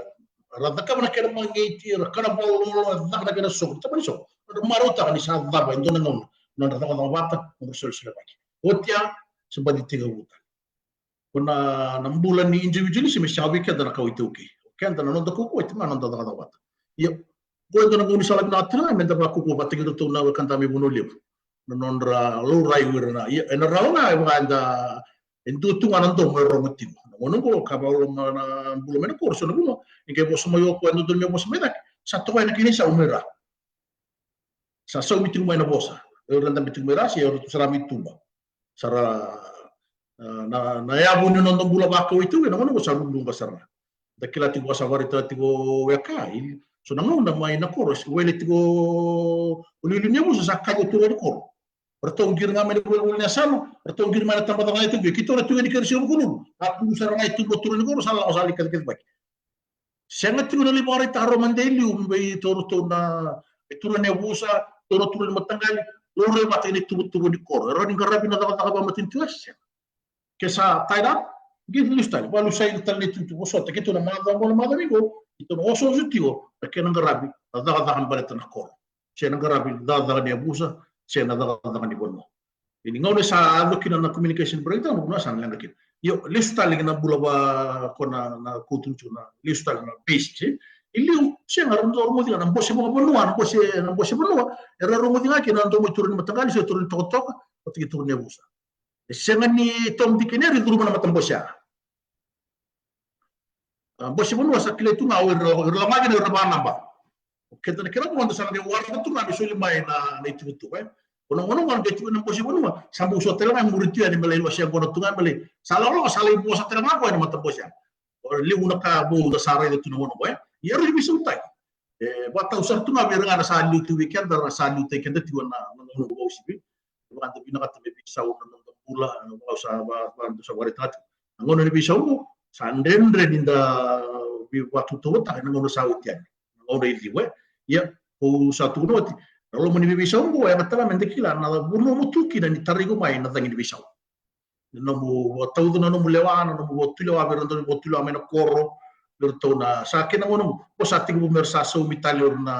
Ra cakava na kena magiti, ra kana vakalolo, ra caka na kena soqo. Tamani soqo. Nodra marautaka ni sa cava e dua na gauna. Nodra cakacaka vata, nodra solesolevaki. Oti ya, sa baci tekivu tale. Ko na, na bula ni individualism e sega vei keda na kawa iTaukei. O keda na noda kaukauwa e tiko ga na noda cakacaka vata. Ia, qo e dua na gaunisala vinaka tale ga meda vakaukauwa vata kei iratou na wekada mai Vanua Levu. Na nodra laurai o ira na, ia, ena rawa ga e vaka eda, e dua tu ga na domo e rogo tiko. Na gauna qo ka vakaloloma na bula mai na koro, so na vanua, ni qai vosa mai o koya, dodonu me vosa mai cake. Sa toka ena kena isau mai ra. Sa saumi tiko mai na vosa. O ira dabe tiko mai ra, se o iratou sara mai tuba. Sa ra, a, na, na yavu ni noda bula vakau i Taukei, na gauna qo sa luluqa sara. Da kila tiko, sa vakaraitaka tiko weka, i, so na gauna mai na koro, se wele tiko o liuliu ni yavusa, sa kaci o turaga ni koro. Ratou qiri ga mai na iwiliwili ni yasana, ratou qiri mai na tabacakacaka i Taukei, keitou na tu yani kei ira se Vukelulu. A tu sara ga e tuba o turaga ni koro, sa lako sa lai kacikacivaki. Sega tiko na lai vakaraitaka rawa mada e liu vei iratou na, e turaga ni yavusa, iratou na turaga ni mataqali, laurai vata kei na ituvatuva ni koro. E rawa ni qaravi na cakacaka vakamatanitu, e sega. Ke sa tied up, qai lesu tale, vakalesui tale na itutu, vosota, keitou na macawa qo, na macawa qo, keitou na osooso tiko na kena qaravi na cakacaka baleta na koro. Se na qaravi cakacaka ni yavusa, se na cakacaka ni vanua. Ia ni gauna sa yaco kina na communication breakdown, na vanua sa na leqa kina. Io, lesu tale ki na bula va, ko na, na ko tu na lesu tale na basics, e. I liu, sega, ra dau rogoci ga na bose vakavanua, na bose, na bose vanua, era rogoci ga kina na domo i turaga ni mataqali, se turaga ni tokatoka, vata kei turaga ni yavusa. E sega ni Tom, Dick kei na Harry e curuma na matabose ya. A, bose vanua sa kilai tu ga o ira, ira lako ga kina o ira vakanaba. O keda na kena vo da sa na qai waraka tu ga me soli mai na, na ituvatuva, e. Ko na gauna qo qai tiko na bose vanua, sa bau so tale ga e muri tu yani me lai lose yaqona tu ga me lai. Sa lakolako sa lai vosa tale ga o koya na matabose ya. O levu na ka vou da sa raica tu na gauna qo, e. Ia era ni veisautaki. E vakatau sara tu ga vei ira ga na sa liu tu vei keda, ra sa liutaki keda tiko na, na gauna qo vakauasivi. Vaka da vinakata me veisau na noda bula, vaka au sa va, va, sa vakaraitaka tiko. Na gauna ni veisau qo, sa dredre ni da veivakatautauvatataka ena gauna sa oti yani. Na gauna i liu, e. Ia, au sa tukuna oti, na loma ni veiveisau qo, e yaga tale ga meda kila na vanua mo tu kina ni tarai iko mai na cagi ni veisau. Na nomu vakatauca na nomu lewa, na nomu vakatulewa vei ira na nomu vakatulewa mai na koro, vei iratou na sa kena gauna mo, ko sa tekivu me ra sa saumi tale o ira na,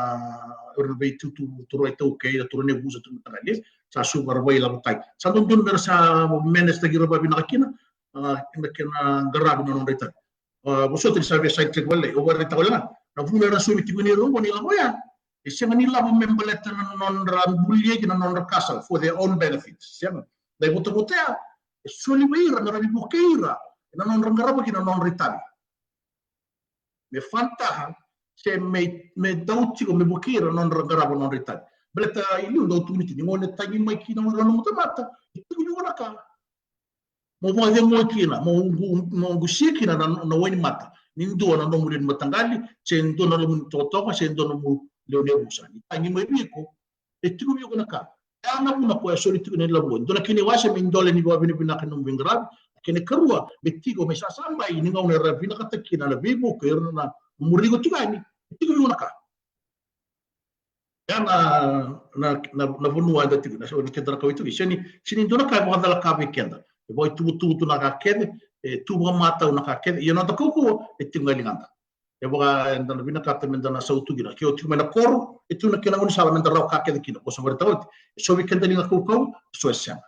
o ira na veitutu, turaga iTaukei, na turaga ni yavusa, turaga ni mataqali, sa suva ra vailavotaki. Sa dodonu me ra sa manage-taki ira vakavinaka kina, a, kena, kena qaravi na nodra itavi. A, vosota ni sa via side track vale, au vakaraitaka wale ga. Na vuna era saumi tiko ni ira oqo ni lako ya, e sega ni lako me baleta na nodra bulia kina na nodra castle for their own benefit. Sega. Na ivotavota ya, e soli vei ira me rawa ni vukei ira ena nodra qarava kina na nodra itavi. Me fantaha, se me, me dau tiko me vukei ira na nodra qarava na nodra itavi. Baleta i liu dau tukuni tiko ni gauna e tagi mai kina o ira na nomu tamata, e tiko ni vua na ka. Mo vakacegui kina, mo qu-, mo qusia kina na, na wainimata ni dua na nomu lewe ni mataqali, se dua na nomu tokatoka, se dua na nomu lewe ni yavusa. Ni tagi mai vei iko, e tiko vei iko na ka. E a na vuna koya e soli tiko na ilavo. Dua na kena iwase me idole ni vakavinavinaka na nomu veiqaravi. Kena ikarua, me tiko, me sasabai ni gauna era vinakata kina na veivuke, era na muri iko tiko yani. E tiko vei iko na ka. Ya na, na, na, na vanua eda tiko, na, na keda na kawa e tiko. Sega ni, sega ni dua na ka e vakacalaka vei keda. E vakaituvatuva tu na ka kece, e tu vakamatau na ka kece. Ia noda kaukauwa e tiko ga e ligada. E vaka eda na vinakata meda na sautu kina. Ke o tiko mai na koro, e tu na kena gaunisala meda rawa ka kece kina. Ko sa vakaraitaka oti, e so vei keda liga kaukauwa, so e sega.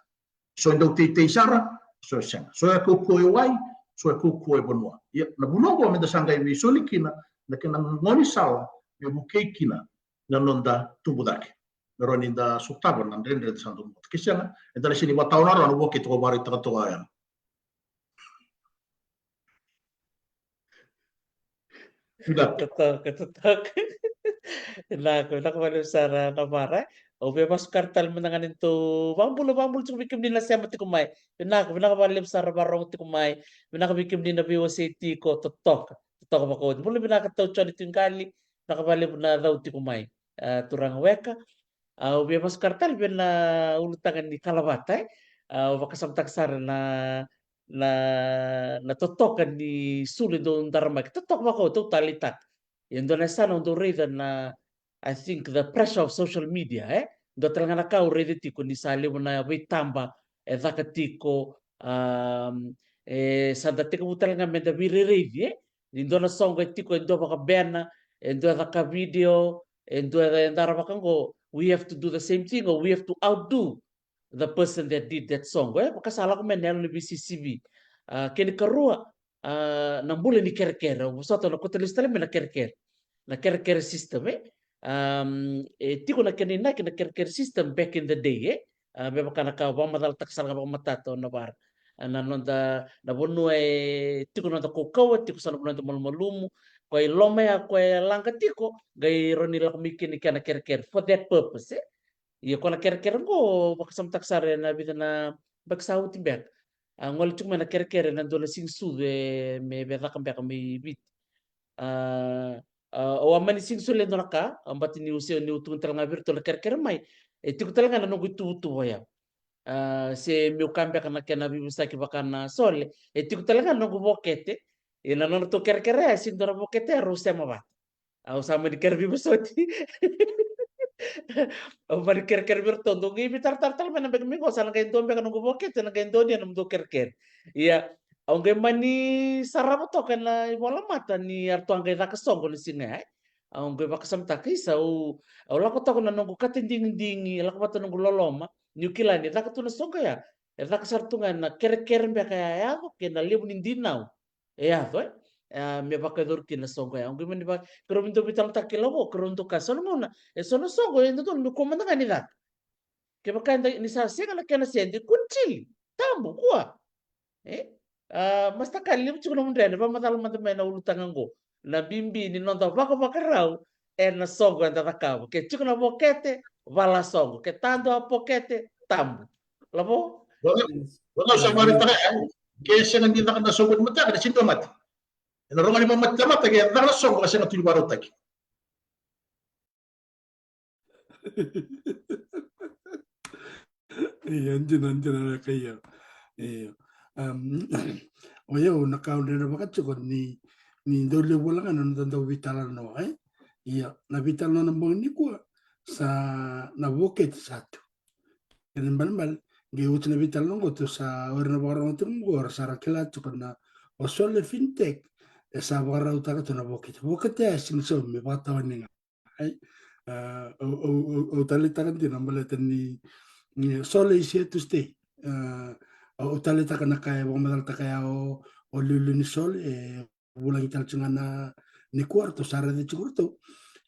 So e dau teitei sara, so e sega. So e kaukauwa e wai, so e kaukauwa e vanua. Ia na vanua oqo meda sa qai veisoli kina, na kena gaunisala me vukei kina na noda tubu cake. Me rawa ni da sotava na dredre eda sa dau moce. Ke sega, eda na sega ni vakatawa na rawa na vokete ko vakaraitaka toka ya. Vinaka. Totoka, totoka. Vinaka, vinaka vakalevu sara Navara. Au via vakasukai tale mada ga ni tou vakabula, vakabula tiko vei kemuni na sema tiko mai. Vinaka, vinaka vakalevu sara vakarogo tiko mai. Vinaka vei kemuni na veiwasei tiko, totoka. Totoka vakaoti. Bula vinaka Tau Joni Tuiqali. Vinaka vakalevu na cau tiko mai. A, turaga Weka. Au via vakasukai tale vei na ulutaga ni kalavata, e. Au vakasamataka sara na, na, na totoka ni sulu e dau daramaki. Totoka vakaoti, au taleitaka. E dua na yasana au dau raica na, I think, the pressure of social media, e. Dua tale ga na ka au raica tiko ni sa levu na veitaba e caka tiko, um, e sa da tekivu tale ga meda veirairaici, e. Ni dua na soqo e tiko e dua vakabena, e dua e caka video, e dua e dara vaka oqo, we have to do the same thing or we have to outdo the person that did that soqo, e. Vaka sa lako mai na yalo ni veisisivi. A, kena ikarua, a, na bula ni kerekere. Au vosota na kota lesu tale mai na kerekere. Na kerekere system, e. Um, e tiko na kena inaki na kerekere system back in the day, e. A, me vaka na ka au vakamacalataka sara ga vakamatata o Navara. A, na noda, na vanua e tiko na noda kaukauwa, tiko sara na vanua eda malumalumu. Koya i loma ya, koya e laga tiko, qai rawa ni lako mai kina kena kerekere for that purpose, e. Ia ko na kerekere qo, vakasamataka sara ena vica na yabaki sa oti beka. A, gole tiko mai na kerekere ena dua na siga sucu e me vecaka beka mai Viti. A, a, au a mani sega ni solia e dua na ka, a, baleta niu se, niu tukuna tale ga vei iratou na kerekere mai. E tiko tale ga na noqu ituvatuva ya. A, se meu kaya beka na kena veivosaki vaka na sole, e tiko tale ga na noqu vokete. Ia na nodratou kerekere ya, e sega ni dua na vokete ya rau sema vata. Au sa mani kere veivosoti. Au mani kerekere vei iratou, dou qai veitaratara tale mai na beka mai qo, sa na qai dua beka noqu vokete, na qai dua ni a nomudou kerekere. Ia, au qai mani sarava toka ena ivolamata ni a ratou a qai caka soqo na siga ya, e. Au qai vakasamataka, isa, au, au lako toka na noqu kata digidigi, lako vata noqu loloma, niu kila ni caka tu na soqo ya. E caka sara tu ga ena kerekere beka ya e yaco, kei na levu ni dinau e yaco, e. E, me vakayacori kina na soqo ya. Au qai mani va, keirau me dau veitalanoataka kei Lavo, keirau dau kaya, so na gauna, e so na soqo, e dodonu me kua mada ga ni caka. Kevaka eda, ni sa sega na kena sede, kua ni tili, tabu, kua. E? A, Master Kali, levu tiko na mudrena, vakamacala mada mai na ulutaga qo. Na bibi ni noda vakavakarau ena soqo eda cakava. Ke tiko na vokete, vala soqo. Ke tadu a pokete, tabu. Lavo? Vaka, vaka sa vakaraitaka ya, ke sega ni caka na soqo ni mataka, na sega ni dua mate. Ena rogo ni mamate tamata ke caka na soqo ka sega tu ni vakarautaki. Io, dina, dina, Weka, io. Io. Am, o yau na ka au dredre vakatiko ni, ni dau levu wale ga na noda dau veitalanoa, e? Io, na veitalanoa na bogi nikua, sa na vokete sa tu. Kena ibalebale, qai oti na veitalanoa qo, tou sa, o ira na vakarorogo tiko qo, era sa ra kila tiko na o Sole Fintech, e sa vakarautaka tu na vokete. Vokete ya e sega ni saumi, me vakatawani ga. Ai, a, au, au, au, au taleitaka dina baleta ni, ni Sole is here to stay. A, au, au taleitaka na ka e vakamacalataka ya o, o liuliu ni Sole, e vulagi tale tiko ga na nikua, ratou sa raica tiko ratou.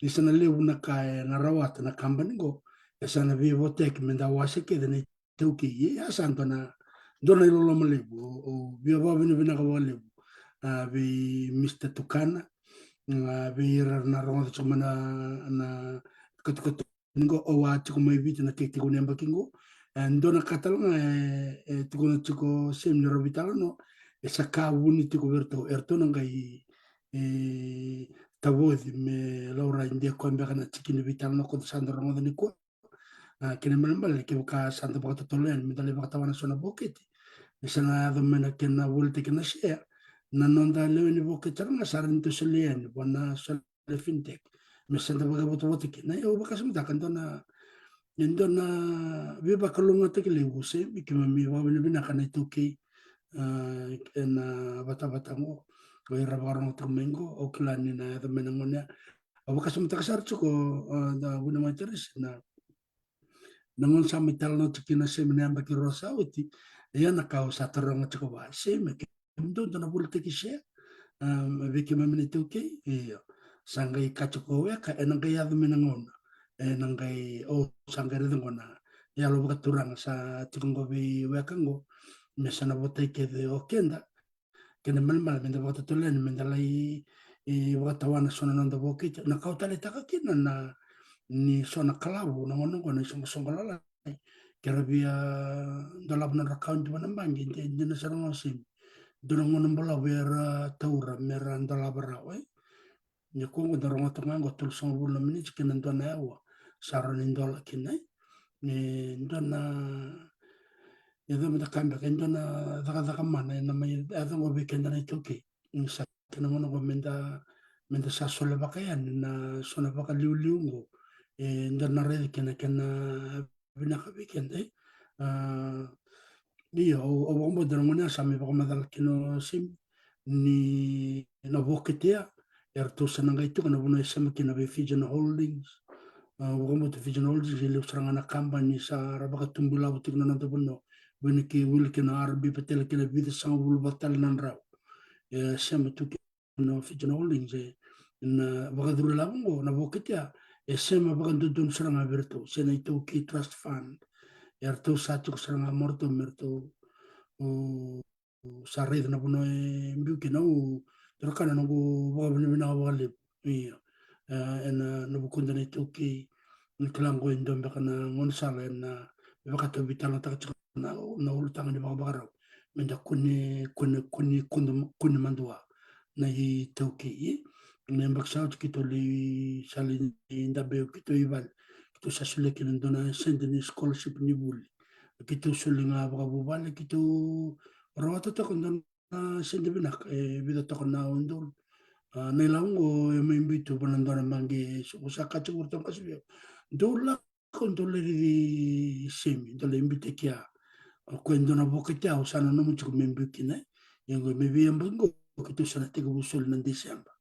Ni sa na levu na ka ena rawata na kabani qo, e sa na veivotaki meda wase kece na iTaukei. Ia sa dua na, dua na iloloma levu, au, au via vakavinavinaka vakalevu, a, vei Mister Tukana, a, vei ira era na rogoca tiko mai na, na katokatoni qo, au a tiko mai Viti na tekitekivu ni yabaki qo. E dua na ka tale ga e, e tukuna tiko Semi ni rau veitalanoa, e sa ka vuni tiko vei iratou, eratou na qai, e, tavoci me laurai de koya beka na tiki ni veitalanoa ko da sa dau rogoca nikua. A, kena ibalebale, kevaka sa da vakatotolo yani, meda lai vakatawana so na vokete. Me sa na yaco mai na kena volitaki na sea, na noda lewe ni vokete sara ga sa rawa ni da solia yani vua na Sole na fintech. Me sa da vakavotavota kina, au vakasamataka e dua na, e dua na veivakalougatataki levu se me keimami vakavinavinaka na iTaukei, ah, ena vatavata qo, o ira vakarogotaki mai qo, au kila ni na yaco mai na gauna ya. Au vakasamataka sara tiko, ah, da Vunimai Teresi na na gauna sa mai talanoataki kina Semi na yabaki rua sa oti, ia na ka au sa taroga tiko vua, Semi, kemudou dou na volitaki Share, ah, vei keimami na iTaukei? Io. Sa qai kaya tiko o Weka, ena qai yaco mai na gauna. Ena qai, au sa qai raica qo na yalo vakaturaga sa tiko qo vei Weka qo, me sa na votai kece o keda, kena ibalebale me da vakatotolo yani, me da lai, e, vakatawana so na noda vokiti. Na ka au taleitaka kina na, ni so na kalavu na gauna qo, na isoqosoqo lalai, ke ra via dolava nodra account vua na baqe, de, dina sara ga, Semi, dua na gauna balavu era taura me ra dolava rawa, e. Ia ko qo da rogoca toka ga qo, tolusagavulu na miniti kei na dua na aua sa rawa ni dola kina, e. E dua na, e dua, me da kaya beka, e dua na cakacaka mana ena mai yaco qo vei keda na iTaukei. Ni sa kena gauna qo me da, me da sa sole vaka yani na so na vakaliuliu qo, e, da na raica kina, kena vinaka vei keda, e. Ah, io, au, au vakabauta na gauna ya sa mai vakamacala kina o Semi ni na vokete ya, eratou sa na qai tiko na vanua e sema kina vei Fijian Holdings. Ah, au vakabauta Fijian Holdings e levu sara ga na kabani sa ra vakatubu ilavo tiko na noda vanua, vei na kei wili kina R B, patele kina vica sagavulu vata tale na drau. E sema tu kina o Fijian Holdings, e, na vakacuru ilavo qo, na vokete ya, e sema vakadodonu sara ga vei iratou, se na iTaukei Trust Fund. Eratou sa tiko sara ga mai ratou, me ratou, o, sa raica na vanua e biu kina. Au, turaga, na noqu vakavinavinaka vakalevu. Io. E, ena, na vukuda na iTaukei, ni kila qo e dua beka na gaunisala ena, me vaka tou veitalanoataka tiko na, na ulutaga ni vakavakarau, me da kune, kune, kune, kune, kune madua na iTaukei. Na yabaki sa oti keitou lai, sa lai dabe keitou i vale, keitou sa solia kina dua na sede ni scholarship ni vuli. Keitou soli ga vakavuvale, keitou rawata toka dua na sede vinaka, e vica toka na udolu. Ah, na ilavo qo e mai biu tu vua na dua na baqe, so, au sa kaya tiko vei iratou, qase vei au, dou lako, dou lai raici Semi, dou lai biuta kina. O koya e dua na vokete ya au sa nanuma tiko me biu kina, e. Ia qo me vei yabaki qo, keitou sa na tekivu soli na December.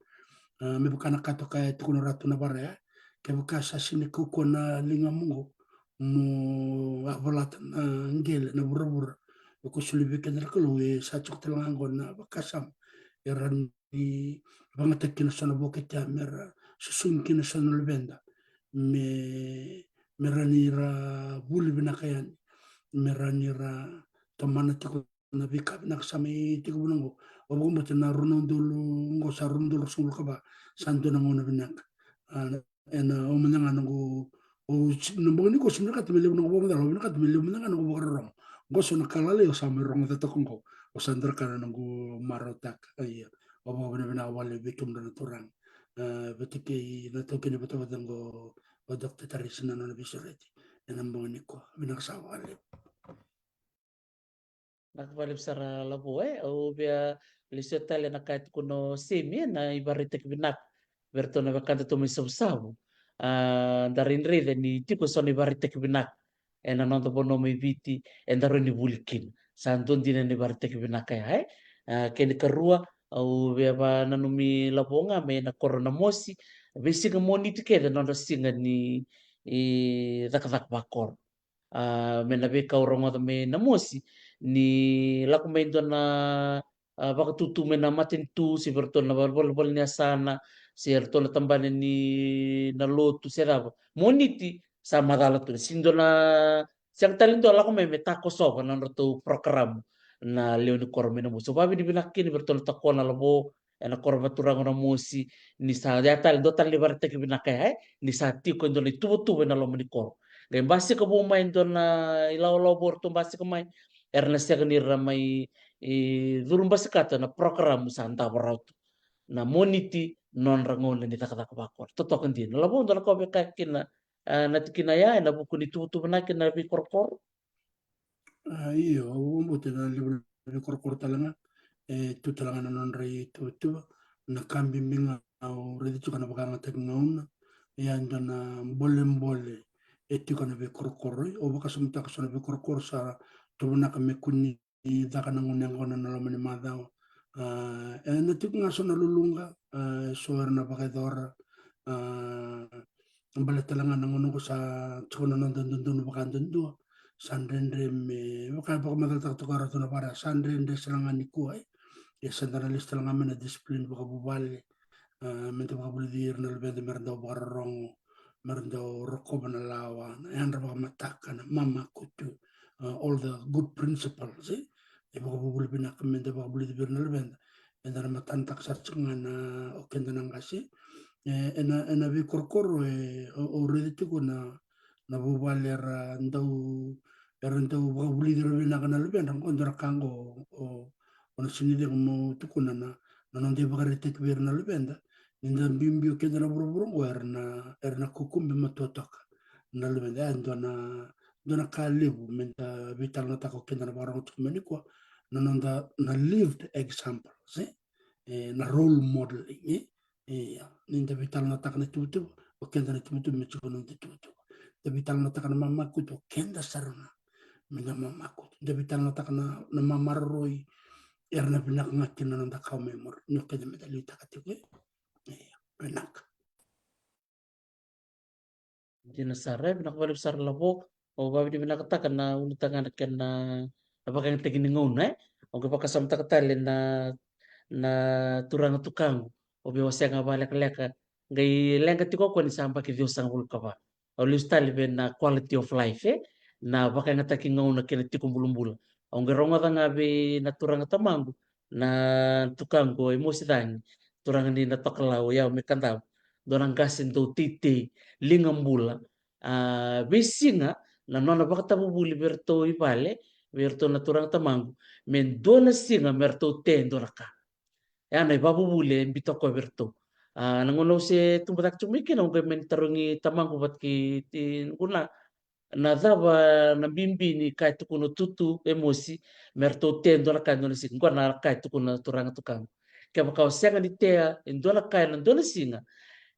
Ah, me vaka na ka toka e tukuna o Ratu Navara ya, kevaka sa sega ni kaukauwa na ligamu qo, mo a volata na qele, na vuravura. E ko soli vei keda na Kalou, e sa tiko tale ga qo na vakasama era ni vagataki kina so na vokete ya me ra susugi kina so na luveda, me, me ra ni ra vuli vinaka yani, me ra ni ra tomana tiko na veika vinaka sa mai tekivu na qo. Au vakabauta na rua na udolu qo, sa rua na udolu ruasagavulu ka va, sa dua na gauna vinaka. Ah, ena, au mada ga noqu, au, na bogi nikua sega ni vinakata me levu noqu vakamacala, au vinakata me levu mada ga noqu vakarorogo. Qo so na ka lalai au sa mai rogoca toka qo, au sa dau kaya na noqu marautaka. Ia, au vakavinavinaka vakalevu vei kemudou na turaga. Ah, vata kei na taukei ni vatavata qo, o Doctor Tarisi, na nona veisureti ena bogi nikua. Vinaka sara vakalevu. Vinaka vakalevu sara, Lavo, e. Au via lesu tale ena ka e tukuna o Semi, e, na ivakaraitaki vinaka vei iratou na wekada tu mai Savusavu. Ah, da raica ni tiko eso na ivakaraitaki vinaka ena noda vanua mai Viti, eda rawa ni vuli kina. Sa dua dina na ivakaraitaki vinaka ya, e. Ah, kena ikarua, au via vakananumi, Lavo, ga mai na koro Namosi, veisiga Moniti kece na nodra siga ni, e, cakacaka vakoro. Ah, me na veika au rogoca mai Namosi, ni lako mai dua na, ah, vakatutu mai na matanitu, se vei iratou na valenivolavola ni yasana, se iratou na tabana ni na lotu, se cava. Moniti sa macala tu, sega dua na, sega tale dua lako mai me takosova na nodratou porokaramu na lewe ni koro mai Namosi. Au vakavinavinaka kina vei iratou na takona, Lavo, ena koro vakaturaga o Namosi, ni sa ya tale, dua tale na ivakaraitaki vinaka ya, e, ni sa tiko e dua na ituvatuva ena loma ni koro. Qai basika vou mai e dua na ilawalawa vou, ratou basika mai, era na sega ni ra mai, e, curu basikata na porokaramu sa davo rawa tu na Moniti, nodra gauna ni cakacaka vakoro. Totoka dina. Lavo, dua na ka o via kaya kina, ah, na tikina ya, ena vuku ni tuvatuva na kena veikorokoro? Ah, io, au vakabauta na levu na veikorokoro tale ga e tu tale ga na nodra ituvatuva. Na ka bibi ga au raica tiko na vakayagataki gauna, ia e dua na bolebole e tiko na veikorokoro. Au vakasamataka so na veikorokoro sa tuvanaka me kua ni caka na gauna yaqona na loma ni macawa. A, ena tiko ga so na luluqa, a, so era na vakayacora, a, baleta tale ga na gauna oqo sa tiko na noda dodonu vakayadudua. Sa dredre me, vaka vakamacalataka toka ratou na vara, sa dredre sara ga nikua, e. Ia sa da na lesu tale ga mai na discipline vakavuvale, a, me da vakavulici ira na luveda me ra dau vakarorogo, me ra dau rokova na lawa, na yadra vakamataka, na mamakutu, a, all the good principles, e. E vakavuvuli vinaka me da vakavulici vei ira na luveda. Eda na matanataka sara tiko ga na o keda na qase. E, ena, ena veikorokoro, e, au, au raica tiko na, na vuvale era dau, era dau vakavulici ira vinaka na luvedra. Qo dua na ka qo, o, o na sega ni cegu meu tukuna na, na noda ivakaraitaki vei ira na luveda. Ni da biubiu keda na vuravura oqo era na, era na kukube matua toka na luveda. E dua na, dua na ka levu me da veitalanoataka o keda na vakarorogo tiko mai nikua, na noda na lived example, e? E, na role modeling, e? Ia, ni da veitalanoataka na tuvatuva, o keda na tuvatuva me tiko na noda tuvatuva. Da veitalanoataka na mamakutu, o keda sara ga me da mamakutu. Da veitalanoataka na, na mamaroroi, era na vinaka ga kina na noda kawa mai muri, ni o keda me da liutaka tiko, e? Ia, vinaka. Dina sara, e, vinaka vakalevu sara Lavo. Au vakavinavinakataka na ulutaga na kena, na vakayagataki ni gauna, e. Au qai vakasamataka tale na, na turaga tukaqu, o vei au a sega vakalekaleka, qai leqa tiko o koya ni sa yabaki ciwasagavulu ka va. Au lesu tale vei na quality of life, e, na vakayagataki gauna kei na tiko bulabula. Au qai rogoca ga vei na turaga tamaqu, na tukaqu o Emosi Cagi, turaga ni Natokalau, o yau mai Kadavu. Dua na qase dau teitei, liga bula. A, veisiga na nona vakatavuvuli vei iratou i vale, vei iratou na turaga tamaqu, me dua na siga me ratou tea e dua na ka. E a na ivakavuvuli e biuta o koya vei iratou. A, na gauna au se tubu cake tiko mai kina, au qai mani tarogi tamaqu vata kei, kei Guna, na cava na bibi ni ka e tukuna o Tutu, Emosi, me ratou tea e dua na ka e dua na siga. Qo na ka e tukuna na turaga tukaqu. Kevaka o sega ni tea e dua na ka ena dua na siga,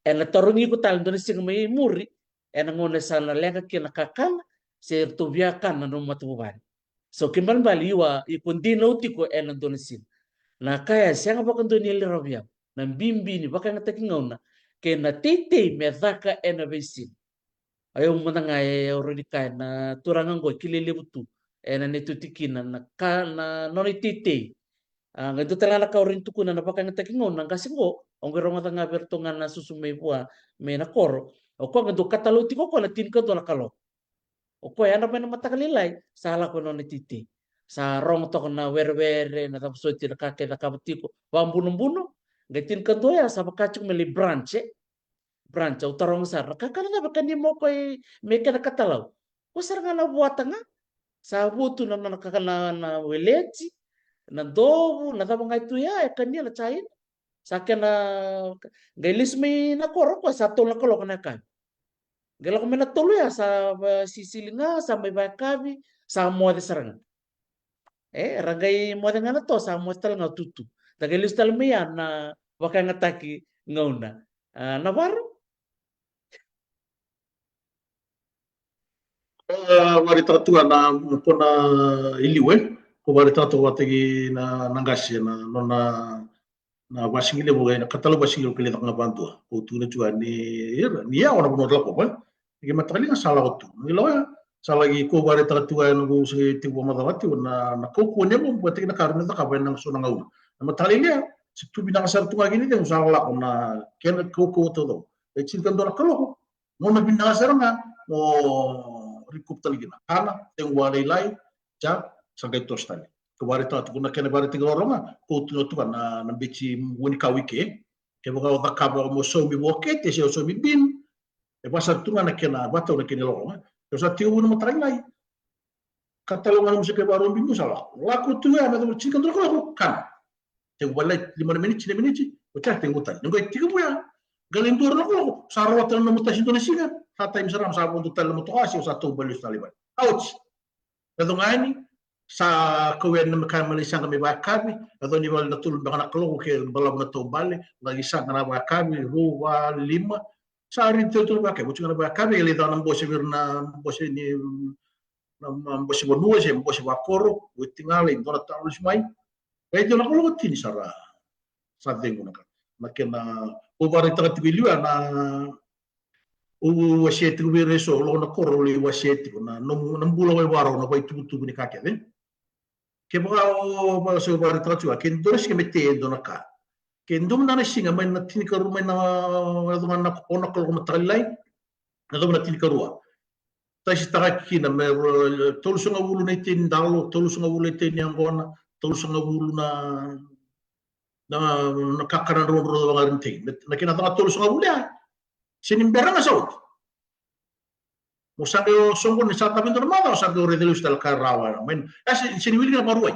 ena tarogi iko tale e dua na siga mai muri, ena gauna sa na leqa kina na kakana, se ratou via kana na nomu matavuvale. So, kena ibalebale, io, iko dinau tiko ena dua na siga. Na ka ya e sega vakadua ni yali rawa vei au. Na bibi ni vakayagataki gauna kei na teitei me caka ena veisiga. O yau mada ga e, au rawa ni kaya na turaga qo e kilai levu tu ena neitou tikina na ka, na nona iteitei. A, qai dua tale ga na ka au rawa ni tukuna na vakayagataki gauna na qase qo, au qai rogoca ga vei iratou ga na susu mai vua, mai na koro. O koya qai dau katalau tiko o koya na tinikadua na kaloko. O koya yadra mai na mataka lailai, sa lako ena nona iteitei. Sa rogo toka na werewere, na cava soti na ka e cakava tiko, vakabunobuno. Qai tinikadua ya sa vaka tiko me lai brunch, e? Brunch, au taroga sara, na kakana cava e kania mai o koya me kena katalau? Koya sara ga na vuata ga. Sa vu tu na, na, na kakana, na weleti, na dovu, na cava ga e tu ya, e kania na jaina. Sa kena, qai lesu mai na koro o koya sa tolu na kaloko na yakavi. Qai lako mai na tolu ya sa, va, sisili ga, sa mai vayakavi, sa moce sara ga. E, ra qai moce ga na toa, sa moce tale ga o Tutu. Da qai lesu tale mai ya na vakayagataki gauna. A, Navaro? A, vakaraitaka tu ga na, na kona i liu, e. Ko vakaraitaka tu vata kei na, na qase, na, nona, na vakasigalevu, e, na katalau vakasigalevu kilai caka ga vakadua. Ko tukuna tu ga ni, ira, ni yawa na vanua ra lako, e. Ni kei mataka liga sa lako tu. Ni lako ya, sa laki ko vakaraitaka tu ga ena noqu se tiko vakamacala tiko na, na kaukauwa ni yagomu, vata kei na ka rawa ni cakava ena so na gauna. Na mataka lailai ya, se tu vinaka sara tu ga kina i cegu sa lako na kena kaukauwa taucoko. E tinikadua na kaloko, gauna vinaka sara ga mo recoup tale kina. Kana, cegu vakalailai, ja, sa qai toso tale. Ko vakaraitaka tu ga na kena vakaraitaki rorogo ga, ko tukuna tu ga na, na beci vuanikau i ke. Kevaka o cakava mo saumi vokete, se o saumi bin, e vaka sara tu ga na kena, vakatau na kena iloloma. Ke o sa tekivu na mataka lailai, katalau ga nomu seke vakarobi mo sa lako. Lako tu ya me yacova tinikadua na kaloko, kana. Tekivu vakalailai, lima na miniti, tini na miniti, oti ya tekivu tale. Ni qai tekivu ya, qai lai dua na kaloko, sa rawata na nomu tasi dua na siga, sa taimi sara ga sa vodo tale na motoka se o sa tau bale lesu tale i vale. A oti. Yaco ga yani, Sa kau yani na me kaya me lai saqa me vakayakavi, e dua ni vale na tolu beka na kaloko ke balavu na taubale, lai saqa na vakayakavi, rua, va, lima. Sa ri tolu tolu vakayakavi, oti ga na vakayakavi, e lai caka na bose vei ira na bose ni na, na bose vanua se bose vakoro, oti ga lai dua na talo lesu mai. Qai dua na kaloko tini sa ra, sa cegu na ka. Na kena, au vakaraitaka tiko i liu ya na, au wasea tiko vei ira eso, lako na koro au lai wasea tiko na, na, na bula vaivarau, na vaitukutuku ni ka kece. Kevaka o, va, se au vakaraitaka tiko, ke dua na siga me tea e dua na ka. Ke dua mada na siga mai na tinikarua mai na, yaco ga na ono na kaloko mataka lailai, yacova na tinikarua. Tasitaka kina me ro-, tolusagavulu na itei ni dalo, tolusagavulu na itei ni yaqona, tolusagavulu na, na, na kakana drau drau vagari ni tei. Na, na kena caka tolusagavulu ya, se ni bera ga sa oti. Mo sa qai o soqoni sa cava e dua na macawa, sa qai o raica lesu tale ka rawa ya. Mai na, ya se, se ni wili kina varuai.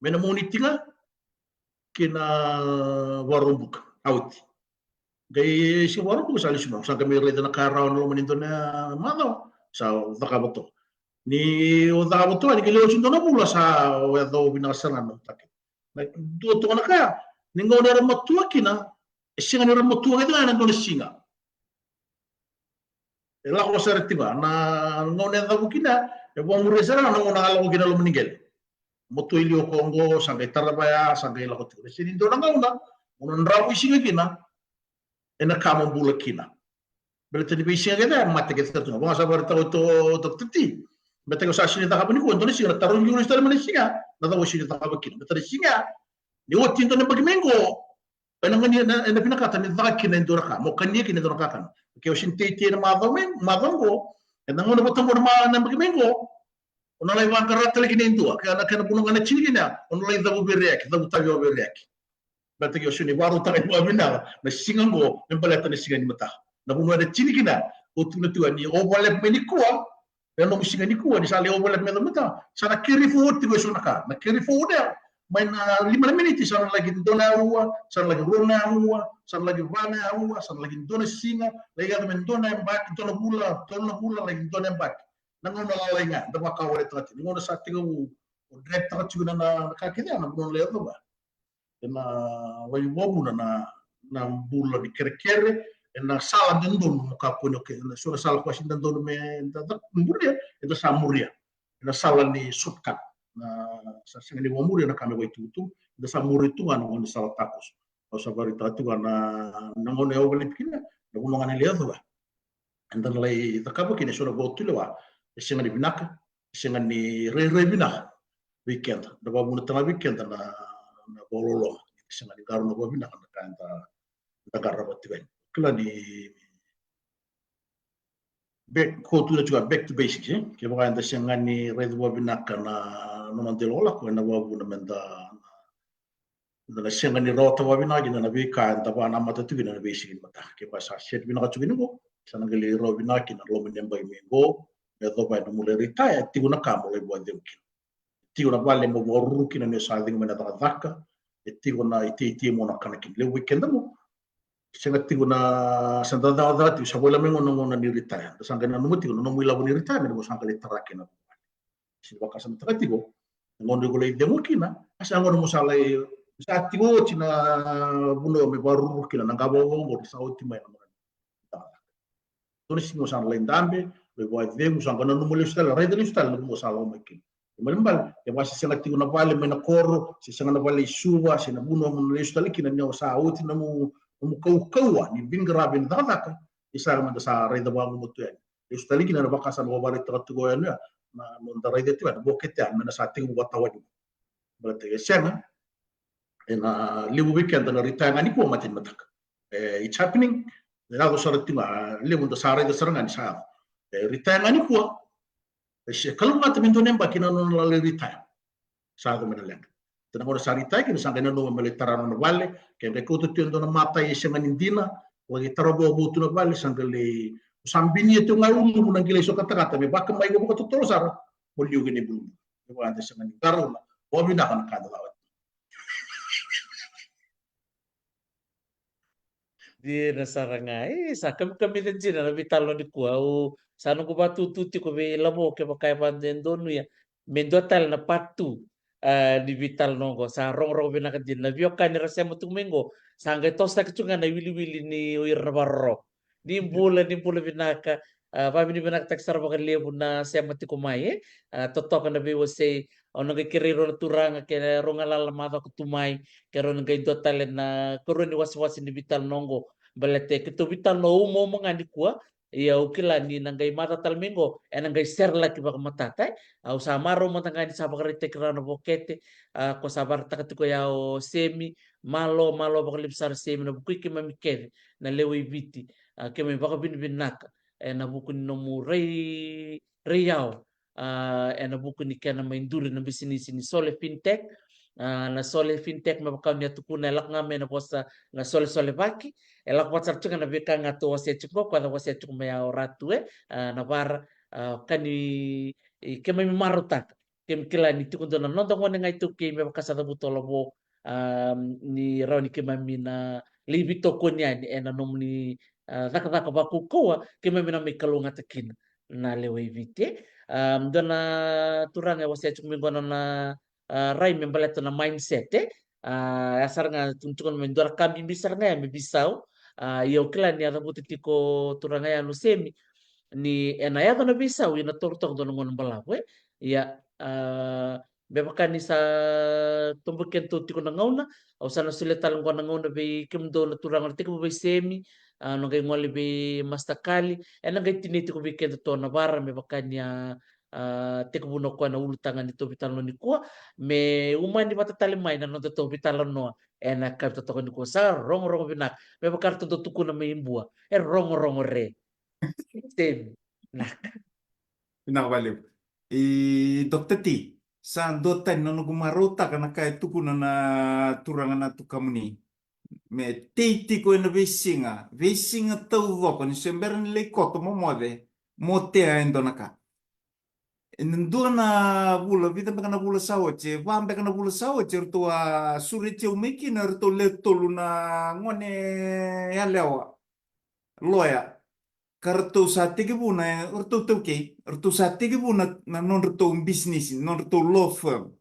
Mai na Moniti ga kina Vakaraubuka, a oti. Qai siga Vakaraubuka sa lesu mai, sa qai mai raica na ka rawa na loma ni dua na macawa, sa o cakava toka. Ni o cakava toka, ni qai lewe oti dua na vula, sa o yaco vinaka sara ga na utake. Na dua toka na ka, ni gauna era matua kina, e sega ni ra matua kece ga ena dua na siga. E lako sara tiko ga na gauna e cavu kina, e vakamuria sara ga na gauna a lako kina loma ni qele. Matua i liu o koya oqo, sa qai tarava ya, sa qai lako tiko. E sega ni dua na gauna, gauna dravu i siga kina, ena ka mo bula kina. Baleta ni veisiga kece e mate kece sara tu ga. Vaka sa vakaraitaka o Doctor T. Baleta ke o sa sega ni cakava nikua, dua na siga na tarogi iko lesu tale mai na siga, na cava o sega ni cakava kina. Baleta na siga, ni oti dua na yabaki mai qo, ena gani, ena, ena vinakata ni caka kina e dua na ka, mo kania kina e dua na kakana. Ke o sega ni teitei ena macawa mai, macawa qo, ena gauna vata qo na ma-, na yabaki mai qo, o na lai vaqara tale kina e dua, ke na kena vanua ga na tini kina, o na lai cavu veireyaki, cavu tavi o veireyaki. Baleta ke o sega ni vakarautaka vakavinaka na siga qo me baleta na siga ni mataka. Na vanua ena tini kina, o tukuna tiko ni overlap mai nikua, ena nomu siga nikua, ni sa lai overlap mai na mataka, sa na carry forward tiko e so na ka. Na carry forward ya, mai na lima na miniti, sa na laki dua na aua, sa na laki rua na aua, sa na laki va na aua, sa na laki dua na siga, lai yaco me dua na yabaki, dua na vula, tolu na vula, laki dua na yabaki. Na gauna lalai ga, da vakawaleta tiko. Na gauna sa tekivu, o drag taka tiko na, na, na ka kece, na gauna lai yaco va. Ena lai vakavuna na, na bula ni kerekere, ena sala dodonu mo kakua ni, okay, ena so na sala koya sega ni dodonu me da, da muria, eda sa muria. Ena sala ni shortcut. Na, sa sega ni vakamuria na ka me vakaitukutuku, eda sa muria tu ga na gauna sala takoso. Au sa vakaraitaka tu ga na, na gauna e overlap kina, na vanua ga na lai yaco va. Eda na lai cakava kina e so na vakatulewa e sega ni vinaka, e sega ni rairai vinaka vei keda. Da vakavuna taga vei keda na, na vakaloloma. E sega ni qarauna vakavinaka na ka eda, eda qarava tiko yani. Kila ni back, ko tukuna tiko, back to basics, e? Kevaka eda sega ni raica vakavinaka na, na noda ilakolako, ena vakavuna meda, da na sega ni rawata vakavinaka kina na veika eda vakanamata tiko kina na veisiga ni mataka. Kevaka sa set vinaka tiko kina qo, sa na qai lai rawa vinaka kina na loma ni yabaki mai qo, me yacova na nomu lai retire, tiko na ka mo lai vakacegu kina. Tiko na vale mo vakaruru kina ni o sa cegu mai na cakacaka, e tiko na iteitei mo na kana kina. Levu vei keda mo, sega tiko na, sa da cakacaka tiko, sa voleka mai gauna, gauna ni retire. Da sa qai nanuma tiko na nomu ilavo ni retire, me mo sa qai lai tara kina. Sega ni vakasamataka tiko, na gauna iko lai cegu kina, a sa gauna mo sa lai, sa tiko oti na vanua me vakaruru kina na qavokavoka qori sa oti mai na gauna. Dua na siga mo sa na lai dabe, lai vakacegu, sa qai nanuma lesu tale, raica lesu tale na vanua mo sa lako mai kina. Ibalebale, kevaka se sega tiko na vale mai na koro, se sega na vale i Suva, se na vanua mo na lesu tale kina, ni o sa oti na nomu, nomu kaukauwa ni veiqaravi ni cakacaka, ni sa meda sa raica vakagumatua yani. Lesu tale kina na vakasama au vakaraitaka tiko yani ya, na noda raica tiko yani, vokete yani, me na sa tekivu vakatawani. Baleta e sega, ena levu vei keda na retire ga nikua, mate ni mataka. E, it's happening. E yaco sara tiko ga, levu da sa raica sara ga ni sa yaco. E, retire ga nikua. E se kalougata me dua na yabaki na nona lai retire. Sa yaco mai na leqa. Tena gauna sa retire kina, sa qai nanuma me lai tara nona vale, ke qai kauta tu e dua na matai e sega ni dina, laki tara vovou tu na vale, sa qai lai, sa binia tu ga e ulumu na qilai sokatakata, me vakamai iko vakatotolo sara, mo liu kina ibulubulu. Me vaka eda sega ni qarauna vakavinaka na ka eda cakava. Dina sara ga. E, sa kamikamica dina na veitalanoa nikua. Au sa noqu vatutu tiko vei Lavo kevaka e vakadonuya. me dua tale na part two, ah, ni veitalanoa qo. Sa rogorogo vinaka dina na veiwekani ra sema tu mai qo. Sa qai tosotaki tu ga na iwiliwili ni o ira na vakarorogo. Ni bula, ni bula vinaka. Ah, vavinavinakataki sara vakalevu na sema tiko mai, e. Ah, totoka na veiwasei. Au na qai kerei rau na turaga ke rau galala macawa tu mai, ke rau na qai dua tale na karua ni wasewase ni veitalanoa qo. Baleta e keitou veitalanoa umauma ga nikua. Ia au kila ni na qai macawa tale mai qo, ena qai serelaki vakamatata, e. Au sa marau mada ga ni sa vakaraitaki rawa na vokete, ah, ko sa vakaraitaka tiko ya o Semi, malo, malo vakalevu sara Semi, na vukui keimami kece na lewe i Viti, ah, keimami vakavinavinaka ena vuku ni nomu rai, rai yawa, ah, ena vuku ni kena mai duri na bisinisi ni Sole Fintech. Ah, na Sole Fintech me vaka ni a tukuna, e lako ga mai na vosa na solesolevaki, e lako vata sara tu ga na veika ga tou wasea tiko qo, ko a wasea tiko mai ya o Ratu, e, ah, na vara, ah, ka ni, i keimami marautaka. Keimami kila ni tiko dua na noda gone ga iTaukei me vaka sa cavuta o Lavo, ah, ni rawa ni keimami na lai veitokoni yani ena nomuni, ah, cakacaka vakaukauwa, keimami na mai kalougata kina na lewe i Viti, e. Ah, dua na turaga e wasea tiko mai qo na nona, ah, rai me baleta na mindset, e. Ah, ya sara ga tukuna me dua na ka bibi sara ga ya me veisau. Ah, ia au kila ni a cavuta tiko turaga ya o Semi ni ena yaco na veisau ena toro toka dua na gauna balavu, e. Ia, ah, me vaka ni sa tobo kedatou tiko na gauna, au sa na solia tale qo na gauna vei kemudou na turaga na tekivu vei Semi, ah, na qai gole vei Master Kali, ena qai tinai tiko vei kedatou na vara me vaka ni a, ah, tekivu na koya na ulutaga ni tou veitalanoa nikua, me umani vata tale mai na nodatou veitalanoa ena yakavi totoka nikua. Sa rogorogo vinaka, me vaka ratou dau tukuna mai Bua, e rogorogo re. Semi, naka. Vinaka vakalevu. I Doctor T, sa dua tani na noqu marautaka na ka e tukuna na turaga na tukamuni. Me tei tiko ena veisiga, veisiga taucoko, ni se bera ni lai koto mo moce, mo tea e dua na ka. Ena dua na vula, vica beka na vula sa oti, e va beka na vula sa oti, eratou a sureti au mai kina eratou le tolu na gone yalewa, loya. Ka ratou sa tekivu na, ratou taukei, ratou sa tekivu na, na nodratou bisinisi, nodratou law firm.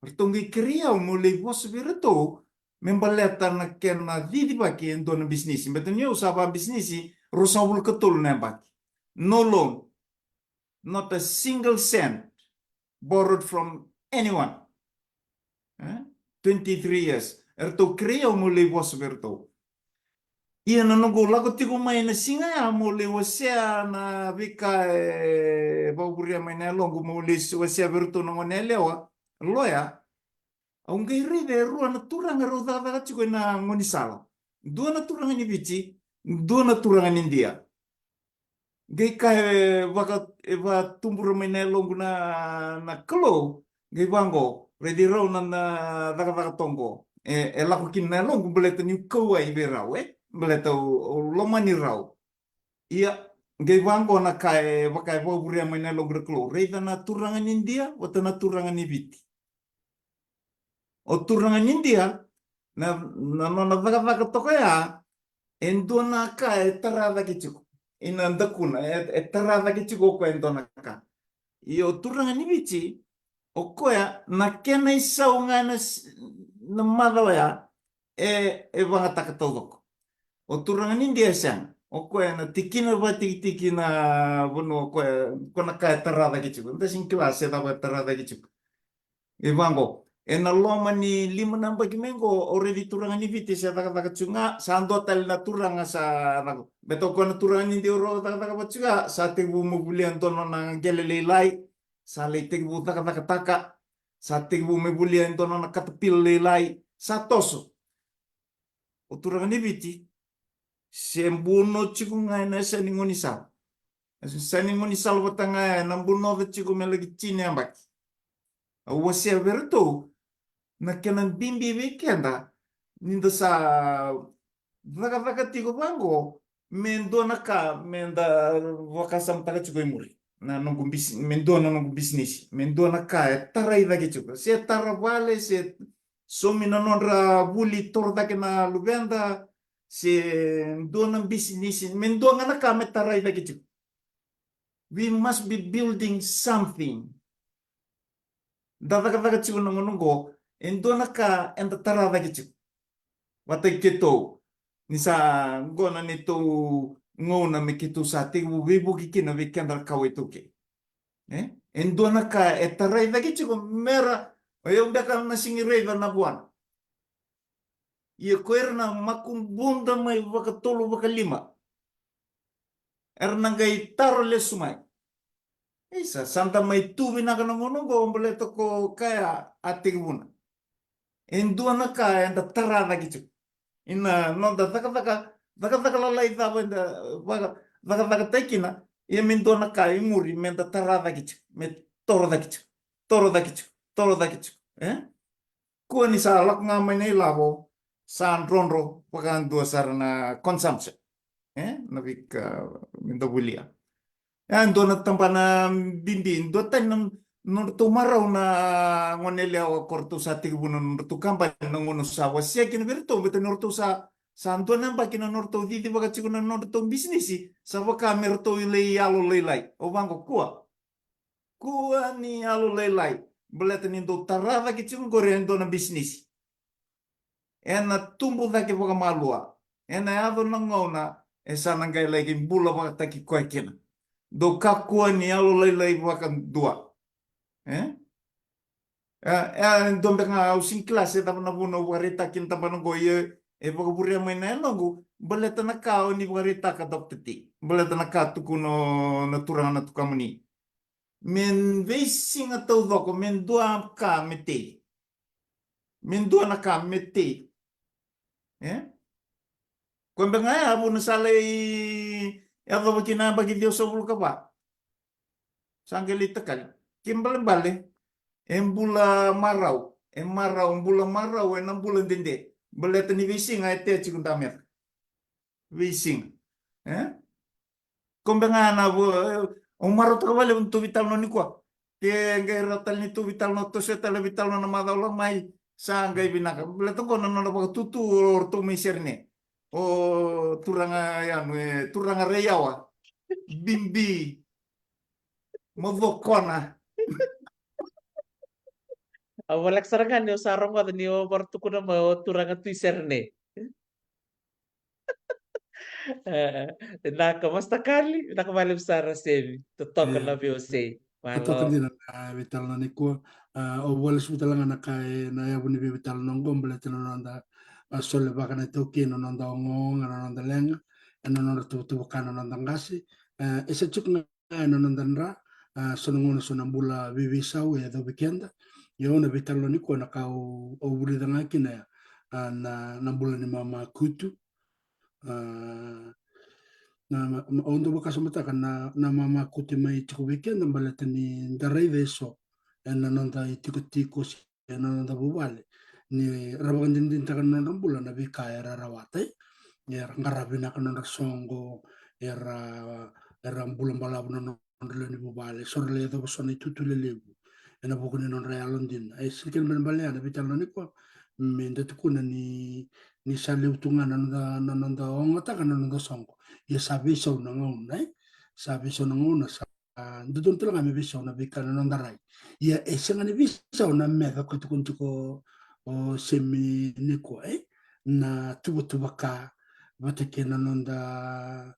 Ratou qai kerei au meu lai vosa vei ratou me baleta na kena cicivaki e dua na bisinisi. Baleta ni au sa vakabisinisi ruasagavulu ka tolu na yabaki. No loan. Not a single cent borrowed from anyone. Eh? Twenty-three years. Eratou kerei au meu lai vosa vei ratou. Ia na noqu lako tiko mai na siga ya meu lai wasea na veika e vakavuria mai na yaloqu meu lai wasea vei ratou na gone yalewa, loya. Au qai raica e rua na turaga rau cakacaka tiko ena gaunisala. Dua na turaga ni Viti, dua na turaga ni Idia. Qai ka e vaka, e vakatubura mai na yaloqu na, na Kalou, qai vaqo, raici rau na, na cakacaka toqo. E, e lako kina na yaloqu baleta niu kauwai vei rau, e? Baleta au, au lomani rau. Ia, qai vaqo na ka e vaka e vakavuria mai na yaloqu na Kalou. Raica na turaga ni Idia, vata na turaga ni Viti. O turaga ni Idia, na, na nona cakacaka toka ya, e dua na ka e tara cake tiko. Ina dakuna, e, e tara cake tiko o koya e dua na ka. Ia o turaga ni Viti, o koya, na kena isau ga na s-, na macawa ya, e, e vagataka taucoko. O turaga ni Idia e sega. O koya na tikina vakatikitiki na vanua o koya, ko na ka e tara cake tiko. Da sega ni kila se cava e tara cake tiko. E vaqo, ena loma ni lima na yabaki mai qo, au raici turaga ni Viti se cakacaka tiko ga, sa dua tale na turaga sa caka. Baleta o koya na turaga ni Idia rau cakacaka vata tiko ga, sa tekivu mai volia e dua nona qele lailai, sa lai tekivu cakacakataka, sa tekivu mai volia e dua nona katapila lailai, sa toso. O turaga ni Viti, se buno tiko ga ena yasa ni gaunisala. Yasa ni gaunisala vata ga ya, ena bunoca tiko me laki tini na yabaki. Au wasea vei ratou, na kena bibi vei keda, ni da sa cakacaka tiko vaqo, me dua na ka, me da vakasamataka tiko i muri. Na noqu bis-, me dua na noqu bisinisi, me dua na ka e tarai cake tiko. Se tara vale, se saumi na nodra vuli toro cake na luveda, se dua na bisinisi, me dua ga na ka me tarai cake tiko. We must be building something. Da cakacaka tiko na gauna oqo, e dua na ka eda tara cake tiko. Vata kei keitou, ni sa qo na neitou gauna me keitou sa tekivu veivuke kina vei keda na kawa iTaukei. E dua na ka e tarai cake tiko, mera o yau beka na sigi raica na vuana. Ia ko ira na makubuda mai vakatolu vakalima, era na qai taro lesu mai. Isa, sa da mai tu vinaka na gauna oqo, baleta ko kaya a tekivuna. E dua na ka eda tara cake tiko. Ina noda cakacaka, cakacaka lalai cava eda cakacakataki kina, ia me dua na ka i muri meda tara cake tiko, me toro cake tiko, toro cake tiko, toro cake tiko. E kua ni sa lako ga mai na ilavo, sa drodro vakadua sara na consumption. E na veika meda volia. E dua na tabana bibi, dua tani na nodratou marau na gone yalewa ko ratou sa tekivuna nodratou kabani na gauna sa wasea kina vei ratou, baleta ni ratou sa, sa dua na yabaki na nodratou cicivaka tiko na nodratou bisinisi, sa vaka me ratou lai yalolailai. Au vaqo, kua. Kua ni yalolailai, baleta ni dou tara cake tiko qori e dua na bisinisi. Ena tubu cake vakamalua. Ena yaco na gauna e sa na qai laki bula vakataki koya kina. Dou kakua ni yalolailai vakadua. E? E, e dua beka ga, au sega ni kila se cava na vuna au vakaraitaka kina tabana oqo, ia e vakavurea mai na yaloqu, baleta na ka o ni vakaraitaka, Doctor T. Baleta na ka tukuna na turaga na tukamuni. Me veisiga taucoko, me dua ka me tei. Me dua na ka me tei. E? Ko beka ga ya vuna sa lai yacova kina yabaki ciwasagavulu ka va. Sa qai lai takali. Ke balebale, e bula marau. E marau, bula marau, ena bula dede. Baleta ni veisiga e tea tiko dameca. Veisiga. E? Ko beka ga na vo, e, au marautaka vakalevu na tou veitalanoa nikua. Ke qai rawa tale ni tou veitalanoa, toso tale veitalanoa na macawa lako mai, sa qai vinaka. Baleta qo na nona vakatutu o ratou mai Serene. O turaga Yanu, e, turaga Raiyawa. Bibi. Mocokona. Au voleka sara ga ni au sa rogoca ni o varatukuna mai o turaga Tui Serene. E, vinaka Master Kali, vinaka vakalevu sara Semi. Totoka na veiwasei. Totoka dina na veitalanoa nikua. A, au vakalesuva tale ga na ka ena yavu ni veitalanoa oqo, baleta na noda, a, solevaka na iTaukei na noda ogaoga, na noda leqa, ena nodra tuvatuva ka na noda qase. E, e sa tiko ga ena noda dra, a, so na gauna so na bula veiveisau e yacovi keda. Ia au na veitalanoa nikua na ka au, au vulica ga kina, a, na, na bula ni mama kutu. A, na, na, au dau vakasamataka na, na mama kutu mai tiko vei keda baleta ni da raica eso ena noda itikotiko se ena noda vuvale, ni ra vakadinadinataka na nodra bula na veika era rawata, e. Era qara vinaka na nodra soqo, era, era bula balavu na nodra lewe ni vuvale, so ra lai yacova so na itutu lelevu ena vuku ni nodra yalodina. E sega ni kena ibalebale ya na veitalanoa nikua, me da tukuna ni, ni sa levu tu ga na noda, na noda ogataka na noda soqo. Ia sa veisau na gauna, e? Sa veisau na gauna, sa a, dodonu tale ga me veisau na veika na noda rai. Ia e sega ni veisau na meca ko tukuna tiko o Semi nikua, e? Na tuvatuva ka vata kei na noda,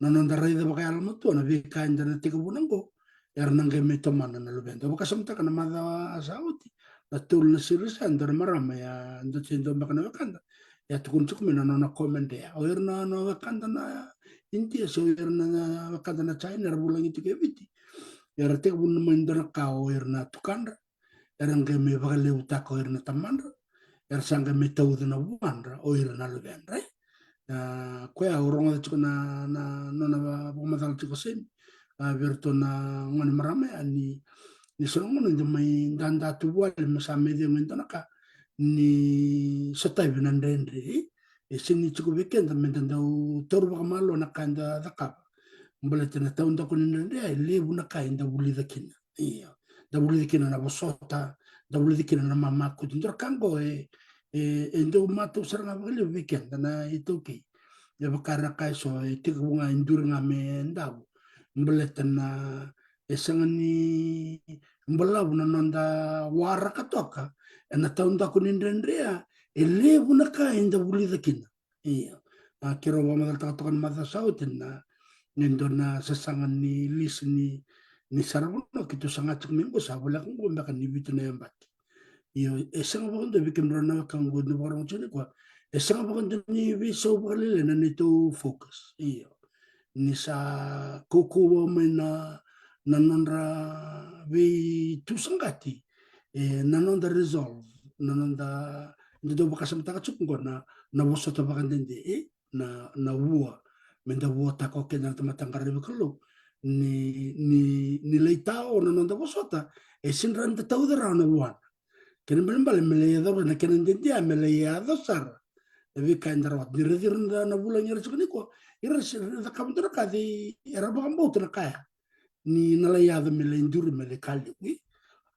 na noda raica vakayalomatua na veika eda na tekivuna oqo, era na qai mai tomana na luveda. Au vakasamataka na macawa sa oti, na tolu na series ya, dua na marama ya, dua se dua beka na wekada, e a tukuna tiko mai na nona comment ya. O ira na, na wekada na India, se o ira na, na wekada na China, era vulagi tiko e Viti. Era tekivu mai dua na ka o ira na tukadra. Era qai mai vakalevutaka o ira na tamadra. Era sa qai mai tauca na vuadra o ira na luvedra, e? A, koya au rogoca tiko na, na, nona va-, vakamacala tiko Semi. A, vei iratou na gone marama ya ni, ni so na gauna da mai dada tu vale me sa mai cegu e dua na ka. Ni sotavi na dredre, e? E sega ni tiko vei keda me da dau taura vakamalua na ka eda cakava. Baleta na taudaku ni dredre, e levu na ka eda vulica kina. Io. Da vulica kina na vosota, da vulica kina na mamakutu. Dua na ka oqo e, e, e dau matau sara ga vakalevu vei keda na iTaukei. E vaka era kaya eso, e tekivu ga e duri ga me davo. Baleta na, e sega ni balavu na noda waraka toka ena taudaku ni dredre ya, e levu na ka eda vulica kina. Io. A, keirau vakamacalataka toka na macawa sa oti na, ni dua na sasaga ni lisi ni, ni saravanua keitou saga tiko mai qo, sa voleka qo beka ni vitu na yabaki. Io, e sega vakadua vei kemudrau na wekaqu ni vakarorogo tiko nikua. E sega vakadua ni veisau vakalailai na neitou focus. Io. Ni sa kaukauwa mai na, na nodra veitusaqati, e, na noda resolve, na noda, da dau vakasamataka tiko qo na, na vosota vakadede, e, na, na vua, meda vuataka o keda na tamata qaravi Kalou, ni, ni, ni lai tao na noda vosota, e sega ni da tauca rawa na vuana. Kena ibalebale me lai yaco na kena dede, me lai yaco sara na veika eda rawata. Ni raici ira na vulagi era tiko nikua, ira se ra cakava dua na ka, era vakabauta na ka ya ni na lai yaco me lai duri me lai ka levu, e.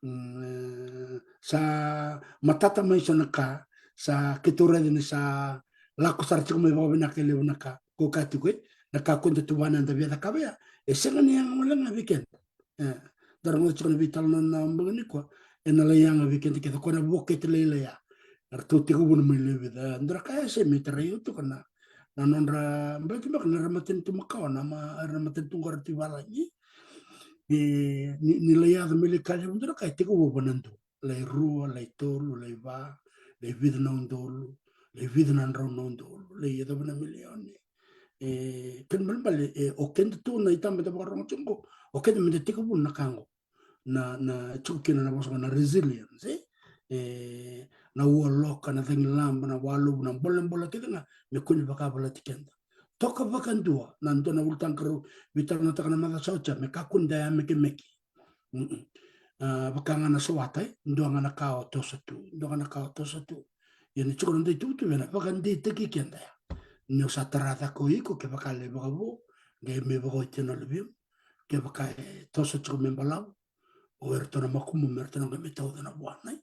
Mm, sa matata mai so na ka, sa keitou raica ni sa lako sara tiko mai vakavinaka e levu na ka, ko ka tiko, e, na ka ko da tuvana da via cakava ya, e sega ni yaga wale ga vei keda. E, da rogoca tiko na veitalanoa na bogi nikua, e na lai yaga vei keda kece, ko na vokete lailai ya. Eratou tekivuna mai Levi, da dua na ka ya se me tarai au tiko na, na nodra, baleta beka na ra matanitu makawa, na ma, ra matanitu qo ra tu i valagi. E, ni, ni lai yaco me lai ka levu dua na ka e tekivu vua na dua. Lai rua, lai tolu, lai va, lai vica na udolu, lai vica na drau na udolu, lai yacova na milioni. E, kena ibalebale, e, o keda tu na itaba da vakarorogo tiko qo, o keda meda tekivuna na ka qo. Na, na tiko kina na vosa na resilience, e? E, na ualoka, na cagilaba, na waluvu, na bolebole kece ga, me kua ni vakavalati keda. Toka vakadua, na dua na ulutaga keirau veitalanoataka na macawa sa oti ya, me kakua ni da yamekemeke. Mm-mm. A, vaka ga na sowata, e, dua ga na ka o toso tu, dua ga na ka o toso tu. Ia ni tiko na dua ituvatuva ena vakadeitaki keda ya. Ni o sa tara cake o iko, kevaka lai vakavo, qai me vakaoti na luvimu, kevaka e toso tiko me balavu, o iratou na makubu me ratou na qai me tauca na vuana, e.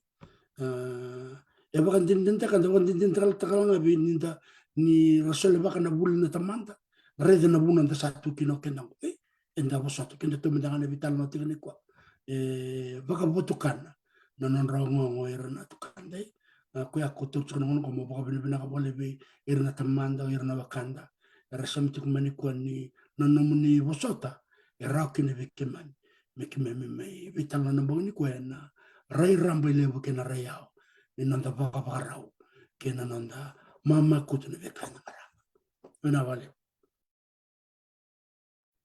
A, e vakadinadinataka, da vakadinadinataka ga vei ni da, ni ra solevaka na vuli na tamada, raica na vuna da sa tu kina o keda qo, e. Eda vosota, keda tu meda ga na veitalanoa tiko nikua. E vakavatukana na nodra ogaoga o ira na tukada, e. A, koya ko tauri tiko na gauna qo mo vakavinavinaka vakalevu vei ira na tamada, o ira na wekada. Era sauma tiko mai nikua ni na nomuni vosota e rawa kina vei keimami me keimami mai veitalanoa na bogi nikua ena rai raba i levu kei na rai yawa ni noda vakavakarau kei na noda mamakutu na veika eda qarava. Vinaka vakalevu.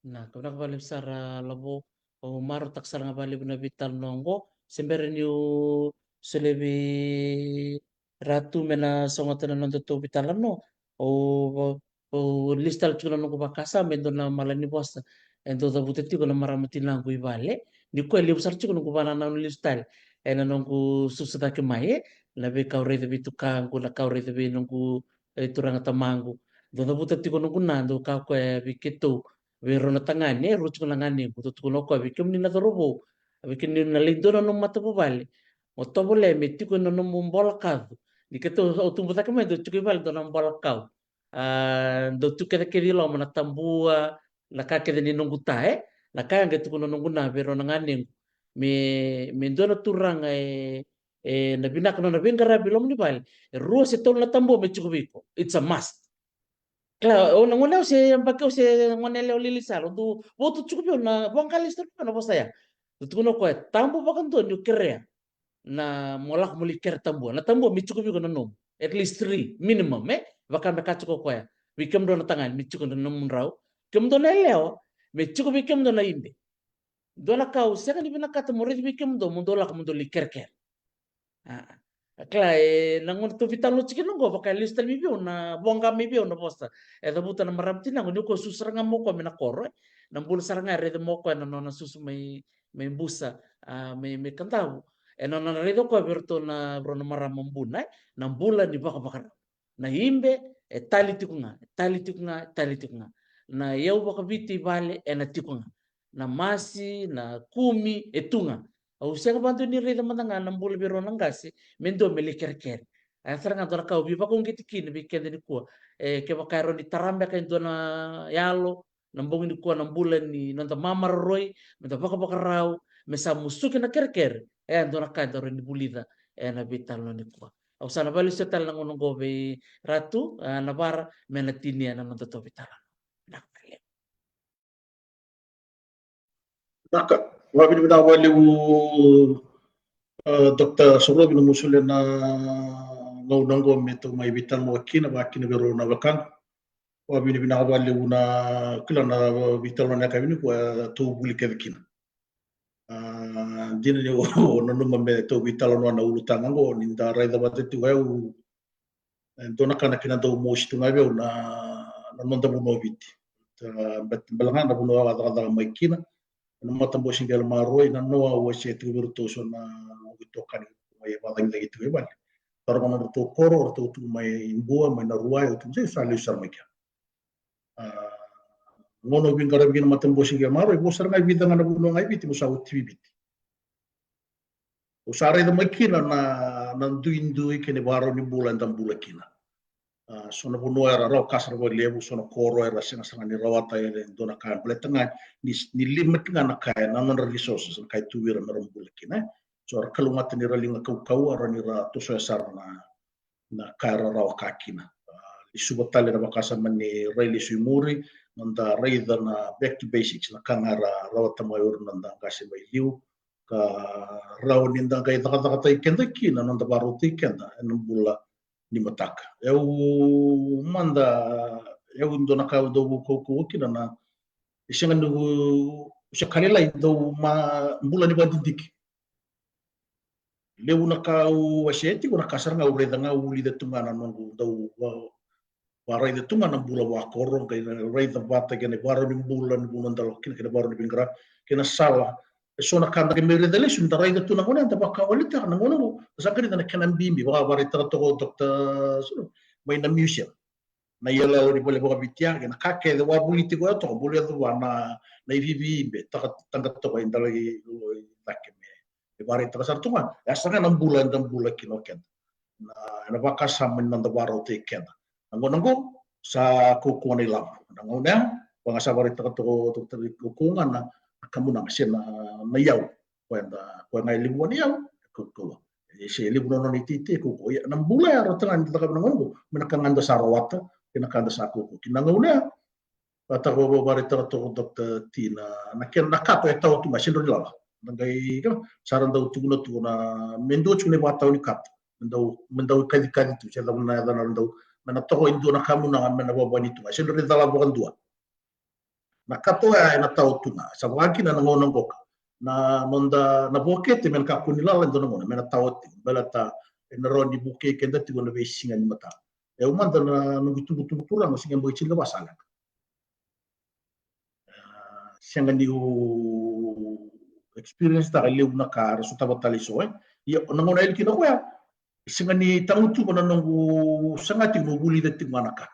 Na, ka vinaka vakalevu sara Lavo, au marautaka sara ga vakalevu na veitalanoa oqo, se bera niu solia vei Ratu me na sogota na nodatou veitalanoa, au, au lisi tale tiko na noqu vakasama e dua na malanivosa e dau cavuta tiko na marama tinaqu i vale. Nikua e levu sara tiko noqu vakanananu lesu tale ena noqu susu cake mai, e, na veika au raica vei tukaqu, na ka au raica vei noqu, e, turaga tamaqu. Dau cavuta tiko noqu na, dau kaya o koya vei keitou, vei rau na tagane, e rua tiko na ganequ, dau tukuna o koya vei kemuni na cauravou, vei kemuni na lai dua na nomu matavuvale, mo tovolea me tiko na nomu bola kacu. Ni keitou, au tubu cake mai, dau tiko i vale dua na bola kau. A, dau tu kecekece i loma na tabua, na ka kece ni noqu ta, e? Na ka ya qai tukuna noqu na vei rau na ganequ. Me, me dua na turaga e, e na vinaka nona veiqaravi i loma ni vale, e rua se tolu na tabua me tiko vei iko. It's a must. Kila, o na gone au se yabaki au se gone yalewa lili sara, au dau votu tiko vei au na, voqa lesu tale vei au na vosa ya. Dau tukuna o koya, tabu vakadua niu kerea na mo lako mo lai kere tabua. Na tabua me tiko vei iko na nomu. At least three, minimum, e? Vaka me kaya tiko o koya. Vei kemudrau na tagane, me tiko na nomudrau. Kemudou na yalewa, me tiko vei kemudou na ibe. Dua na ka au sega ni vinakata mo raici vei kemudou, mo dou lako mo dou lai kerekere. A, a kila, e, na gauna tou veitalanoa tiko kina oqo, vaka e lesu tale mai vei au na, voqa mai vei au na vosa e cavuta na marama tinaqu, ni o koya susu sara ga mai o koya mai na koro, e. Na bula sara ga e raica mai o koya na nona susu mai, mai Busa, a, mai, mai Kadavu. E nona raica o koya vei iratou na, rau na marama Buna, e. Na bula ni vakavakarau. Na ibe e tali tiko ga, e tali tiko ga, e tali tiko ga. Na iyau vakaviti i vale ena tiko ga. Na masi, na kumi, e tu ga. Au sega vakadua ni raica mada ga na bula vei rau na qase me dua me lai kerekere. A, ya sara ga dua na ka au veivakauqeti kina vei keda nikua. E, kevaka e rawa ni tara beka e dua na yalo na bogi nikua na bula ni noda mamaroroi, meda vakavakarau, me sa musuki na kerekere, e a dua na ka e dau rawa ni vulica ena veitalanoa nikua. Au sa na vakalesuya tale na gauna oqo vei Ratu, a, Navara, me na tinia na noda tou veitalanoa. Vinaka vakalevu. Vinaka, vakavinavinaka vakalevu, a, Doctor Sorovi, na nomu solia na gauna oqo me tou mai veitalanoa kina, vakakina vei rau na wekaqu. Vakavinavinaka vakalevu na kila na veitalanoa na yakavi nikua, e tou vuli kece kina. A, dina ni o, o nanuma me tou veitalanoa na ulutaga oqo, ni da raica vata tiko, e, au, e dua na ka na kena dau mosi tu ga vei au na, na noda vanua o Viti. Ta, bet-, bale ga na vanua au a cakacaka mai kina, na matabose qele maroroi, na noa au wasea tiko vei iratou so na noqu itokani mai vakacagicagi tiko i vale. Taro ga na nodratou koro, o ratou tu mai Bua, mai Naruwai, au tu, sa lesu sara mai kea. A, gauna au veiqaravi kina matabose qele maroroi, vo sara ga e vica ga na vanua ga i Viti, mo sa oti Viti. Au sa raica mai kina na, na duidui kei na ivakarau ni bula eda bula kina. A, so na vanua era rawa ka sara vakalevu, so na koro era sega sara ga ni rawata e dua na ka, baleta ga ni, ni limit ga na ka, e na nodra resources, na ka e tu vei ira me ra bula kina, e. So era kalougata ni ra liga kaukauwa, ra ni ra tosoya sara na, na ka era rawa ka kina. A, lesuva tale na vakasama ni rai lesu i muri, noda raica na back to basics, na ka ga era rawata mai o ira na noda qase mai liu, ka rawa ni da qai cakacakataki keda kina, noda vakarautaki keda ena bula ni mataka. E au mada, e au dua na ka au dau kaukauwa kina na, e sega ni, se ka lailai dau ma bula ni vakadidike. Levu na ka au wasea tiko, na ka sara ga au raica ga, au vulica tu ga na noqu dau va-, vakaraica tu ga na bula vakoro, qai na raica vata kei na ivakarau ni bula ni vanua da lako kina, kei na ivakarau ni veiqaravi, kei na sala. E so na ka da qai mai raica lesu, da raica tu na gauna, da vakawalitaka na gauna oqo, da sa qai raica na kena bibi, vakavaraitaka toka o Doctor Sulu, mai na museum. Na iyaloyalo ni vale vakaViti ya, kei na ka kece, au a vulica tiko ya toka, bula yacova na, na ivivi be, taka, taqa toka i dala i, i cake me, me vakaraitaka sara tu ga. E a sara ga na bula eda bula kina o keda. Na, ena vakasama ni noda vakarautaki keda. Na gauna oqo, sa kaukauwa na ilavo. Na gauna ya, vaka ga sa vakaraitaka toka, toka, toka, kaukauwa ga na, na kamunaga se na, na iyau. Koya da, koya ga e levu vua na iyau, e kaukauwa. E se levu na nona iteitei, e kaukauwa. Ia, na bula ya, rawa ga ni da cakava na gauna oqo, me na ka ga da sa rawata, kei na ka da sa kaukauwa. Kei na gauna ya, vata ko vakaraitaka toka o Doctor T na, na kena, na kato e tawa tu ga, sega ni lala. Na qai, ka, sa ra dau tukuna tu na, me dua tiko na ivakatawa ni kato. Me dau, me dau kacikaci tu, se cava na yacana ra dau, me na toka e dua na kamunaga, me na vavani tu ga. Sega ni cala vakadua. Na kato ya ena tawa tu ga. Sa vaka kina na gauna qoka. Na noda, na vokete me na kakua ni lala e dua na gauna, me na tawa tiko. Baleta ena rawa ni vukei keda tiko na veisiga ni mataka. E au mada na noqu itubutubu turaga, au sega ni yabaki tinikava sa leqa. A, sega niu experience taka levu na ka era sotava tale eso, e. Ia, na gauna e yali kina o koya, e sega ni tagutuva na noqu saga tiko meu vulica tiko ga na ka.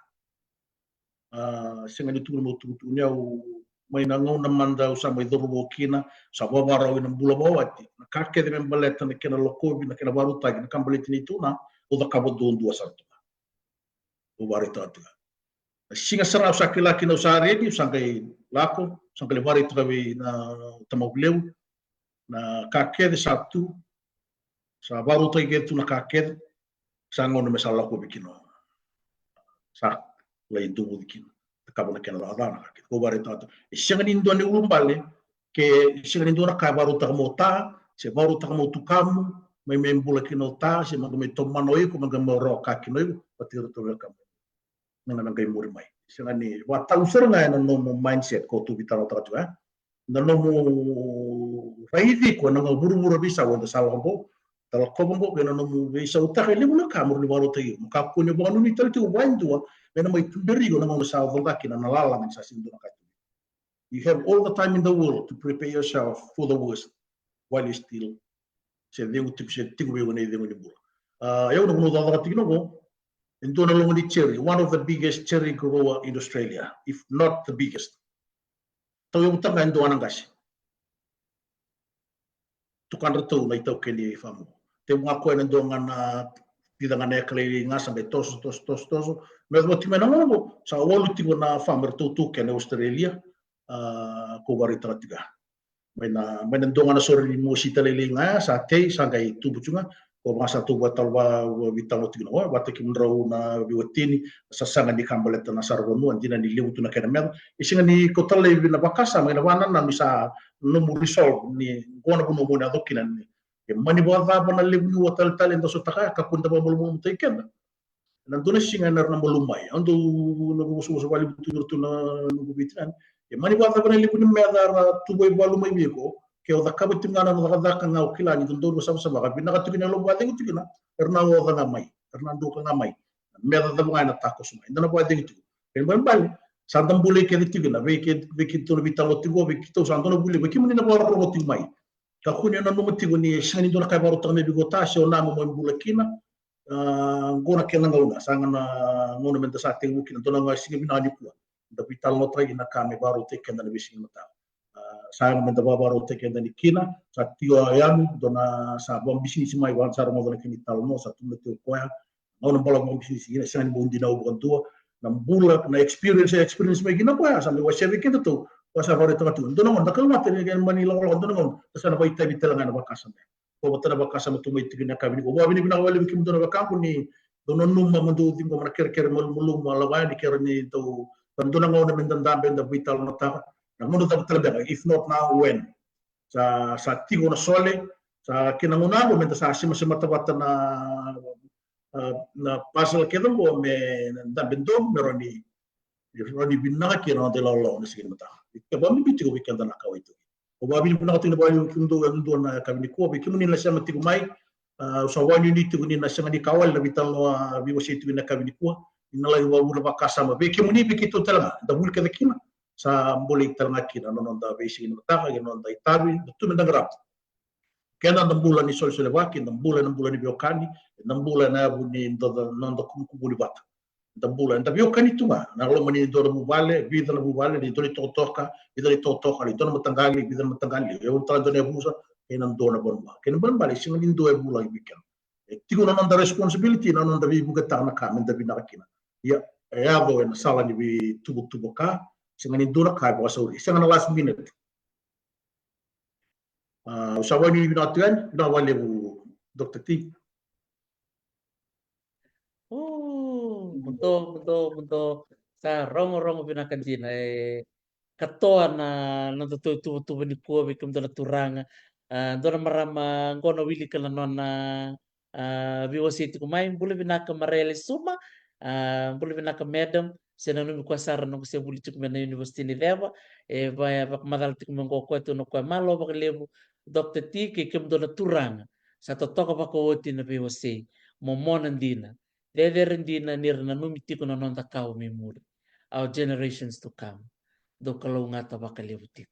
A, sega ni tukuna meu tukutuku ni au, mai na gauna mada au sa mai cauravou kina, sa vavarau ena bula vakawati. Na ka kece me baleta na kena lokovi, na kena vakarautaki, na ka baleti na iTaukei, au cakava duadua sara tu ga. Au vakaraitaka tiko. Na siga sara ga au sa kila kina au sa ready, au sa qai lako, au sa qai vakaraitaka vei na tamaqu levu na ka kece sa tu, sa vakarautaki kece tu na ka kece, sa gauna me sa lakovi kina. Sa lai duvuci kina. Cakava na kena cakacaka na ka kece. Au vakaraitaka tiko. E sega ni dua na ulubale, ke sega ni dua na ka e vakarautaka mo ta, se vakarautaka mo tukamu, mai, mai bula kina o ta, se mai qai mai tomana o iko, mai qai mai rawa ka kina o iko, vata kei iratou na wekamu. Na gauna me qai muri mai. Sega ni, vakatau sara ga ena nomu mindset, ko tu veitalanoataka tiko, e? Na nomu raici iko ena vuravura veisau eda sa lako qo, da lakova qo, kei na nomu veisautaka e levu na ka mo rawa ni vakarautaki iko. Mo kakua ni vakanuinui tale tiko vakadua, me na mai tuberi iko na gauna sa coqa kina na lalaga ni sa sega ni dua na ka e tu. You have all the time in the world to prepare yourself for the worst while you still se cegu tiko, se tiko vei iko na icegu ni bula. A, au na vanua cakacaka tiko kina qo, e dua na logo ni cherry, one of the biggest cherry grower in Australia, if not the biggest. Tauyavutaka ga e dua na qase. Tukadratou na itaukei ni famu. Tevu ga koya na dua ga na, vica ga na eka lailai ga sa qai toso, toso, toso, toso. Me yacova tiko mai na gauna qo, sa walu tiko na famu eratou taukena e Australia, a, ko vakaraitaka tiko ya. Mai na, mai na dua ga na sore ni mosi talailai ga ya, sa tei, sa qai tubu tu ga. Ko vaka sa tou vakatalanoa, veitalanoa tiko na, o, vata kemudrau na veiwatini, sa saga ni ka baleta na saravanua, dina ni levu tu na kena meca. E sega ni ko talaivi na vakasama, ena vakanananu ni sa nomu resolve ni qo na vanua mo na yaco kina ni. E mani vakacava na levu ni ua taletale eda sotaka ya, kakua ni da vakamalumalumutaki keda. Na dua na siga ena ra na malumu mai. Au dau na vosavosa vakalevu tu vei iratou na noqu veitinani. E mani vakacava na levu ni meca era tuvai valu mai vei iko, ke o cakava tiko ga na nona cakacaka ga o kila ni dodonu vakasavasava, ka vinaka tiko na yalomu vakacegu tiko kina, era na oca ga mai, era na druka ga mai. Na meca cava ga ena takoso mai, eda na vakacegu tiko. Kena ibalebale, sa da bulai kece tiko kina, vei ke, vei keitou na veitalanoa tiko, vei keitou sa dua na vuli, vei kemuni na vakarorogo tiko mai. Kakua ni o nanuma tiko ni sega ni dua na ka e vakarautaka mai vei iko, ta se o nanuma mo bula kina. A, qo na kena gauna, sa ga na gauna meda sa tekivu kina, dua na ga siga vinaka nikua. Da veitalanoataka kina na ka me vakarautaki keda na veisiga ni mataka. A, sa ga meda vakavakarautaki keda ni kina, sa tiko o Yami, dua na sa vakabisinisi mai, vaka sa rogoca na kena italanoa, sa tukuna tiko o koya. Gauna balavu vakabisinisi kina, sega ni bau dinau vakadua. Na bula, na experience, experience mai kina o koya, sa mai wasea vei kedatou, koya sa vakaraitaka tu. Dua na gauna, da kalougata ni kena mani lakolako, dua na gauna, da sa na vakaitavi tale ga ena vakasama. Ko vata na vakasama tu mai tiko na yakavi nikua. Vakavinavinaka vakalevu vei kemudou na wekaqu ni dou nanuma mo dou ciqoma na kerekere malumalumu, a lako yani, kerea ni dou, dua na gauna meda dabe, da veitalanoataka. Na gauna cava tale beka, if not now, when? Sa, sa tiko na sole, sa kena gauna qo meda sa semasemata vata na, a, na puzzle kece qo me dabe donu, me rawa ni, me rawa ni vinaka kina na noda ilawalawa na siga ni mataka. Ke vakabibi tiko vei keda na kawa iTaukei. Au vakavinavinaka tiko vakalevu vei kemudou yadudua na yakavi nikua, vei kemuni na sema tiko mai. A, au sa vakanuinui tiko ni na sega ni ka wale na veitalanoa, a, veiwasei tiko ena yakavi nikua. Ni na laki vakavuna vakasama vei kemuni, vei keitou tale ga, da vuli kece kina. Sa bolei tale ga kina na noda veisiga ni mataka, kei na noda itavi, da tu meda qarava. Keda da bula ni solesolevaki, da bula ena bula ni veiwekani, da bula ena yavu ni noda, noda kumukumuni vata. Da bula, da veiwekani tu ga, na loma ni dua na vuvale, vica na vuvale, ni dua na itokatoka, vica na itokatoka, ni dua na mataqali, vica na mataqali, e ulutaga dua na yavusa, kei na dua na vanua. Kei na ibalebale, e sega ni dua e vulagi vei keda. E tiko na noda responsibility, na noda veivuketaka na ka, meda vinaka kina. Ia, e yaco ena sala ni veituvatuva ka, sega ni dua na ka e vakasauri, sega na last minute. A, au sa vakanuinui vinaka tu yani, vinaka vakalevu, Doctor T. O, muduo, muduo, muduo. Sa rogorogo vinaka dina, e, katoa na, na nodatou ituvatuva nikua vei kemudou na turaga. A, dua na marama qo na wilika na nona, a, veiwasei tiko mai, bula vinaka Marele Suma, a, bula vinaka madam, se nanumi koya sara noqu se vuli tiko mai na University ni Ceva, e va, vakamacala tiko mai qo o koya, tukuna o koya, malo vakalevu, Doctor T, kei kemudou na turaga, sa totoka vakaoti na veiwasei, momona dina, cecere dina ni ra nanumi tiko na noda kawa mai muri. Our generations to come. Dou kalougata vakalevu tiko.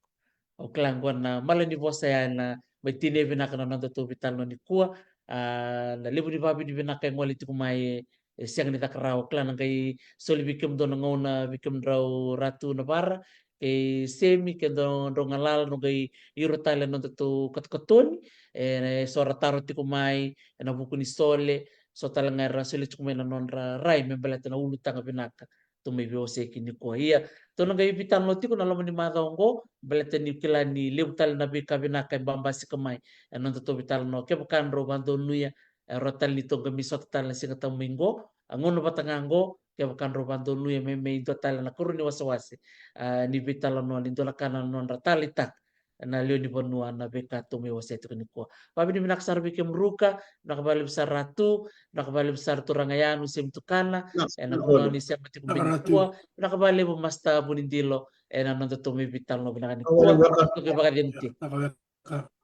Au kila qo na mala ni vosa ya ena mai tinia vinaka na nodatou veitalanoa nikua. A, na levu ni vakavinavinaka e gole tiko mai e, e sega ni caka rawa. Au kila na qai soli vei kemudou na gauna vei kemudrau Ratu Navara kei Semi, kei dou, drau galala, drau qai iro tale na nodatou katokatoni. E, so ra taro tiko mai ena vuku ni sole, so tale ga era soli tiko mai na nodra rai me baleta na ulutaga vinaka tou mai veiwasei kina nikua. Ia, tou na qai veitalanoa tiko na loma ni macawa oqo, baleta niu kila ni levu tale na veika vinaka e babasika mai ena nodatou veitalanoa. Kevaka drau vakadonuya, e rawa tale ni tou qai mai sota tale na Siga Tabu mai qo, a gauna vata ga qo, kevaka drau vakadonuya me, me mai dua tale na ikarua ni wasewase, a, ni veitalanoa, ni dua na ka na nodra taleitaka na lewe ni vanua na veika tou mai wasea tiko nikua. Vakavinavinaka sara vei kemudou, vinaka vakalevu sara Ratu, vinaka vakalevu sara turaga Yanu, Semi, Tukana, ena vanua ni sema tiko mai nikua. Vinaka vakalevu Master Vunidilo, ena nodatou mai veitalanoa vinaka nikua. Tou qai vakacegu tiko. Vinaka.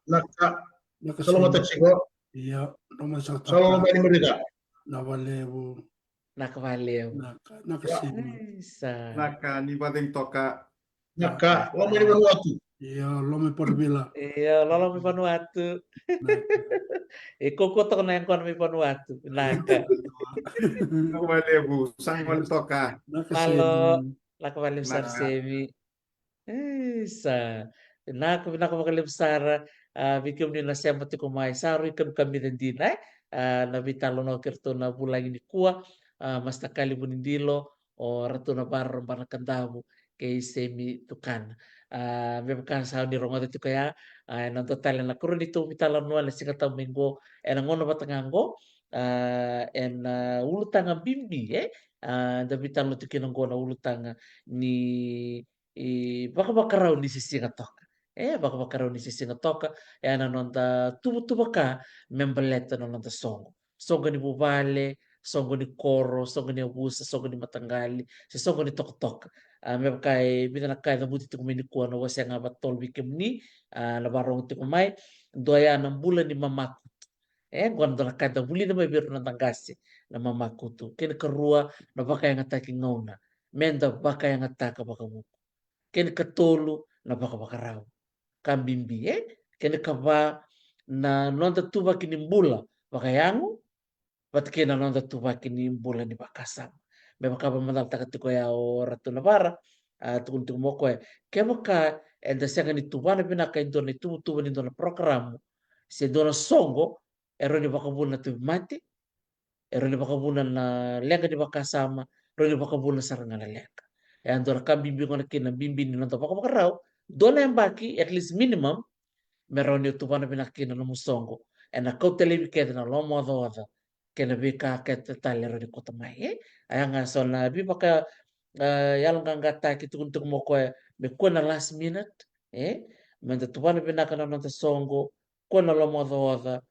Vinaka. Vinaka. Sa lomata tiko. Ia, lomani saka. Sa lomani Merika. Vinaka vakalevu. Vinaka vakalevu. Vinaka, vinaka Semi. Isa. Vinaka, ni vakacegu toka. Vinaka, lomani Vanuatu. Ia, lomani Porvilla. Ia, lomani Vanuatu. Vinaka. E kaukaua toka na yaqona mai Vanuatu. Vinaka. Vinaka vakalevu, sa gole toka. Vinaka Semi. Malo, vinaka vakalevu sara Semi. Isa, vinaka, vinaka vakalevu sara, a, vei kemuni na sema tiko mai, sa rui kamikamica dina, e? A, na veitalanoa kei ratou na vulagi nikua, a, Master Kali Vunidilo, o Ratu Navara Rabana Kadavu, kei Semi Tukana. A, me vaka sa ni rogoca tiko ya, a, ena dua tale na koro ni tau veitalanoa ena Siga Tabu mai qo, ena gauna vata ga qo, a, ena ulutaga bibi, e? A, da veitalanoa tiko kina qo na ulutaga ni, i, vakavakarau ni sisiga toka. E, vakavakarau ni sisiga toka, ena noda tuvatuva ka me baleta na noda soqo. Soqo ni vuvale, soqo ni koro, soqo ni yavusa, soqo ni mataqali, se soqo ni tokatoka. A, me vaka e vica na ka e cavuti tiko mai nikua, na wase ga va tolu vei kemuni, a, na varogo tiko mai, dua ya na bula ni mamakutu. E, qo na dua na ka eda vulica mai vei ira na noda qase, na mamakutu. Kena ikarua, na vakayagataki gauna. Meda vakayagataka vakavuku. Kena ikatolu, na vakavakarau. Ka bibi, e? Kena ikava, na noda tuvaki ni bula vakayago, vata kei na noda tuvaki ni bula ni vakasama. Me vaka vakamacalataka tiko ya o Ratu Navara, a, tukuna tiko mai o koya, kevaka eda sega ni tuvana vinaka e dua na ituvatuva ni dua na porokaramu, se dua na soqo, e rawa ni vakavuna na tauvimate, e rawa ni vakavuna na leqa ni vakasama, rawa ni vakavuna sara ga na leqa. E a dua na ka bibi gona kina, bibi ni noda vakavakarau, dua na yabaki, at least minimum, me rawa ni o tuvana vinaka kina na nomu soqo. Ena kauta laivi kece na lomaocaoca kei na veika kece tale e rawa ni kauta mai, e? A ya ga so na veivaka, a, yaloqaqataki, tukuna tiko mai o koya, me kua na last minute, e? Meda tuvana vinaka na noda soqo, kua na lomaocaoca,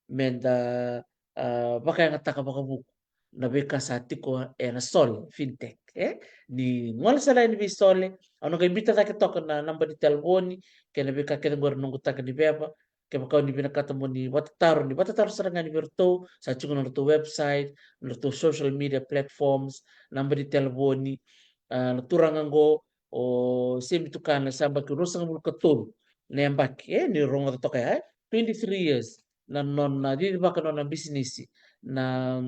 meda, a, vakayagataka vakavuku na veika sa tiko ena Sole Fintech, e? Ni gole sara yani vei Sole, au na qai biuta cake toka na naba ni talevoni kei na veika kece qori na noqu taka ni veva. Kevaka o ni vinakata mo ni vatataro, ni vatataro sara ga yani vei iratou, sa tiko na nodratou website, na nodratou social media platforms, naba ni talevoni, a, na turaga qo, o Semi Tukana, sa yabaki ruasagavulu ka tolu na yabaki, e, ni rogoca toka ya, e? Twenty-three years na nona cicivaka na nona bisinisi, na,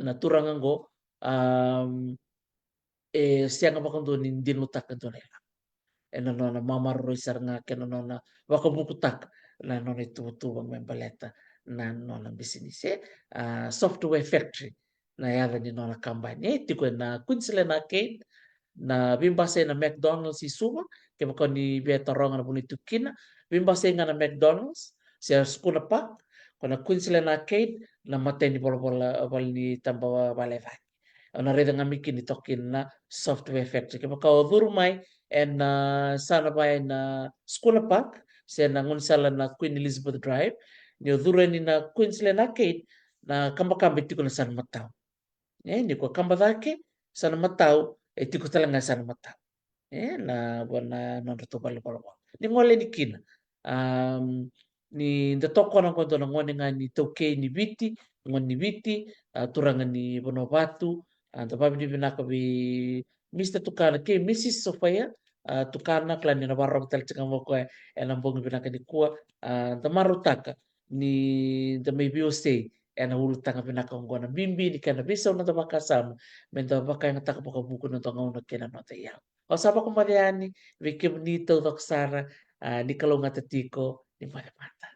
na turaga qo, am, e sega vakadua ni dinutaka e dua na ilavo. Ena nona mamaroroi sara ga kei na nona vakavukutaka na nona ituvatuva me baleta na nona bisinisi, e? A, Software Factory na yaca ni nona kabani, e? Tiko ena Queensland Arcade, na veibasai na McDonald's i Suva, kevaka o ni via taroga na vanua e tiko kina, veibasai ga na McDonald's, se Sukuna Park, ko na Queensland Arcade, na matai ni volavola, vale ni taba vale cake. O na raica ga mai kina ni toka kina na Software Factory. Kevaka o curu mai ena, a, sana vaya na Sukuna Park, se na gaunisala na Queen Elizabeth Drive, ni o curu yani na Queensland Arcade, na kabakaba e tiko na sana matau. E, ni ko kaba cake, sana matau, e tiko tale ga sana matau. E, na, vua na nodratou vale ni volavola. Ni gole yani kina. Am, ni da tokona qo e dua na gone ga ni taukei ni Viti, gone ni Viti, a, turaga ni Vanuavatu, a, da vavinavinaka vei Mister Tukana kei Missus Sofia, a, Tukana, kila ni na varogo tale tiko mai o koya ena bogi vinaka nikua, a, da marautaka ni da mai veiwasei ena ulutaga vinaka oqo, na bibi ni kena veisau na noda vakasama, meda vakayagataka vakavuku na noda gauna kei na noda iyau. Au sa vakamoce yani vei kemuni taucoko sara, a, ni kalougata tiko, ni moce mada.